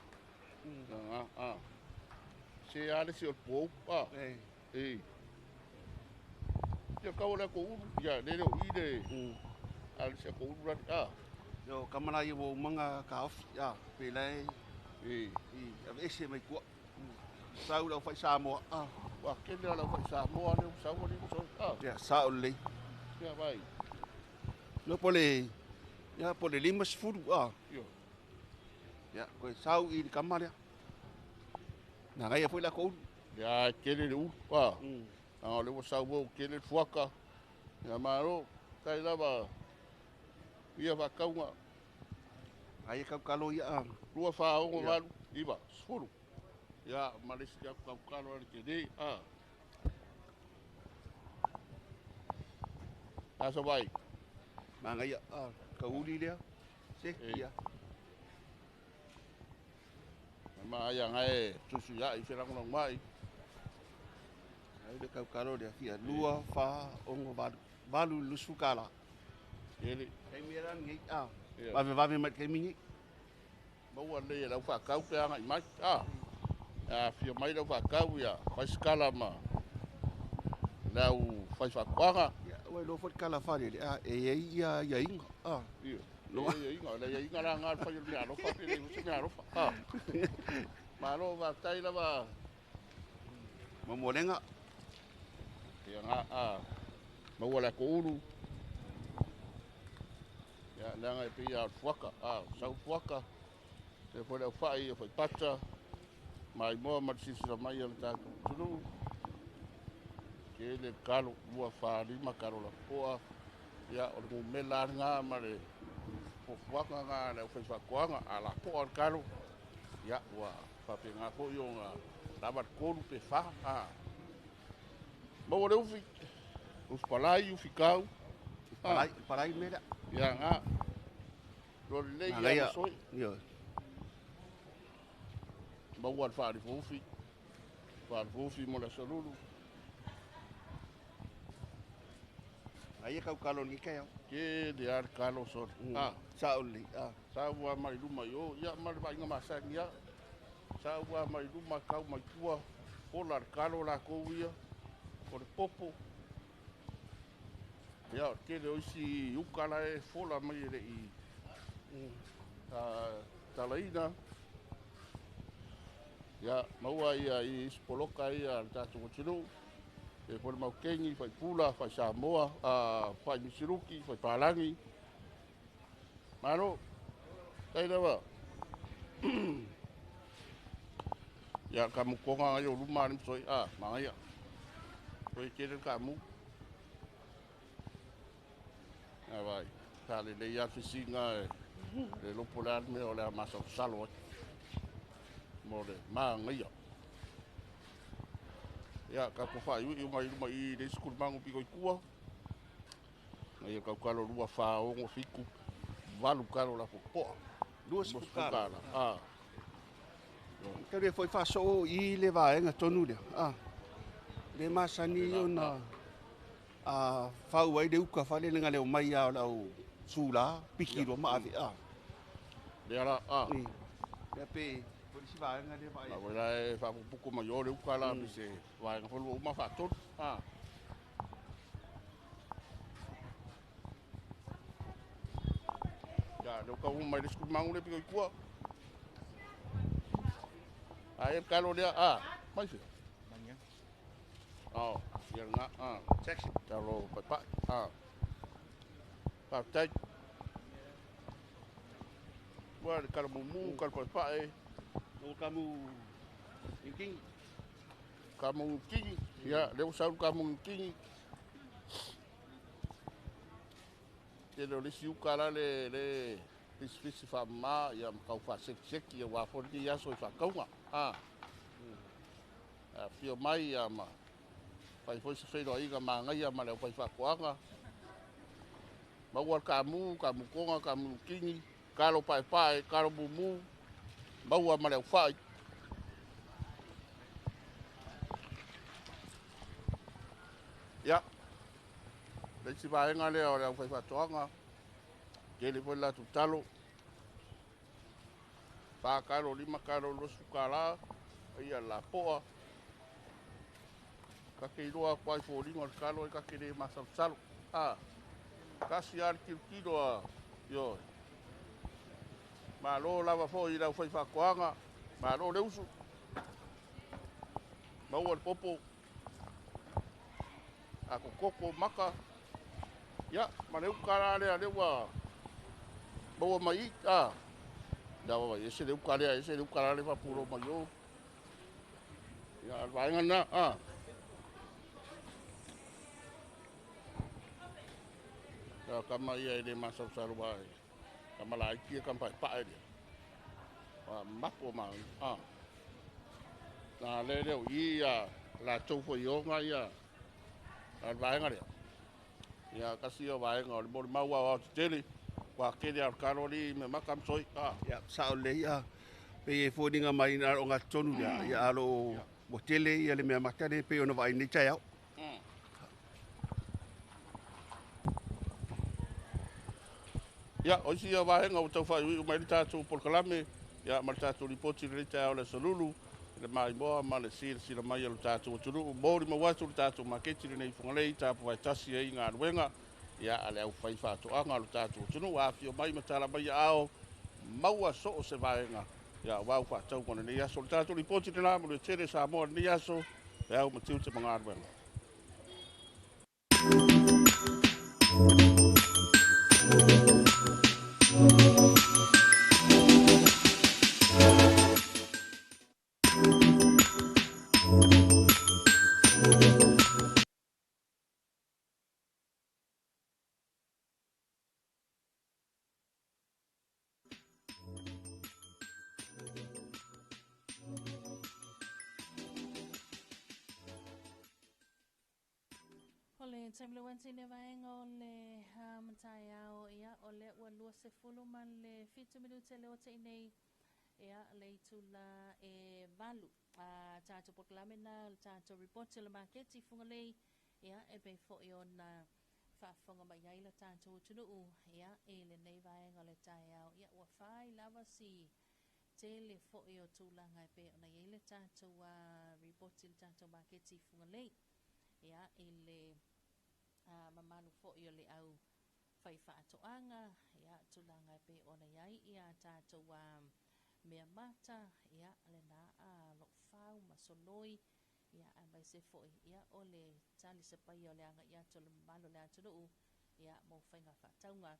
Ah, ah. Se ale se o pou. Ah. E. E. Ia kau le ko ulu. Ia le le o i le. Ale se ko ulu rani. Ah. Yo kamala ia wo manga ka ofi. A, pe lai. E. I ave ese mai kua. Sau lau fai Samoa. A. Wa kele ala fai Samoa le sau le so. Ah. Ia, sao lelei. Ia vai. No po le, ia po le 50, a. Io. Ia, koe sau i le kama lea. Na gaia foi la ko ulu. Ia kele le ulu. Ah. Ah, le ua sau o kele le fuaka. Ia malo, tai lava. Ia whakauga. Ai kau kalo ia a. 2 4 6 Ia. 8 9 10. Ia, ma le isi aku kau kalo ale ke nei. Ah. Asa vai. Mangaia a ka uli lea. Se E. ia. Ma ai ngai tusu ia i whirango mai. Ai le kau kalo lea fia 2 4 6 8. 8 lusu kala. Kele. Kei mea ngi a. Ia. Vave vave mai kei mingi. Maua le lau whakau pe anga i mai. Ah. A fia mai lau whakau ia. Whai skala ma. Lau whai whakuanga. Ia, ua lo foi kala whare le a e e ia ia inga. A. Ia. Lo. Le ia inga, le ia inga la ngā whai o mea alofa pe le usi mea alofa. Ah. Malo whātai lava. Mamolenga. Ia ngā, a. Maua la ko ulu. Ia, leanga e pia o fuaka. A, sau fuaka. Te foi lau whai o whai pata. Mai moa ma te sisira mai o le tātou tunu. Ke le kalo, 2 4 5 kalo la poa. Ia, o le ngumela ngā ma le fuafuaga ngā le whai whakoanga. A la poa le kalo. Ia, ua whape ngā foi o ngā lava le kolu pe wha. A. Maua le ufi. Ufi palai, ufi kau. Palai, palai mea. Ia ngā. Lo le ia Magaia. soi. Ia. Maua le whaarifufi. Whaarifufi mo le aso lulu. Aia kau kalo ni kai au. Ke le ar kalo so. Ah, sa ole. Ah, sa ua mai luma yo, ia ma le vaaiga masani ia. Sa ua mai luma kau mai tua, fola le kalo la kou ia, o le popo. Ia, o le tele o isi uka la e fola mai e le i talaina. Ia, maua ia i isi poloka ia le tatou atunuu. E foi le Maukeni, fai Pula, fai Samoa, fai Misiluki, fai Palagi. Malo, tai lava. Ia, ka mukonga ngai o luma ni soi, mangaia. Koi tele ka mu. A vai, ta le le ia fisinga e le lopo le alme o le a masa salo ai. Mo le mangaia. Ia, ka ko whai ui mai luma i le skul mangu piko i kua. Ngai ka kalo 2 4 6 7 8 kalo la popoa. 20 kalo. Ah. Ka le foi faso i le vaenga tonu le. Ah. Le masani ona a fau ai le uka fale le ngale o mai a lau sula piki ro ma ave a. Le ala a. Le pe polisi vaenga le vai. La wela e fa puku mai o le uka la se vaenga folu uma fa tonu. Ah. Ya, le uka uma le skul mangu le piko i kua. Ai kalo le a mai se. Mania. Oh, ia nga a. Taxi. Talo pa pa. A. Pa tai. Wa le kalo mumu kalo pa pa e. No kamu king. Kamu king. Ya, le usau kamu king. Te le siu kala le le fisi fa ma ia kau fa sek sek ia wa fo ni ia so fa kaunga. A. A fio mai ia ma fai foi se feiro aiga mangaia ma le fai fa koanga. Maua kamu, kamu konga, kamu kingi, kalo pai pai, kalo mumu, maua ma le fai. Ya. Le si vaenga le o le fai fa toanga. Kele foi la tutalo. Fa kalo lima kalo lo sukala ia la poa. Ka ke iloa kwa i fōlinga o le kalo e ka ke le masalosalo. A, kasi a le kilokilo a, ioe. Malo lava foi i lau fai whakoanga, malo le usu. Maua le popo, a kokoko maka. Ia, ma le uka la lea le ua maua mai i, a. Ia wawa, ese le uka lea, ese le uka la le whapuro mai o. Ia, al vaenga na, a. Ia, kama ia e le masalosalo ai. Kama la aikia kama pai lea. Wa mapo ma, a. Nā le leo i ia la tau foi onga ia al vaenga lea. Ia, kasi o vaenga o le mori maua o te tele. Wa kele al karoli me makam soi, a. Ia, sa o le ia. Pe e fōninga mai nā o ngā tonu lea. Ia alo mo tele ia le mea matane pe ona vai nei tai au. Ia, o isi ia vaenga o tau whai ui mai le tātou polokalame, ia, ma le tātou ripoti le tai au le salulu, le maimoa ma le sila sila mai le tātou atunuu, mōri mau atu le tātou maketi le nei Fugalei, tāpu vai tasi ai ngā ruenga, ia, a le au whai whātoanga le tātou atunuu, a fio mai matala mai ao, maua so o se vaenga, ia, wau whātau kona nei aso, le tātou ripoti le nā, mo le tele Samoa nei aso, e au matiu te mga ruenga. Le taimle ne vaenga o le matai ao ia o le ua lua se fulu ma le 7 minute le o te nei ia le itula e 8 a tātou polokalame na le tātou report le maketi Fugalei ia e pe foi ona faafofoga mai ai lo tatou atunuu, ia, i lenei vaega o le taeao. Ia, ua fai lava si tele foi o tulaga e pei ona i ai le tatou ripoti i le tatou maketi i Fugalei, ia, i le mamalu foi o le au faifaatoaga, ia, tulaga e pei ona i ai ia tatou mea mata, ia, lena loo fau ma soloi, ia, aemaise foi, ia, o le talisapaia o le agai atu o le mamalu o le atunuu, ia, mo faiga faatauga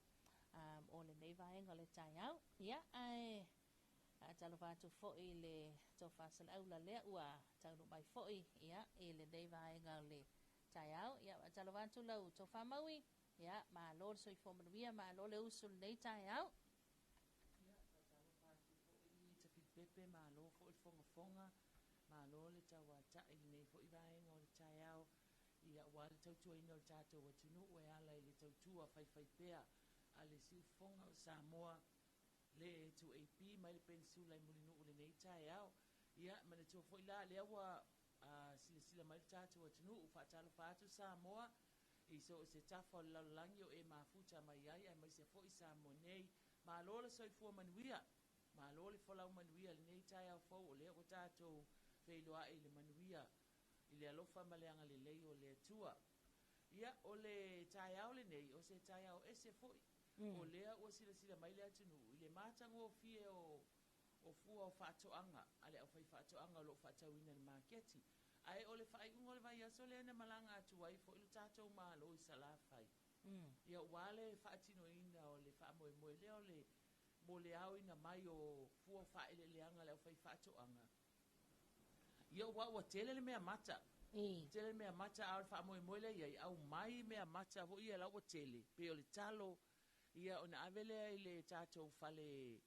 o lenei vaega o le taeao. Ia, ae faatalofa atu foi i le Tofa Saleaula lea ua taunuu mai foi, ia, i lenei vaega o le taeao. Ia, faatalofa atu lau Tofa Maui, ia, malo le soifua manuia, malo le usu i lenei taeao. Ia, faatalofa atu foi i Tafilipepe, malo foi le fogafoga, malo le tauata'i i lenei foi vaega o le taeao, ia, aua le tautuaina o le tatou atunuu e ala i le tautua faifaipea a le siufofoga o Samoa, le 2AP mai le Penisula i Mulinuu i lenei taeao. Ia, manatua foi la, lea ua silasila mai le tatou atunuu, faatalofa atu Samoa i so o se tafa o le lalolagi o e mafuta mai ai, aemaise foi Samoa nei. Malo le soifua manuia, malo le folau manuia i lenei taeao fou o lea ua tatou feiloai i le manuia, i le alofa ma le agalelei o le Atua. Ia, o le taeao lenei, o se taeao ese foi, o lea ua silasila mai le atunuu i le matagofie o o fua o faatoaga a le aufaifaatoaga o lo o faatauina i le maketi. Ae o le faaiuga o le vaiaso lea na malaga atu ai foi lo tatou Malo i Salafai, ia aua le faatinoina o le faamoemoe lea o le mo le aoina mai o fua o faaeleeleaga a le aufaifaatoaga. Ia aua ua tele le mea mata, tele le mea mata, a o le faamoemoe lea i ai, aumai mea mata foi ia la ua tele, pei o le talo, ia ona ave lea i le tatou fale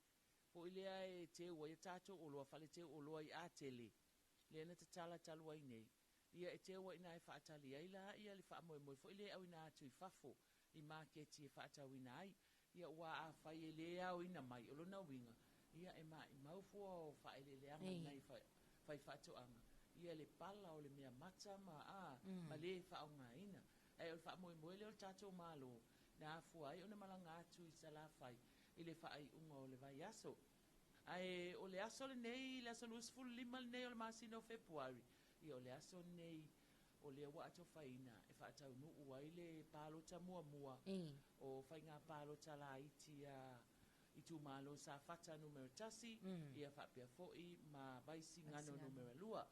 foi lea e teu ai a tatou oloa, fale teu oloa i Atele, lea na tatala talu ai nei, ia e teu ai i ina e faatali ai la ia le faamoemoe foi lea e auina atu i fafo i maketi e faatauina ai. Ia aua afai e le aoina mai, o lona uiga, ia e maimau fua o faaeleeleaga i nai faifaatoaga, ia le pala o le mea mata ma, a, ma le faaaogaina. Ae o le faamoemoe lea o le tatou Malo, na afua ai ona malaga atu i Salafai i le faaiuga o le vaiaso. Ae o le aso lenei, le aso 25 lenei o le masina o Fepuari, ia o le aso lenei o lea ua atofaina e faataunuu ai le palota muamua o faiga palota laiti a itumalo Safata numera 1, ia faapea foi ma Vaisigano numera 2.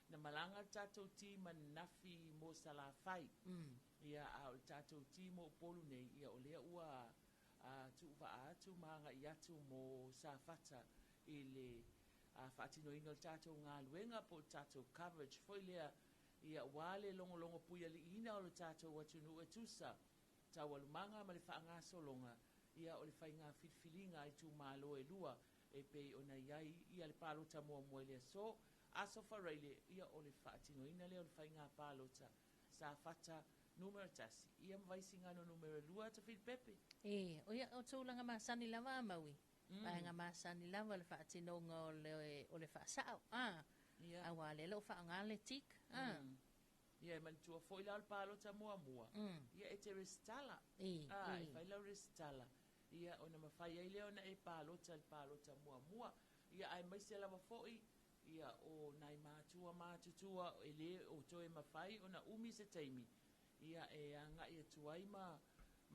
Na malaga le tatou team ananafi mo Salafai, ia a o le tatou team o Upolu nei, ia o lea ua tuuvaa atu ma agai atu mo Safata i le faatinoina o le tatou galuega po o le tatou coverage foi lea, ia aua le logologo puialiiina o le tatou atunuu e tusa taualumaga ma le faagasologa, ia o le faiga filifiliga a itumalo e lua e pei ona i ai ia le palota muamua i le aso, Aso Faraile, ia o le faatinoina lea o le faiga palota Safata numera 1, ia ma Vaisigano numera 2, Tafilipepe. E, o ia o tulaga masani lava a Maui. Vaega masani lava le faatinoga o le, o le faasao, a. Ia. Aua lea o lo o faaaoga le tick, a. Ia, e manatua foi la o le palota muamua, ia e te resitala. E, A, e fai lau resitala, ia ona mafai ai lea ona e palota i le palota muamua. Ia, aemaise lava foi, ia o nai matua matutua e le o toe mafai ona umi se taimi, ia e agai atu ai ma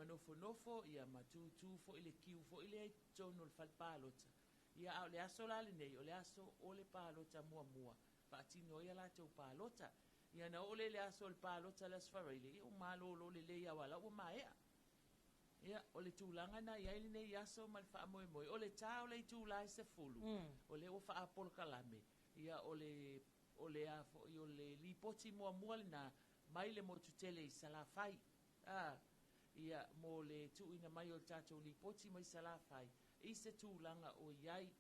nofonofo, ia ma tutu foi le kiu foi lea i totonu o le fale palota. Ia, a o le aso la lenei, o le aso o le palota muamua, faatino ai a latou palota. Ia na oo lea i le aso o le palota le Aso Faraile, ia ua malolo lelei aua la ua maea. Ia, o le tulaga na i ai lenei aso ma le faamoemoe. O le ta o le itula e 10, o lea ua faapolokalame, ia o le o le a foi o le lipoti muamua lena mai le motu tele i Salafai. A, ia mo le tuuina mai o le tatou lipoti mai Salafai i se tulaga o i ai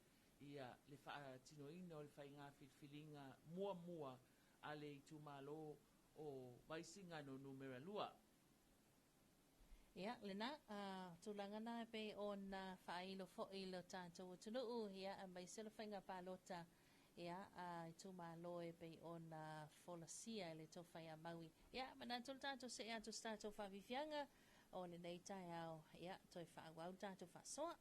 ia le faatinoina o le faiga filifiliga muamua a le itumalo o Vaisigano numera 2. Ia, lena, tulaga na e pei ona faailo foi i lo tatou atunuu, ia, aemaise le faiga palota, ia, a itumalo e pei ona folasia e le Tofa ia Maui. Ia, manatu le tatou see atu se tatou faafiafiaga, o lenei taeao. Ia, toe faaauau le tatou faasoa.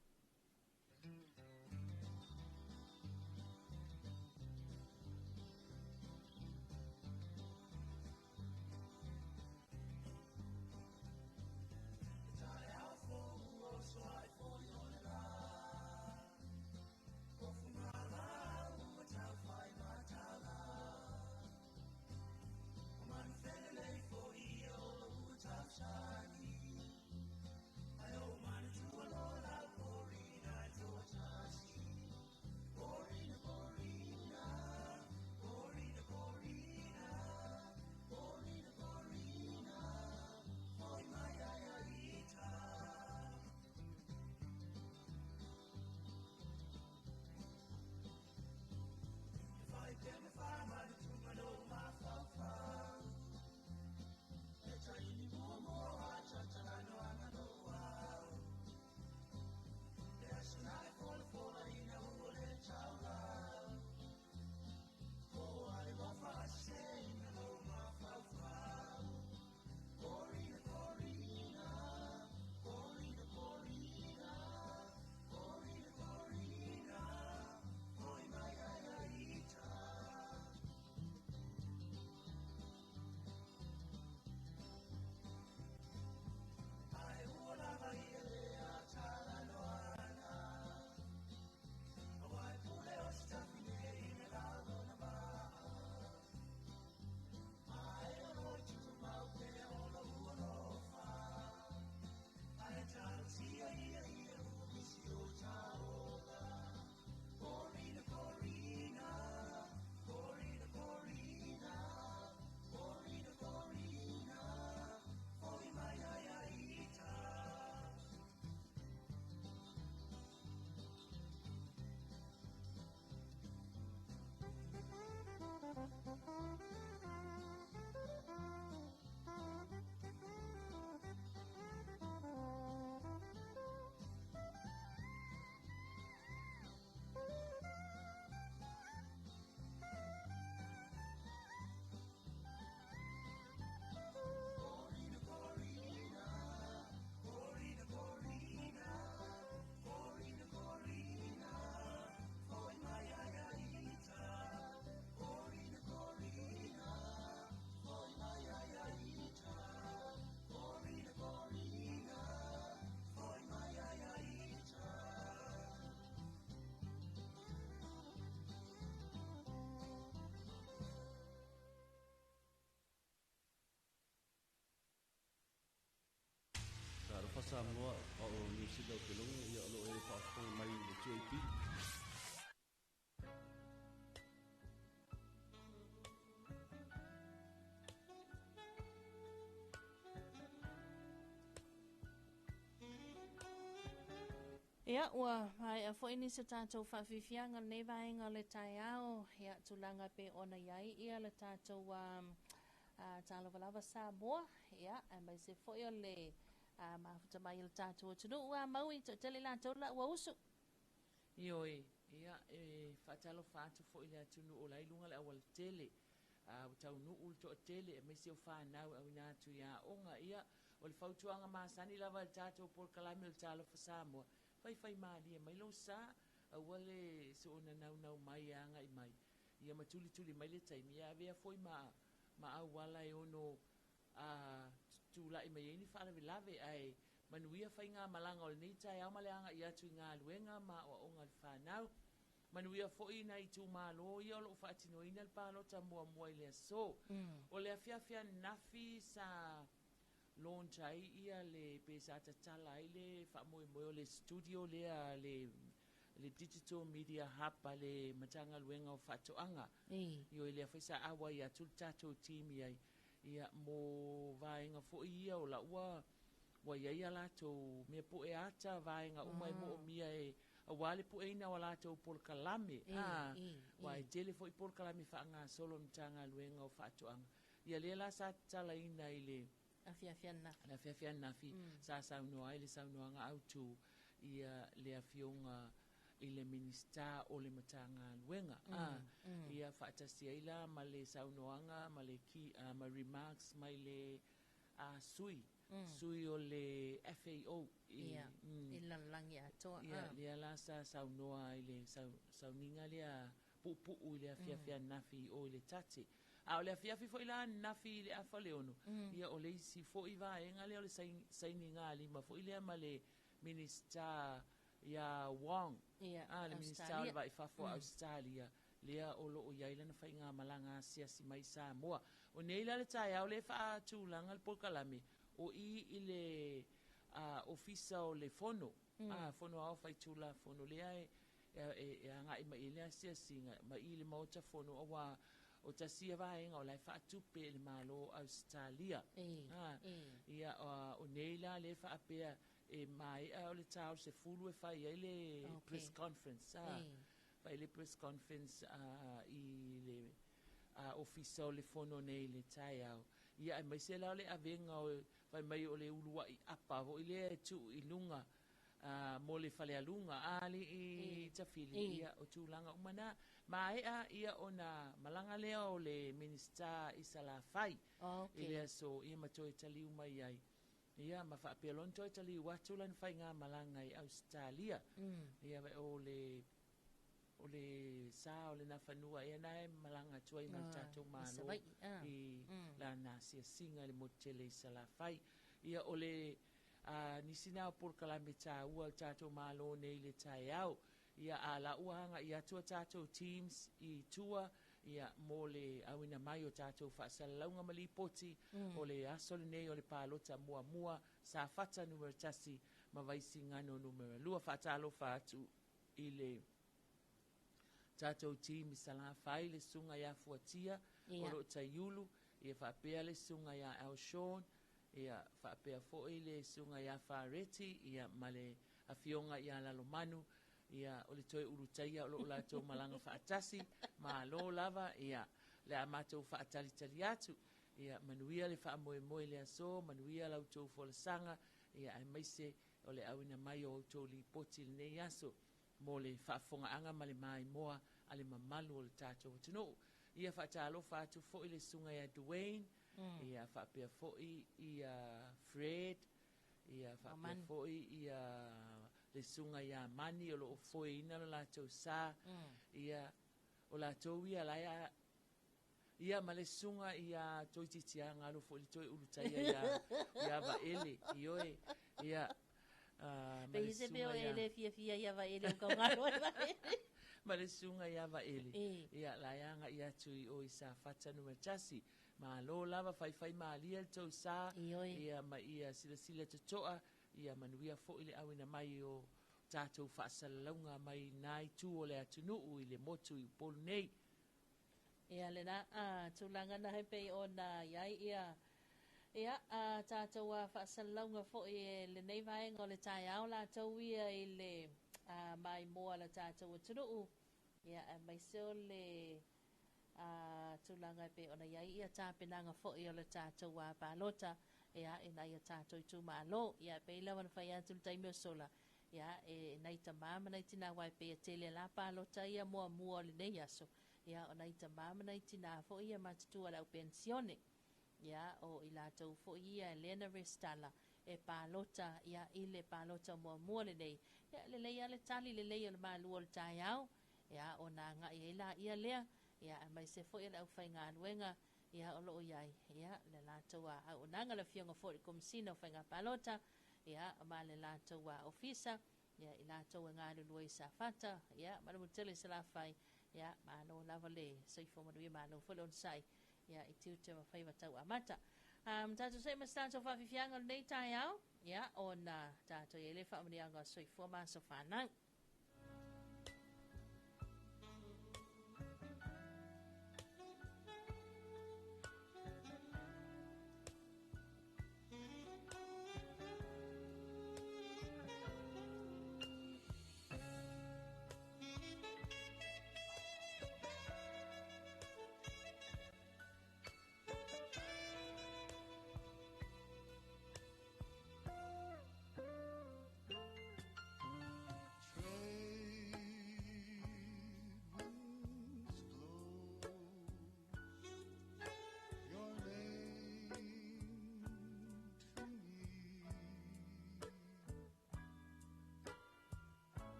Talofa Samoa, o o Niu Sila ou te logo, ia o lo o e faafofoga mai i le JB. Ia, ua maea foi nisi o tatou faafiafiaga lenei vaega o le taeao, ia, tulaga e pei ona i ai ia le tatou Talofa lava Samoa, ia, aemaise foi o le mafuta mai o le tatou atunuu, a mau i toatele latou la ua usu. Ioe, ia, e faatalofa atu foi i le atunuu o la i luga le aualatele, a ua taunuu le toatele, aemaise o fanau e auina atu i aoga, ia, o le fautuaga masani lava i le tatou polokalame o le Talofa Samoa, faifai malie mai lou sa, aua le soona naunau mai e agai mai, ia ma tulituli mai le taimi, ia avea foi ma ma auala e ono a tulai mai ai ni faalavelave, ae manuia faigamalaga o lenei taeao ma le agai atu i galuega ma aoaoga a le fanau. Manuia foi nai itumalo ia o lo o faatinoina le palota muamua i le aso. O le afiafi ananafi sa launch ai ia le pe sa tatala ai le faamoemoe o le studio lea le le Digital Media Hub a le Matagaluega o Faatoaga. Ioe lea foi sa auai atu le tatou team i ai. Ia mo vaega foi ia o la ua ua i ai a latou mea pue ata vaega uma e moomia e aua le pueina o a latou polokalame. Aua e tele foi polokalame faagasolo a le Matagaluega o Faatoaga. Ia lea la sa tatalaina i le afiafi ananafi. Le afiafi ananafi sa saunoa ai le saunoaga autu ia le afioga i le Minisita o le Matagaluega. Ia faatasi ai la ma le saunoaga ma le key, ma remarks mai le sui Sui o le FAO i Ia, i le lalolagi atoa. Ia, lea la sa saunoa i le sauniga lea puupuu i le afiafi ananafi i o i le Tate. A o le afiafi foi la ananafi i le 5:30, ia o le isi foi vaega lea o le sainigalima foi lea ma le Minisita ia Wong, Ia, le Minisita o le Va i Fafo a Ausetalia, lea o lo o i ai lana faigamalaga asiasi mai i Samoa. O nei la le taeao lea e faatulaga le polokalame o i i le Ofisa o le Fono, Fono Aoao Faitulafono lea e agai mai i ai le asiasiga mai i le Maota Fono, aua o tasi ia vaega o la e faatupe e le Malo o Ausetalia. Ia, o nei la lea e faapea e maea o le ta o le 10 e fai ai le press conference. Fai le press conference i le Ofisa o le Fono nei i le taeao. Ia, aemaise la o le avega o fai mai o le uluai apa foi lea e tuu i luga mo le falealuga alii Tafili. Ia, o tulaga uma na. Maea ia ona malaga lea o le Minisita i Salafai i le aso, ia ma toe taliu mai ai. Ia, ma faapea loa ona toe taliu atu lana faigamalaga i Ausetalia. Ia, o le sa o le Nafanua ea na e malaga atu ai ma le tatou Malo i lana asiasiga i le motu tele i Salafai. Ia, o le nisi na o polokalame taua o le tatou Malo nei i le taeao. Ia, a la ua agai atu a tatou teams i tua, ia, mo le auina mai o tatou faasalalauga ma lipoti o le aso lenei o le palota muamua Safata numera 1 ma Vaisigano numera 2. Faatalofa atu i le tatou team i Salafai, le susuga ia Fuatia o lo o Taiulu, ia faapea le susuga ia Al Sean, ia faapea foi le susuga ia Fareti, ia ma le afioga ia Lalomanu, ia o le toe ulutaia o lo o latou malaga faatasi, malo lava, ia le a matou faatalitali atu, ia manuia le faamoemoe i le aso, manuia la outou folasaga, ia aemaise o le auina mai o outou lipoti i lenei aso mo le faafofogaaga ma le maimoa a le mamalu o le tatou atunuu. Ia faatalofa atu foi le susuga ia Dwayne, ia faapea foi ia Fred, ia faapea foi ia le susuga ia Mani o lo o foeina lo latou sa, ia o latou ia la ia ma le susuga ia Toititiaga alo foi le toe ulutaia ia Vaele, ioe, ia ma le susuga ia le fiafia ia Vaele o kaugalo ai Vaele. Ma le susuga ia Vaele, ia la e agai atu i o i Safata numera 1. Malo lava faifai malia le tou sa, ia ma ia silasila totoa, ia manuia foi le auina mai o tatou faasalalauga mai nai itu o le atunuu i le motu i Upolu nei. Ia lena tulaga na he pei ona iai ia ia tatou faasalalauga foi e lenei vaega o le taeao latou ia i le maimoa le tatou atunuu, ia aemaise o le tulaga e pei ona iai ia tapenaga foi o le tatou palota, ia ina ia tatou itumalo, ia pei lava na fai atu le taimi o sola, ia e nai tamā ma nai tinā wai pei e tele la palota ia muamua o lenei aso, ia o nai tamā ma nai tinā foi ia matutua le au pensione, ia o i latou foi ia Lena Restala e palota ia i le palota muamua lenei, ia lelei a le tali lelei o le malu o le taeao, ia o nā ngai e la ia lea, ia aemaise foi le au faigaluega, ia o loo iai, ia le latou auaunaga le afioga foi i le Komesina o Faiga Palota, ia ma le latou ofisa, ia i latou e galulue i Safata, ia ma le motu tele i Salafai, ia malo lava le soifua manuia, malo foi le onosai, ia i tiute ma faiva tau amata. Tatou se'e ma se tatou faafiafiaga o lenei taeao, ia ona tatou iai le faamanuiaga o soifua ma aso fanau.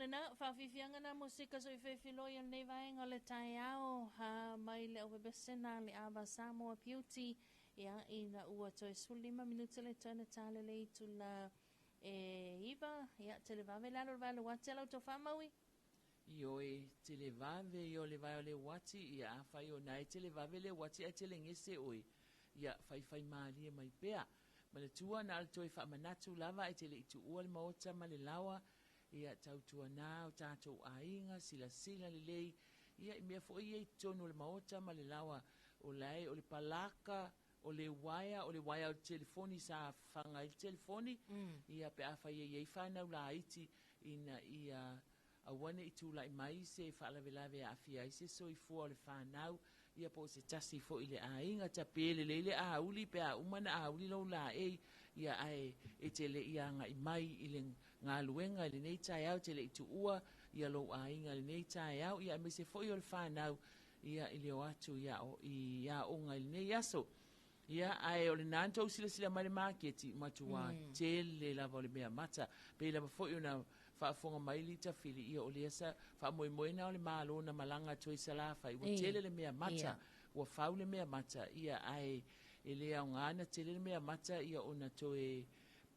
lena faafiafiaga na musika soifefiloi o lenei vaega o le taeao ha mai le aufaipisinisi le Ava Samoa Beauty ia ina ua toe 15 minute le toe na talelei itula e 9 ia televave lalo le vae o le uati lau tofa maui. Ioe, televave ia o le vae o le uati, ia afai o na e televave le uati ae telegese oe, ia faifaimalie mai pea. Manatua na o le toe faamanatu lava ae te le i tuua le maota ma le laoa, ia tautuana o tatou aiga, silasila lelei, ia i mea foi ia i totonu o le maota ma le laoa, o la e o le palaka, o le uaea, o le uaea o le telefoni sa faga ai le telefoni, ia pe afai e i ai fanau laiti ina ia aua ne i tulai mai se faalavelave e aafia ai se soifua o le fanau, ia po o se tasi foi i le aiga, tape lelei le auli pe a uma na auli lou laei, ia ae e te le i agai mai i le galuega i lenei taeao, te le i tuua ia lou aiga i lenei taeao, ia aemaise foi o le fanau ia i le o atu i aoga i lenei aso. Ia, ae o lena na tou silasila mai le maketi, matua tele lava o le mea mata. Pei lava foi ona faafofoga mai le tafili, ia o lea sa faamoemoe na o le Malo na malaga atu ai Salafai, ua tele le mea mata, ua fau le mea mata, ia ae e le aoga na tele le mea mata, ia ona toe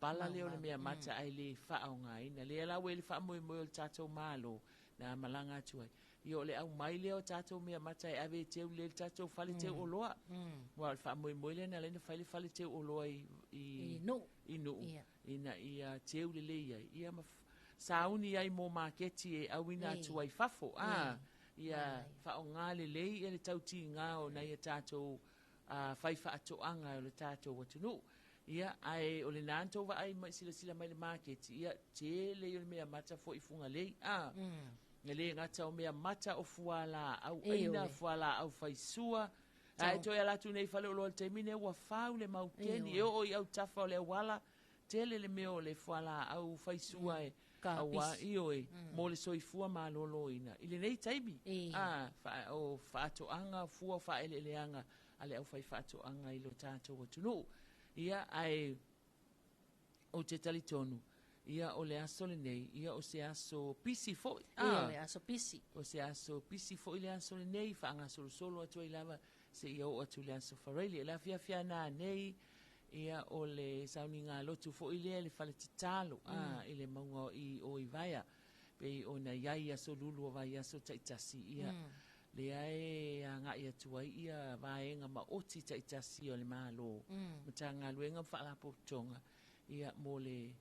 pala lea o le mea mata ae le faaaogaina. Lea la ua i le faamoemoe o le tatou Malo na malaga atu ai. Ia o le aumai lea o tatou mea mata e ave e teu lelei le tatou fale teu oloa. Aua o le faamoemoe lea na ala ai ona fai le fale teu oloa i Nuu ina ia teu lelei ai. Ia ma sauni ai mo maketi e auina atu ai fafo. Ia faaaoga lelei ia le tautiga o nai a tatou faifaatoaga o le tatou atunuu. Ia, ae o lena na tou vaai mai silasila mai le maketi, ia, tele ia o le mea mata foi i Fugalei. E le gata o mea mata o fualaau aina, fualaau faisua. Ae toe ala atu nei i faleoloa i le taimi nei ua fau le maukeni, e oo i autafa o le auala, tele le mea o le fualaau faisua e aua, ioe, mo le soifua maloloina. I lenei taimi, o faatoaga, fua o faaeleeleaga a le aufaifaatoaga i lo tatou atunuu. Ia, ae ou te talitonu, ia, o le aso lenei, ia, o se aso pisi foi. Ia, o le aso pisi. O se aso pisi foi le aso lenei, faagasolosolo atu ai lava seia oo atu i le aso Faraile. E le afiafi ana nei, ia, o le sauniga lotu foi lea i le fale tatalo, i le mauga i o i Vaea, pei ona i ai aso lulu o vaiaso taitasi, ia, lea e agai atu ai ia vaega maoti taitasi o le Malo, Matagaluega ma Faalapotopotoga, ia, mo le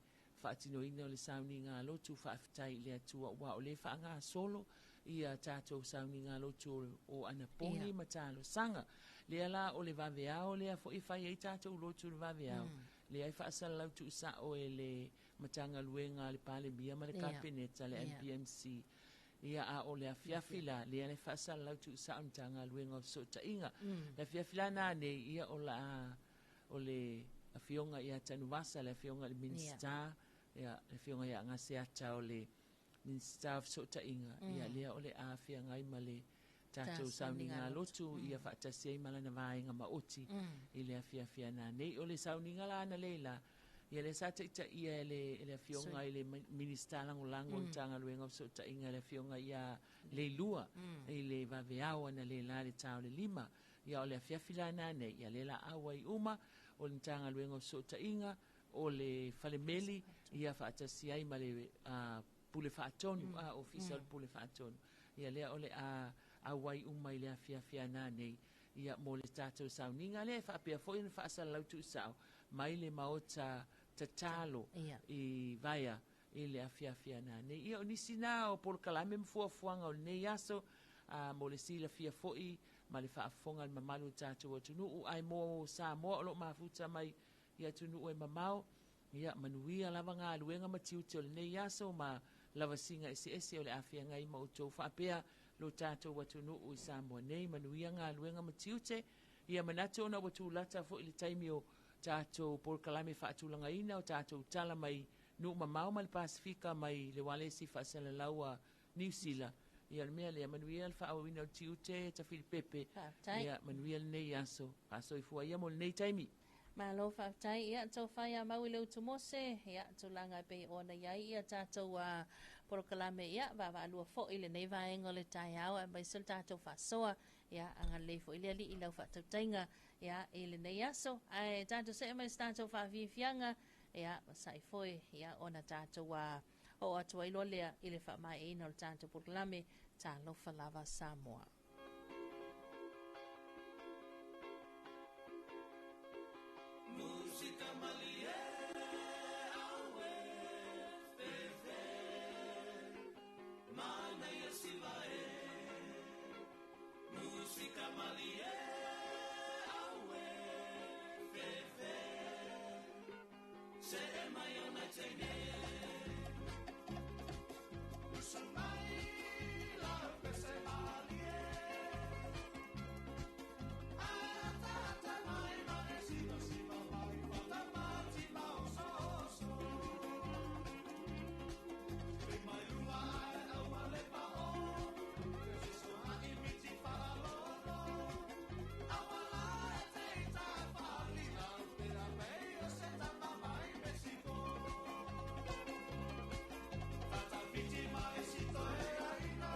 faatinoina o le sauniga lotu. Faafetai i le Atua aua o lea e faagasolo ia tatou sauniga lotu o anapogi ma talosaga. Lea la o le vaveao lea foi e fai ai tatou lotu i le vaveao, lea e faasalalau tuusao e le Matagaluega a le Palemia ma le Kapeneta, le MPMC. Ia, a o le afiafi la, lea le faasalalau tuusao le Matagaluega o Fesootaiga. Le afiafi la nanei, ia o la o le afioga ia Tanuvasa, le afioga i le Minisita, ia, le afioga ia Gaseata o le Minisita o Fesootaiga, ia lea o le a feagai ma le tatou sauniga lotu, ia faatasi ai ma lana vaega maoti i le afiafi nanei. O le sauniga la analeila, ia lea sa taitaia e le afioga i le Minisita Lagolago o le Matagaluega o Fesootaiga, le afioga ia Leilua, i le vaveao analeila le ta o le 5. Ia o le afiafi la nanei, ia lea la auai uma o le Matagaluega o Fesootaiga, o le Falemeli, ia faatasi ai ma le Pule Faatonu, Ofisa o le Pule Faatonu. Ia lea o le a auai uma i le afiafi nanei, ia mo le tatou sauniga lea e faapea foi ona faasalalau tuusao mai le maota tatalo i Vaea i le afiafi nanei. Ia o nisi na o polokalame ma fuafuaga o lenei aso, mo le silafia foi ma le faafofoga le mamalu o tatou atunuu, ae mo Samoa o lo o mafuta mai i atunuu e mamao, ia manuia lava galuega ma tiute o lenei aso ma lavasiga eseese o le afeagai ma outou faapea lo tatou atunuu i Samoa nei. Manuia galuega ma tiute. Ia manatu ona ua tulata foi le taimi o tatou polokalame faatulagaina o tatou tala mai nuu mamao ma le Pasifika mai le ualesi faasalalau a Niu Sila. Ia le mea lea, manuia le faaauauina o le tiute Tafilipepe. Ia manuia lenei aso. Faasoifua ia mo lenei taimi. Malo faafetai, ia tofa ia mau i le utu mose, ia tulaga e pei ona i ai ia tatou. polokalame ia vaavaalua foʻi lenei vaega o le taeao aemaise o le tatou faasoa. Ia agalelei foʻi le Alii i lau faatautaiga ia i lenei aso ae tatou see mai se tatou faafiafiaga ia masaʻi foi ia ona tatou a oo atu ai loa lea i le faamaeaina o le tatou polokalame. Talofa lava Samoa. Musika malie aue fefe mana ia siva e. Musika malie aue fefe se e mai ona teine. Usu mai la pese malie Ata mai ma e siva siva mai fata mati ma oso oso. Pe mai lua ai au ale pa o Te so ai miti faralolo Awala e te ita whalina Pera pei o se tama mai Mexico. Tata fiti mai sito e aina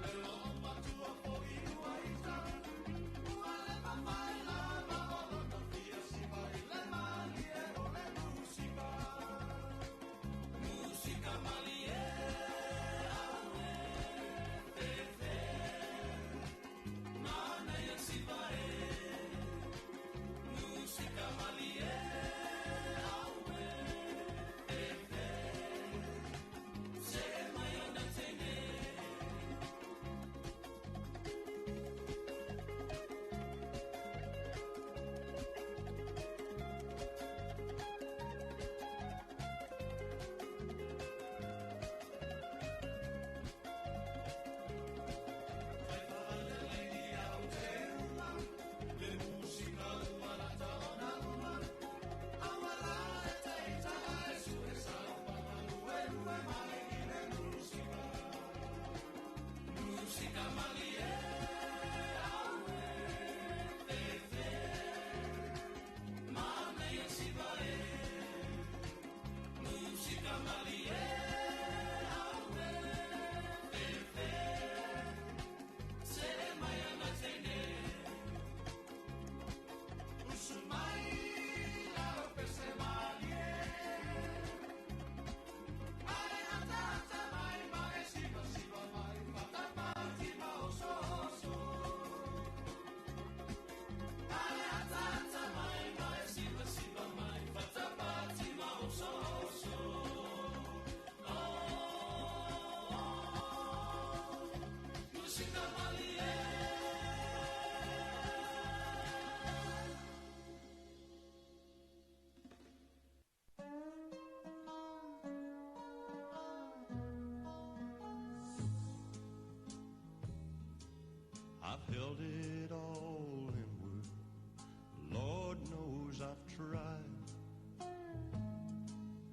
E lo matua fo i ua ita Ua le mawhai lava o lona fia siva i le malie o le musika. Musika malie aue fefe mana ia siva e. Musika malie aue fefe se mai ona teine. Le musika ua lata ona uma Awala e te ita e sue sa lue lue mai i le musika. Musika malie aue fefe mana ia siva e. Musika malie aue fefe se mai ana teine. Usu mai la pese malie Ai ata ata mai mai siva siva mai fata mati ma oso oso. Ai ata ata mai mai siva siva mai fata mati ma oso oso. Oh, musika malie. I've held it all inward. Lord knows I've tried.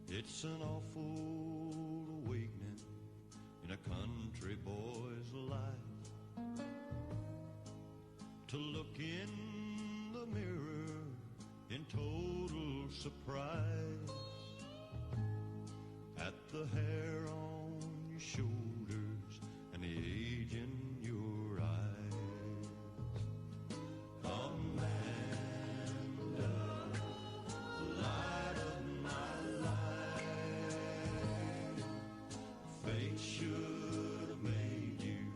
It's an awful awakening in a country boy's life to look in the mirror in total surprise at the hair on your shoulders and the age in your eyes. Amanda, light of my life, fate should have made you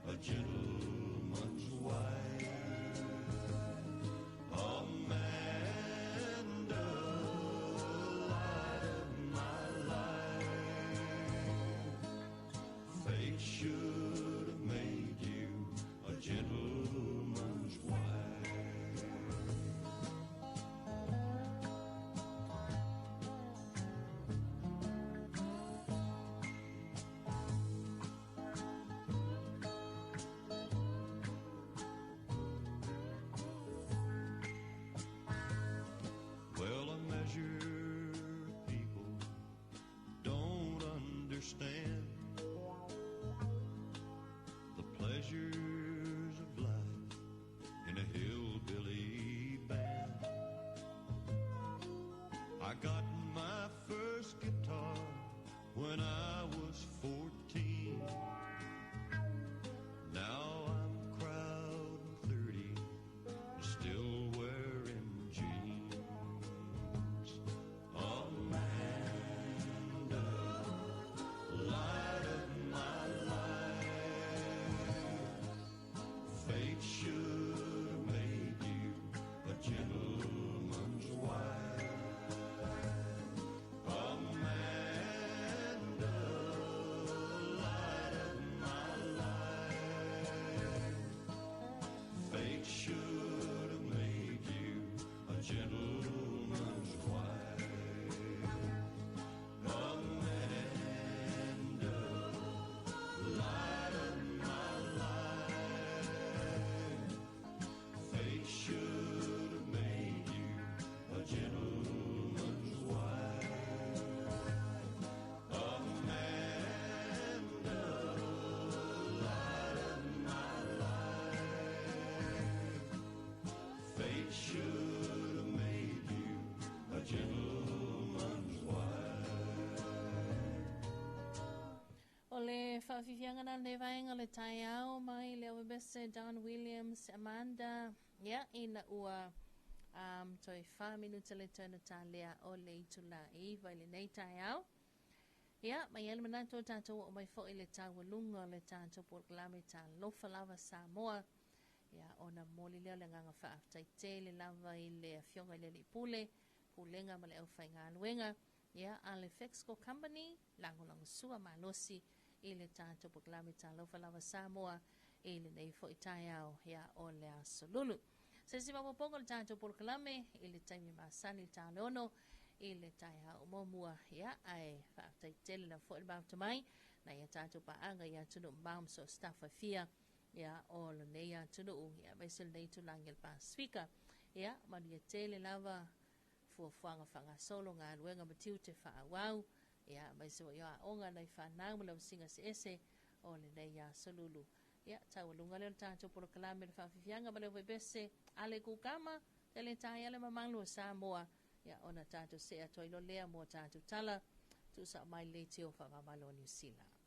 a gentleman's wife. Amanda, light of my life, fate should have made you a gentleman's wife. Well, a measure of people don't understand the pleasures of life in a hillbilly band. I got my first guitar when I was 14. le faafiafiaga na lenei vaega o le taeao mai le Ovebese Don Williams Amanda, ia, ina ua toe 4 minuta le toe na talea o le itula e 9 i lenei taeao. Ia, mai ai le manatu o tatou oo mai foi le taualuga o le tatou polokalame Talofa Lava Samoa. Ia, ona momoli lea o le agaga faafetai tele lava i le Afioga i le Alii Pule, Pulega ma le aufaigaluega, ia, a le Fexco Company, lagolagosua malosi i le tatou polokalame Talofa Lava Samoa i lenei foi taeao, ia, o le aso Lulu. Se isi faaopoopoga o le tatou polokalame i le taimi masani i le ta o le 6 i le taeao muamua, ia, ae faafetai tele lava foi le mafuta mai nai a tatou paaga i atunuu mamao ma so o se tafa e fia, ia, o lenei atunuu, ia, aemaise lenei itulagi o le Pasefika. Ia, manuia tele lava fuafuaga faagasolo, galuega ma tiute faaauau, ia, aemaise foi o aoga nai fanau ma le ausiga eseese o lenei aso Lulu. Ia, taualuga lea o le tatou polokalame le faafiafiaga ma le Ovebese ale kukama tele tai ale mamalu o Samoa, ia, ona tatou see atu ai loa lea mo tatou tala tuusao mai le leitio faavavalo o Niu Sila.